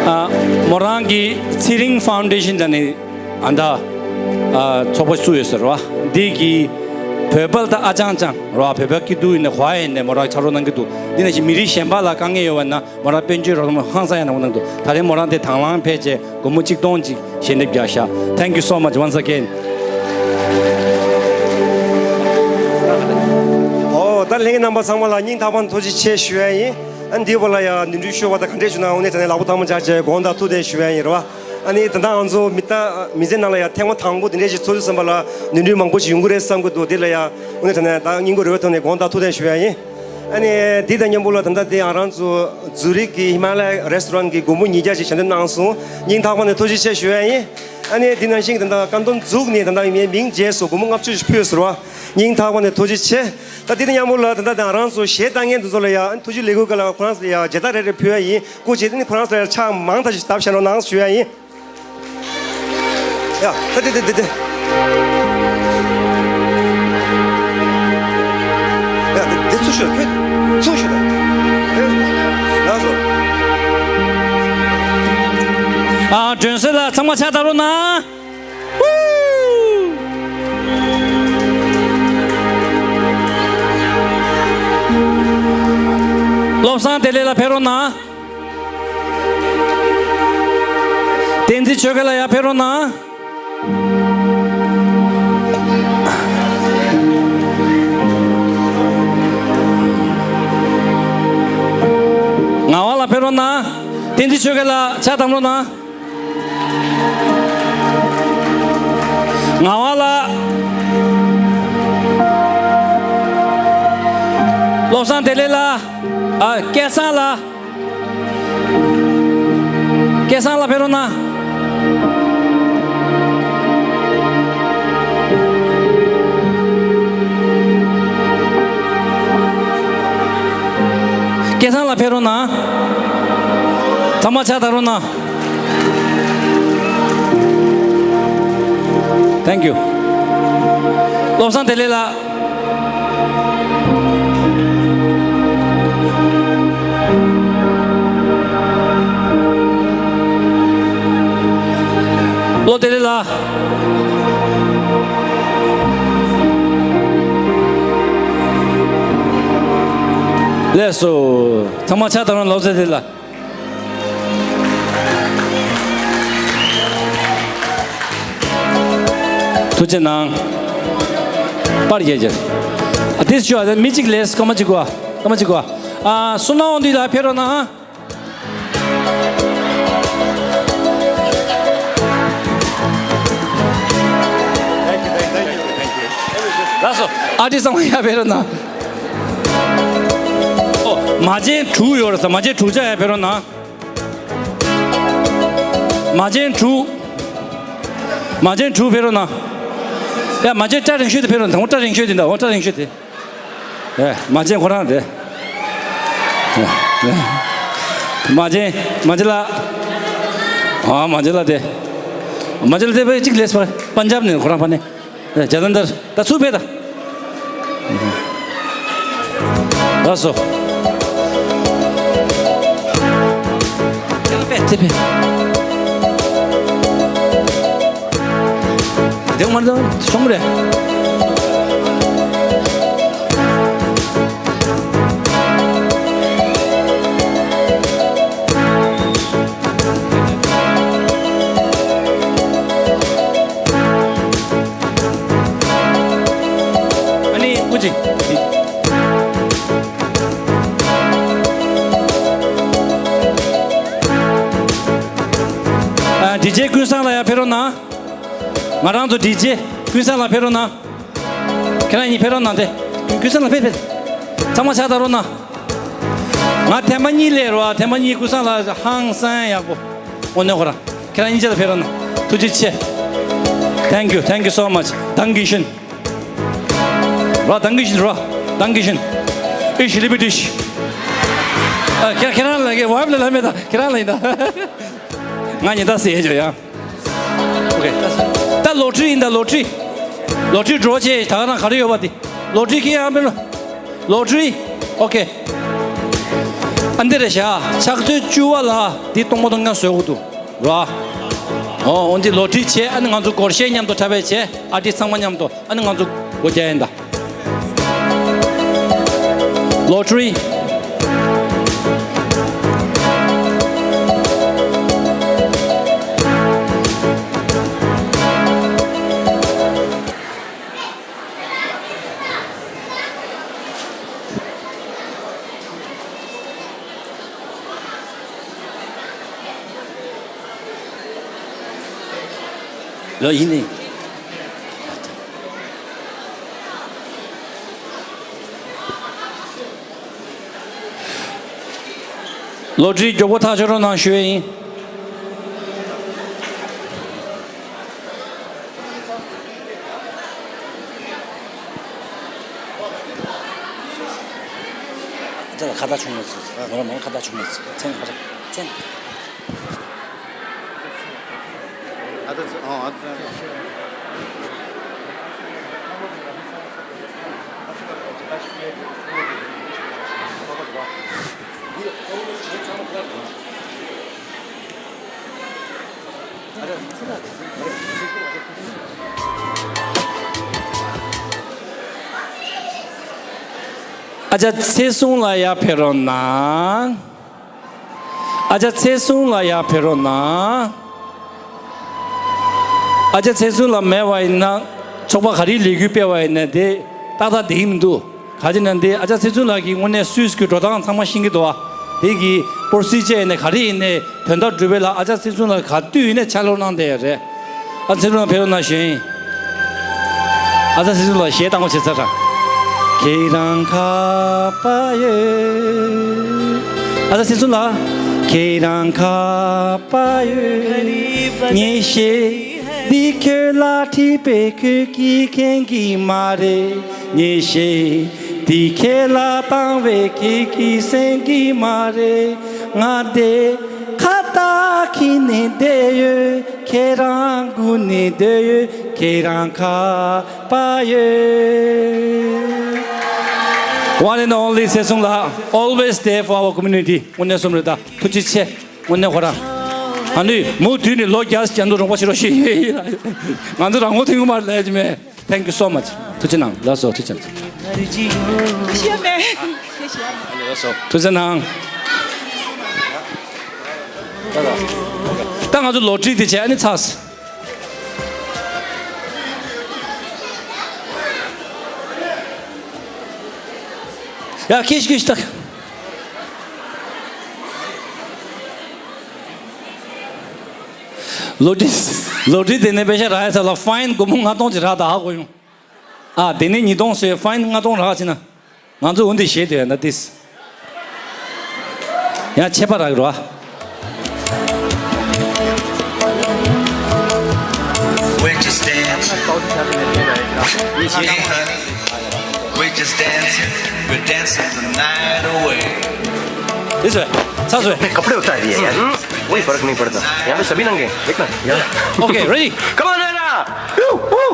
ཨ། མོ་རང་གི་Seeding Foundation ལ་ནི་ཨ་ད་ཨ་ཚོགས་པ་བཙུགས་ཡོད་ཟེར་བ། འདི་གི་བོད་པ་ལ་ད་ཨ་ཅང་ཅང་ར་བ། བོད་པ་སྐྱིད་སྡུག་ཡིན་ནའི་ཧོ་ཡིན་ནའི་མོ་རང་ཕྱག་རོགས་གནང་གི་འདུག་འདི་ནང་བཞིན་མི་རིགས་གཞན་པ་ལ་དཀའ་ངལ་ཡོད་པ་ན་མོ་རང་དཔལ་འབྱོར་རོགས་རམ་ཧང་སང་ཡང་གནང་གི་འདུག་ད་རེས་མོ་རང་དེ་དང་བླངས་ཕེབས་བྱས་སྒོར་མོ་གཅིག་སྟོང་ཅིག་ཞལ་འདེབས་རྒྱག་ཤག Thank you so much once again. ཨོ། ད་ལྷན་རྒྱས་རྣམ་པ་ཚང་མ་ལ་སྙིང་ཐག་པ་ནས་ཐུགས་རྗེ་ཆེ་ཞུ་ཡ་ཡིན། ཨ་འདིའི་བར་ལ་ཡང་ནོར་འཁྲུལ་ཤོར་བ་དང་ག་འདྲས་བྱུང་ན་དངོས་གནས་དྲང་གནས་ལག་པ་ཐལ་མོ་སྦྱར་བྱས་དགོངས་དག་ཐུགས་བདེན་ཞུ་ཡ་ཡིན་རེད་བ། ཨ་ནི་ད་ལྟ་ང་ཚོ་མི་ད་མི་ཚེ་ནང་ལ་ཡང་ཐེངས་མ་དང་པོ་འདི་འདྲས་ཞིག་ཚོགས་དུས་ཙམ་པ་ལ་ནོར་འཁྲུལ་མང་པོ་ཞིག་ཡོང་གི་རེད་བསམ་གྱི་འདུག་འདི་ལ་ཡང་དངོས་གནས་དྲང་གནས་ད་སྙིང་ཁོང་རུས་པའི་ཐོག་ནས་དགོངས་དག་ཐུགས་བདེན་ཞུ་ཡ་ཡིན། ཨ་ནི་འདི་དང་མཉམ་པོ་ལ་ད་ལྟ་དེ་ང་རང་ཚོ་ཛུ་རིག་གི་ཧི་མ་ལ་ཡ་རེ་སི་ཊོ་རན་གྱི་སྒོར་མོ་ཉིས་བརྒྱ་ཞིག་ཞལ་འདེབས་གནང་སོང་། སྙིང་ཐག་པ་ནས་ཐུགས་རྗེ་ཆེ་ཞུ་ཡ་ཡིན། ཨ་ནི་འདི་ནང་བཞིན་ད་ལྟ་ཀ་འདོན་འཛུགས་ནས་ད་ལྟ་ངའི་མིང་བརྗེས་སོང་། སྒོར་མོ་ལྔ་བཅུ་ཞིག་ཕུལ་ཟེར་བ། སྙིང་ཐག་པ་ནས་ཐུགས་རྗེ་ཆེ། ད་དེ་དང་མཉམ་པོ་ལ་ད་ལྟ་ང་རང་ཚོ་གཞས་བཏང་མཁན་དེ་ཚོ་ལ་ཡ་ཐུགས་རྗེ་ལེགས་འབུལ་སྒང་ལ་ཁོ་རང་ཚོ་ལ་ཡ་མཇལ་དར་རེ་རེ་ཕུལ་ཡ་ཡིན། སྐུ་མཁྱེན། དེ་ནི་ཁོ་རང་ཚོ་ལ་ཡ་ཕྱག་མང་ཐག་ཞིག་བརྡབས་བཞག་རོགས་གནང་ཞུ་ཡ་ཡིན། ཡ། ད་དེ་དེ་དེ་དེ། ཡ། དེ་དེ་ཚུར་ཤོག་ཁྱོད་ཚུར་ཤོག་ད། ཡ། ལགས་སོ། ཨ། སྒྲོན་གསལ་ལགས་ཚང་མ་ཕྱག་བརྡབ་རོགས་གནང་། བློ་བཟང་བདེ་ལེགས་ལགས་ཕེབས་རོགས་གནང་། བསྟན་འཛིན་ཆོས་སྐྱིད་ལགས་ཡར་ཕེབས་རོགས་གནང་། ངག་དབང་ལགས་ཕེབས་རོགས་གནང་། བསྟན་འཛིན་ཆོས་སྐྱིད་ལགས་ཕྱག་བརྡབ་རོགས་གནང་། ངག་དབང་ལགས། བློ་བཟང་བདེ་ལེགས་ལགས། ཨ། སྐལ་བཟང་ལགས། སྐལ་བཟང་ལགས་ཕེབས་རོགས་གནང་། སྐལ་བཟང་ལགས་ཕེབས་རོགས་གནང་། ཚང་མ་ཕྱག་བརྡབ་རོགས་གནང་། Thank you. བློ་བཟང་བདེ་ལེགས་ལགས། བློ་བདེ་ལེགས་ལགས། ལགས་སོ། ཚང་མ་ཕྱག་བཏང་རོགས། བློ་བཟང་བདེ་ལེགས་ལགས། ཐུགས་རྗེ་གནང་། པར་རྒྱག་རྒྱུ། ཨ། དེ་ཞུ་བ་མི་གཅིག་ལས་སྐར་མ་གཅིག་གོ། སྐར་མ་གཅིག་གོ། ཨ། བསོད་ནམས་དབང་འདུས་ལགས་ཕེབས་རོགས་གནང་། ལགས་སོ། ཨ་ཏི་ཚང་མ་ཡར་ཕེབས་རོགས་གནང་། ཨོ། མ་བྱན་དྲུག་ཡོད་རེད་ས། མ་བྱན་དྲུག་ཅག་ཡར་ཕེབས་རོགས་གནང་། མ་བྱན་དྲུག་མ་བྱན་དྲུག་ཕེབས་རོགས་གནང་། ཡ། མ་བྱན་སྐྲ་རིང་ཤོས་དེ་ཕེབས་རོགས་གནང་། འོ། སྐྲ་རིང་ཤོས་དེ་འདྲ། འོ། སྐྲ་རིང་ཤོས་དེ། ཡ། མ་བྱན་ཁོ་རང་རེད། ཡ། ཡ། མ་བྱན། མ་བྱན་ལགས། ཨ། མ་བྱན་ལགས་དེ། མ་བྱན་ལགས་དེ་ཕ་གི་གཅིག་ལས་པར་པན་ཇབ་ནས། ཁོ་རང་ཕ་ནས། ཇ་ལན་དར། ད་ཚུར་ཕེབས་ད། ལགས་སོ། ཕེབས། དེ་ཕེབས། དེ་མ་འདང་ཤོང་རེད། ཨ་ནི་ཨུ་ཅི། ཨ། ཌི་ཇེ་ཀུན་བཟང་ལགས་ཡར་ཕེབས་རོགས་གནང་། ང་རང་ཚོ་ཌི་ཇེ་ཀུན་བཟང་ལགས་ཕེབས་རོགས་གནང་། ཁྱེད་རང་གཉིས་ཕེབས་རོགས་གནང་སྟེ། ཀུན་བཟང་ལགས་ཕེབས་ཕེབས། ཚང་མ་ཕྱག་བཏང་རོགས་གནང་། ང་ཐེངས་མ་གཉིས་སླེབས་རོགས། ཐེངས་མ་གཉིས་ཀུན་བཟང་ལགས་ཧང་སང་ཡག་པོ། དངོས་གནས་ཁོ་རང་། ཁྱེད་རང་གཉིས་ཆ་ལ་ཕེབས་རོགས་གནང་། ཐུགས་རྗེ་ཆེ། Thank you, thank you so much. Dankeschön. རོ། Dankeschön རོ། Dankeschön. Ich liebe dich. ཨ། ཁྱེད་ཁྱེད་རང་ལ་གི་ཝའིཕ་ལ་ལབ་མེད་ད། ཁྱེད་རང་ལ་ཡིན་ད། ང་ཉིན་ད་ཟེར་ཡ་ཅོ་ཡ། ཨོ་ཁེ། ད་ལོ་ཊི་རི་ཡིན་ད། ལོ་ཊི་རི། ལོ་ཊི་རི་ཌྲོ་བྱས། ད་ག་རང་ག་རེ་ཡོད་པ་དེ། ལོ་ཊི་རི་ཁྱེད་ཡང་ཕེབས་རོགས། ལོ་ཊི་རི། ཨོ་ཁེ། ཨ་འདི་རེད་ཤག་ཕྱག་ཚོད་བཅུ་པ་ལ་འདི་སྟོང་པ་སྟོང་རྐྱང་བཟོ་དགོས་འདུག་ར། ཨོ། འོ་འདི་ལོ་ཊི་རི་བྱས། ཨ་ནི་ང་ཚོ་སྒོར་གཞས་མཉམ་དུ་འཁྲབ་པ་བྱས། ཨར་ཊིསི་ཚང་མ་མཉམ་དུ། ཨ་ནི་ང་ཚོ་སྒོ་རྒྱག་ཡིན་ད། ལོ་ཊི་རི། ལོ་ཡིན་ནི། ལོ་ཊི་རི་མགྱོགས་པོ་ཐག་ཆོད་རོགས་གནང་ཞུ་ཡས་ཡིན། ཁ་བཏགས་ཆུང་མ་ཟིག་ང་རང་མང་ཁ་བཏགས་ཆུང་མ་ཟིག་མཚན་ཁ་བཏགས་མཚན། ཨ་ད་ཨ་ཨ་ད། ཨ་ཅག་ཚེ་བཟུང་ལགས་ཡར་ཕེབས་རོགས་གནང་། ཨ་ཅག་ཚེ་བཟུང་ལགས་ཡར་ཕེབས་རོགས་གནང་། ཨ་ཅག་ཚེ་བཟུང་ལགས་མེད་པ་ཡིན་ན། ཚོགས་པ་ག་རེའི་ལས་འགུལ་སྤེལ་བ་ཡིན་ན་དེ་ཏག་ཏག་བསྡད་ཀྱི་མི་འདུག་ག་ཅི་ན་འདི་ཨ་ཅག་ཚེ་བཟུང་ལགས་ཀྱིས་དངོས་གནས་སུད་སི་གི་འགྲོ་སྟངས་ཚང་མ་ཤེས་ཀྱི་འདུག་བ། དེ་གི་པོ་རོ་སི་ཇར་ཡིན་ནའི་ག་རེ་ཡིན་ནའི་དོན་དག་སྒྲུབ་པའི་ལ་ཨ་ཅག་ཚེ་བཟུང་ལགས་ག་དུས་ཡིན་ནའི་ཕྱག་ལོག་གནང་བསྡད་ཡོད་རེད། ཨ་ཚེ་བཟུང་ལགས་ཕེབས་རོགས་གནང་ཞུ་ཡིན། ཨ་ཅག་ཚེ་བཟུང་ལགས་གཞས་བཏང་བ་བྱེད་ཚར་ར། ཁྱེད་རང་ཁ་པ་ཡོད། ཨ་ཅག་ཚེ་བཟུང་ལགས། ཁྱེད་རང་ཁ་པ་ཡོད། ངས་ཤེས། འདི་ཁྱོད་ལ་དྲིས་པས་ཁྱོད་ཀྱིས་མཁྱེན་གྱི་མ་རེད། ངས་ཤེས། འདི་ཁྱེད་ལ་བཏང་བས་ཁྱེད་ཀྱིས་གསན་གྱི་མ་རེད། ང་དེ་ཁ་ ད་ཁྱེད་ནི་བསྡད་ཡོད། ཁྱེད་རང་སྒུག་ནི་བསྡད་ཡོད། ཁྱེད་རང་ཁ་པ་ཡོད། One and only ཚེ་སྲུང་ལགས། Always there for our community. དངོས་གནས་སོམ་རེད་ད། ཐུགས་རྗེ་ཆེ། དངོས་གནས་ཁོ་རང་། ཨ་ནི་མུ་མཐུད་ནས་ལོ་བརྒྱ་ཅན་དུ་རོགས་པ་བྱེད་རོགས་ཞེས་ཡོད་ཡིན། ང་ཚོ་རང་ངོ་མཐུན་གི་མ་རེད་ལས་ཀྱི་མེད། Thank you so much. ཐུགས་རྗེ་གནང་། ལགས་སོ། ཐུགས་རྗེ་གནང་། ཐུགས་རྗེ་གནང་། ད་ང་ཚོ་ལོ་ཊི་རི་དེ་བྱས། ཨ་ནི་ཚར་སོང་། ཡ། ཁྱེད་ཤི་ཤི་ད། ལོ་ཊི་རི། ལོ་ཊི་རི་དེ་ནས་པེ་ཤ་རག་ཡ་ཚ་ལ་ཕ་ཡིན་སྒོར་མོ་ལྔ་སྟོང་ཅིག་རག་ད་ཧ་གོ་ཡོང་། ཨ། དེ་ནས་ཉིས་སྟོང་བཟོས། ཕ་ཡིན་ལྔ་སྟོང་རག་ཕྱིན་ན། ང་ཚོ་འོ་འདི་བཞེས་དུས་ཡ་ན་ཏིས། ཡང་ཆད་པ་རག་རོ། We just dance. Hey, honey. We just dancing. We're dancing the night away. This way. सासू है। अपने कपड़े उतार दिए यार। कोई फर्क नहीं पड़ता। यहाँ पे सभी नंगे हैं। देखना। यार। Okay, ready? Come on, Nana. Woo, woo.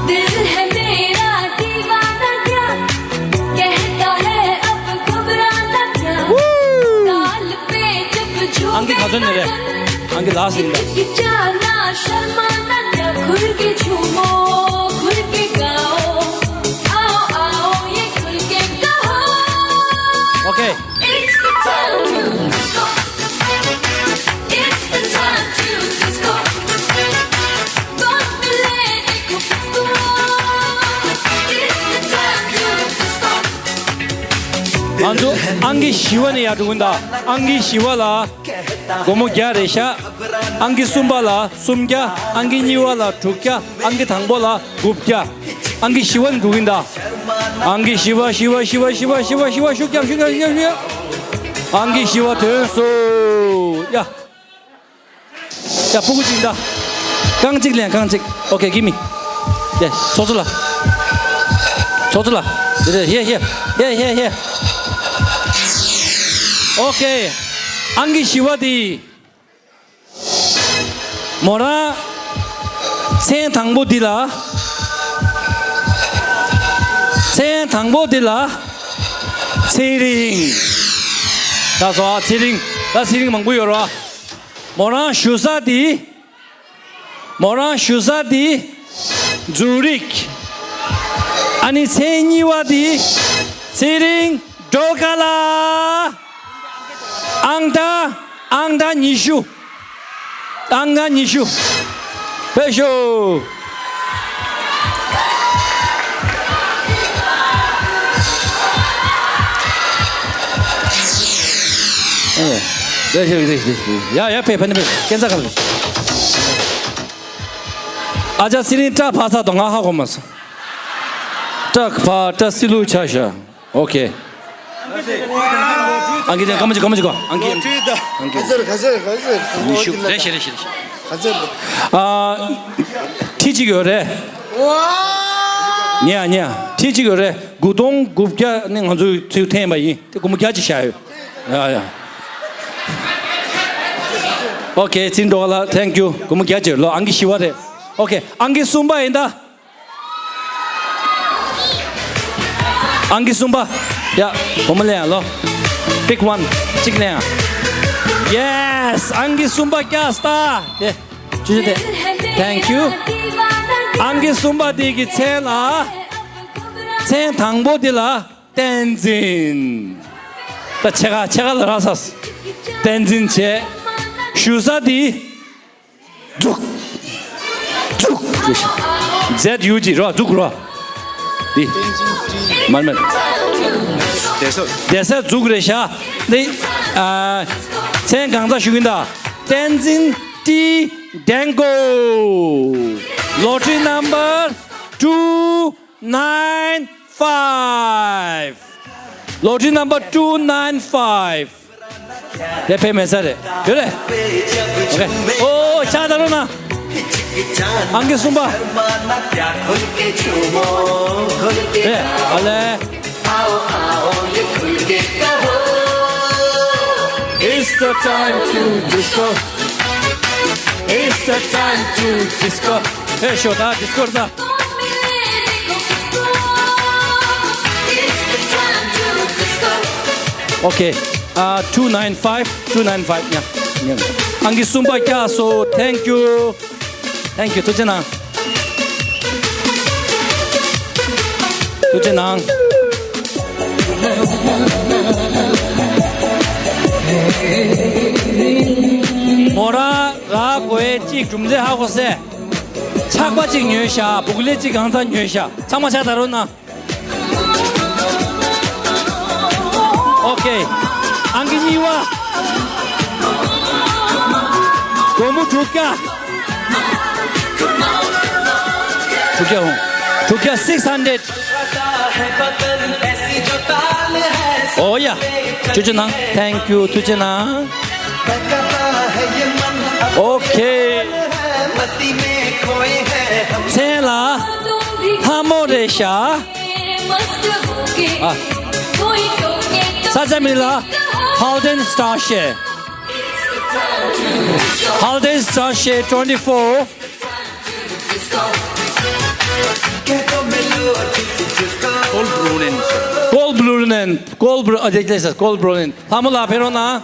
दिल है मेरा दीवाना क्या, कहता है अब घबराना क्या। ताल पे जब झूमे अंकित हसन मेरे। अंकित लास्ट दिन का। हिचकिचाना शर्माना क्या, खुल के झूमो, खुल के गाओ, आओ, आओ, ये खुल के कहो। Okay. It's the time to disco. It's the time to disco. कौन मिले देखो किसको। It's the time to disco. ང་ཚོ་ཨང་ཀི་བཞི་བ་ནས་ཡར་འགྲོ་གི་ཡིན་ད། ཨང་ཀི་བཞི་བ་ལ་སྒོར་མོ་བརྒྱ་རེད་ཤག། ཨང་ཀི་གསུམ་པ་ལ་སུམ་བརྒྱ། ཨང་ཀི་གཉིས་པ་ལ་དྲུག་བརྒྱ། ཨང་ཀི་དང་པོ་ལ་དགུ་བརྒྱ། ཨང་ཀི་བཞི་བ་ནས་འགྲོ་གི་ཡིན་ད། ཨང་ཀི་བཞི་བ། བཞི་བ། བཞི་བ། བཞི་བ། བཞི་བ། བཞི་བ། ཤུགས་རྒྱབ། ཤུགས་རྒྱབ། ཤུགས་རྒྱབ། ཤུགས་རྒྱབ། ཨང་ཀི་བཞི་བ་ཐོན་སོང་། ཡ། ཡ། སྤུ་གུ་གཅིག་ད། རྐང་གཅིག་ལེན། རྐང་གཅིག། Okay, give me. Yeah, ཚོགས་གཙོ་ལགས། ཚོགས་གཙོ་ལགས། Here, here, here, here, here. Okay. ཨང་ཀི་བཞི་བ་དེ། མོ་རང་། མཚན་དང་པོ་འདི་ལ། མཚན་དང་པོ་འདི་ལ། ཚེ་རིང་། ད་སོ་ཨ། ཚེ་རིང་། ད་ཚེ་རིང་མང་པོ་ཡོད་རེད་བ། མོ་རང་བཞུགས་ས་འདི། མོ་རང་བཞུགས་ས་འདི། ཛུ་རིག། ཨ་ནི་མཚན་གཉིས་པ་འདི། ཚེ་རིང་། སྒྲོལ་དཀར་ལགས། ཨང་གྲངས། ཨང་གྲངས་ཉི་ཤུ། ཨང་གྲངས་ཉི་ཤུ། ཕེབས་ཤོག། ཨེ། ཕེབས་ཤོག། ཕེབས་ཤོག། ཕེབས་ཤོག། ཡ་ཡ། ཕེབས། ཕེབས། ཕེབས། སྐས་འཛེག་ག་ལ། ཨ་ཅག་ཚེ་རིང་སྐྲ་ཕར་ཚར་དང་ང་ཧ་གོ་མ་སོང་། སྐྲ་ཕར། སྐྲ་སི་ལུ་ཆགས་ཤག། Okay. ཨང་ཀི་དེ་སྐར་མ་གཅིག། སྐར་མ་གཅིག་གོ། ཨང་ཀི། ཨང་ཀི། ག་ཚོད། ག་ཚོད། ག་ཚོད། ཉི་ཤུ། རེད་ཤག། རེད་ཤག། རེད་ཤག། ག་ཚོད། ཨ། ཁྲི་གཅིག་ཡོད་རེད། ཉེ་ཡ། ཉེ་ཡ། ཁྲི་གཅིག་ཡོད་རེད། དགུ་སྟོང་དགུ་བརྒྱ་ནི་ང་ཚོས་ཚུར་འཐེན་པ་ཡིན། དེ་སྒོར་མོ་བརྒྱ་གཅིག་བཞག་ཡོད། ཡ་ཡ། Okay, ཚེ་རིང་སྒྲོལ་དཀར་ལགས། Thank you. སྒོར་མོ་བརྒྱ་གཅིག་ལོ། ཨང་ཀི་བཞི་པ་རེད། Okay. ཨང་ཀི་གསུམ་པ་ཡིན་ད། ཨང་ཀི་གསུམ་པ། ཡ། སྒོར་མོ་ལེན་ཡ་ལོ། Pick one. གཅིག་ལེན་ཡ། Yes. ཨང་ཀི་གསུམ་པ་བཀྱགས་ད། ཡེ། ཅི་ཅི་དེ། Thank you. ཨང་ཀི་གསུམ་པ་དེ་གི་མཚན་ལ། མཚན་དང་པོ་དེ་ལ་བསྟན་འཛིན། ད་ཕྱེད་ཀ་ཕྱེད་ཀ་ལ་རག་ས། བསྟན་འཛིན་བྱས། བཞུགས་ས་དེ། འཛུགས། འཛུགས། Z U G རོ། འཛུགས་རོ། འདི། མར་མེད། བསྡད་ས་འཛུགས་རེད་ཤག། འདི། ཨ། མཚན་གང་ཚ་ཞུ་གིན་ད། བསྟན་འཛིན་ཏི་ཌེང་གོ། Lottery number two nine five. Lottery number two nine five. དེ་ཕེབས་མེད་ས་རེད། ཡོད་རེད། ཨོ་ཁེ། ཨོ་ཕྱག་བརྡབ་རོགས་གནང་། ཨང་ཀི་གསུམ་པ། རེད། ཨ་ལེ། It's the time to disco. It's the time to disco. ཧེ་ཤོ་ད་ཌི་སྐོ་ད། Okay. Uh, two nine five, two nine five. Yeah. Yeah. ཨང་ཀི་གསུམ་པ་བཀྱག་སོང་། Thank you. Thank you. ཐུགས་རྗེ་གནང་། ཐུགས་རྗེ་གནང་། མོ་རང་ར་གོ་ཨེ་ཅིག་རྒྱུ་མཚན་ཧ་གོ་སེ། ཆག་པ་ཅིག་ཉོས་ཤག་བུག་ལེ་ཅིག་གང་ཚ་ཉོས་ཤག་ཚང་མ་ཕྱག་བརྡབ་རོགས་གནང་། ཨོ་ཁེ། ཨང་ཀི་གཉིས་པ། སྒོར་མོ་དྲུག་བརྒྱ། དྲུག་བརྒྱ་འོང་། དྲུག་བརྒྱ། six hundred. ཨོ་ཡ། ཐུགས་རྗེ་གནང་། Thank you. ཐུགས་རྗེ་གནང་། ཨོ་ཁེ། མཚན་ལ་ལྷ་མོ་རེད་ཤག་ཨ། ས་ཆ་མིང་ལ་Halden Star Share. Halden Star Share twenty-four. Gold Brunnen. Gold Brunnen. Gold Bru- ཨ། དེ་དེ་Gold Brunnen. ལྷ་མོ་ལགས་ཕེབས་རོགས་གནང་།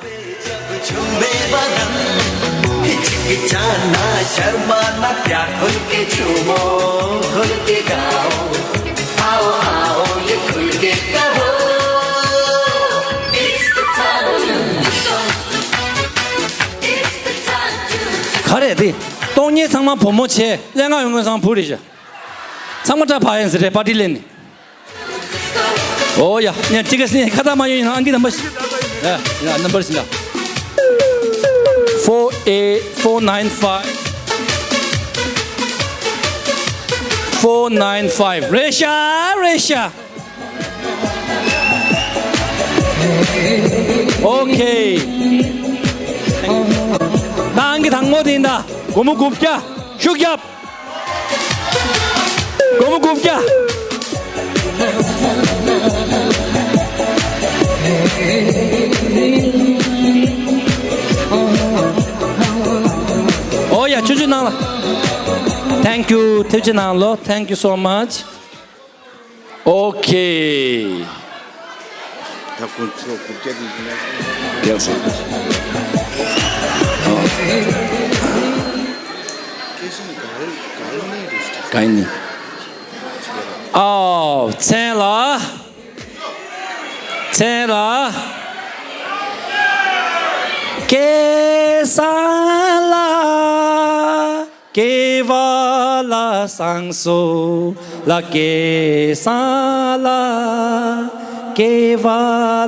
ག་རེ་དེ། སྟོང་ཉིད་ཚང་མ་བུ་མོ་བྱས། ཀླད་ངག་ཡོང་མཁན་ཚང་མ་བུ་རེད་ཤག་ཚང་མ་ཏྲ་ཕ་ཡན་ཟེར་རེད། པར་ཊི་ལེན་ནི། ཨོ་ཡ། ཉན་ཅི་ག་སི་ཁ་ཏ་མ་ཡོད་ཡིན་ཨང་ཀི་ནམ་བར་ཞིག་ཡ་ཡ་ནམ་བར་ཞིག་ལ། Four eight four nine five. Four nine five. རེད་ཤག་རེད་ཤག་ཨོ་ཁེ། ད་ཨང་ཀི་དང་མོ་དེ་ཡིན་ད། སྒོར་མོ་དགུ་བརྒྱ། ཤུགས་རྒྱབ། སྒོར་མོ་དགུ་བརྒྱ། ཨོ་ཡ། ཆུ་ཆུ་ནང་ལ། Thank you. ཐུགས་རྗེ་གནང་ལོ། Thank you so much. Okay. ད་ཁོང་ཚོ་དགུ་བརྒྱ་དེ་ཡིན་ན། ཡག་སོང་། ཨོ། ག་ནི། ཨོ། མཚན་ལ། མཚན་ལ། སྐལ་བཟང་ལ། སྐྱེ་བ་ལ་བཟང་སོ་ལ། སྐལ་བཟང་ལ། སྐྱེ་བ་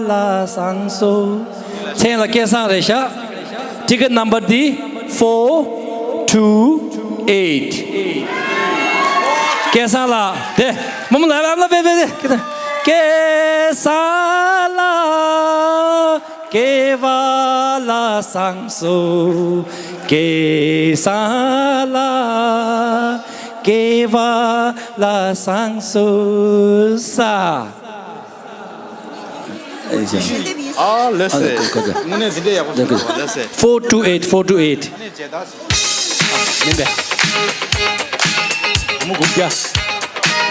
ལ་བཟང་སོ། མཚན་ལ་སྐལ་བཟང་རེད་ཤག Ticket number འདི་four two eight. སྐལ་བཟང་ལགས་དེ་མོ་མོ་ལ་ལ་ལ་བེ་བེ་བེ། སྐལ་བཟང་ལ། སྐྱེ་བ་ལ་བཟང་སོ། སྐལ་བཟང་ལ། སྐྱེ་བ་ལ་བཟང་སོ་ས། ཨ་ལེ་སེ། དངོས་གནས་འདི་འདྲའི་ཡག་པོ་འདུག་ལེ་སེ། Four two eight, four two eight. མིན་པས། མོ་དགུ་བརྒྱ།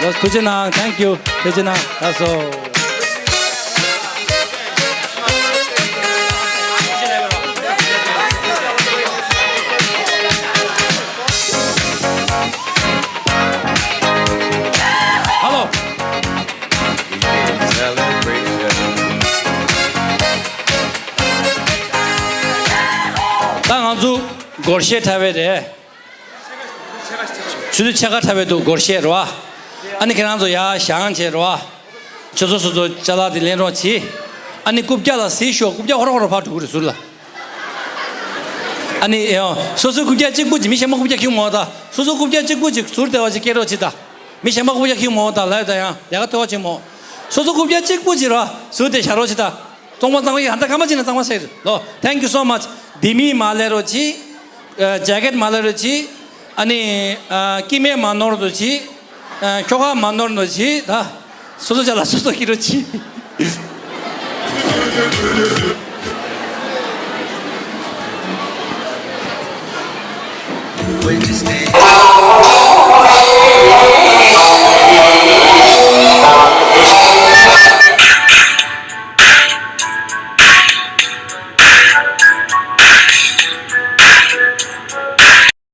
ལོ་ཐུགས་རྗེ་གནང་། Thank you. ཐུགས་རྗེ་གནང་། ལགས་སོ། Hello. ད་ང་ཚོ་སྒོར་གཞས་འཁྲབ་པ་རེད། ཆུ་ཚོད་ཕྱེད་ཀ་འཁྲབ་པ་འདུག་སྒོར་གཞས་རེད་བ། ཨ་ནི་ཁྱེད་རང་ཚོ་ཡར་བཞེངས་བྱས་རེད་བ། ཆུ་ཚོད་སོ་སོ་ཅ་ལག་དེ་ལེན་རོགས་གྱིས། ཨ་ནི་རྐུབ་བཀྱག་ལ་གཟིགས་ཤོག་རྐུབ་བཀྱག་ཧོ་ར་ཧོ་ར་ཕར་འགྲོ་གི་རེད་ཟུར་ལ། ཨ་ནི་ཡང་སོ་སོའི་རྐུབ་བཀྱག་གཅིག་པུ་གྱིས། མི་གཞན་པ་རྐུབ་བཀྱག་ཁྱེར་མ་འོང་ད། སོ་སོའི་རྐུབ་བཀྱག་གཅིག་པུ་གྱིས་ཟུར་དེ་བ་ཅིག་སྐྱེལ་རོགས་གྱིས་ད། མི་གཞན་པ་རྐུབ་བཀྱག་ཁྱེར་མ་འོང་ད། ལབ་ད་ཡང་ལས་ཀ་ཐོལ་བ་བྱེད་མ་འོང་། སོ་སོའི་རྐུབ་བཀྱག་གཅིག་པུ་གྱིས་ར་ཟུར་དེ་བཞག་རོགས་གྱིས་ད། གཙང་མ་གཙང་མ་ཡིན་ཧ་ད་ཀ་མ་ཅི་ན་གཙང་མ་ཤེས་ལོ། Thank you so much། ལྡེ་མིག་མ་ལེ་རོ་ཅི། ཨ་ཇེ་ཀེཊ་མ་ལེ་རོ་ཅི། ཨ་ནི་ཨ་སྐྱེ་དམན་མ་ནོར་རོ་ཅི། ཨ་ཁྱོ་ག་མ་ནོར་རོ་ཅི་ད། སོ་སོ་ཅག་ལ་སོ་སོ་སྐྱིད་རོ་ཅི།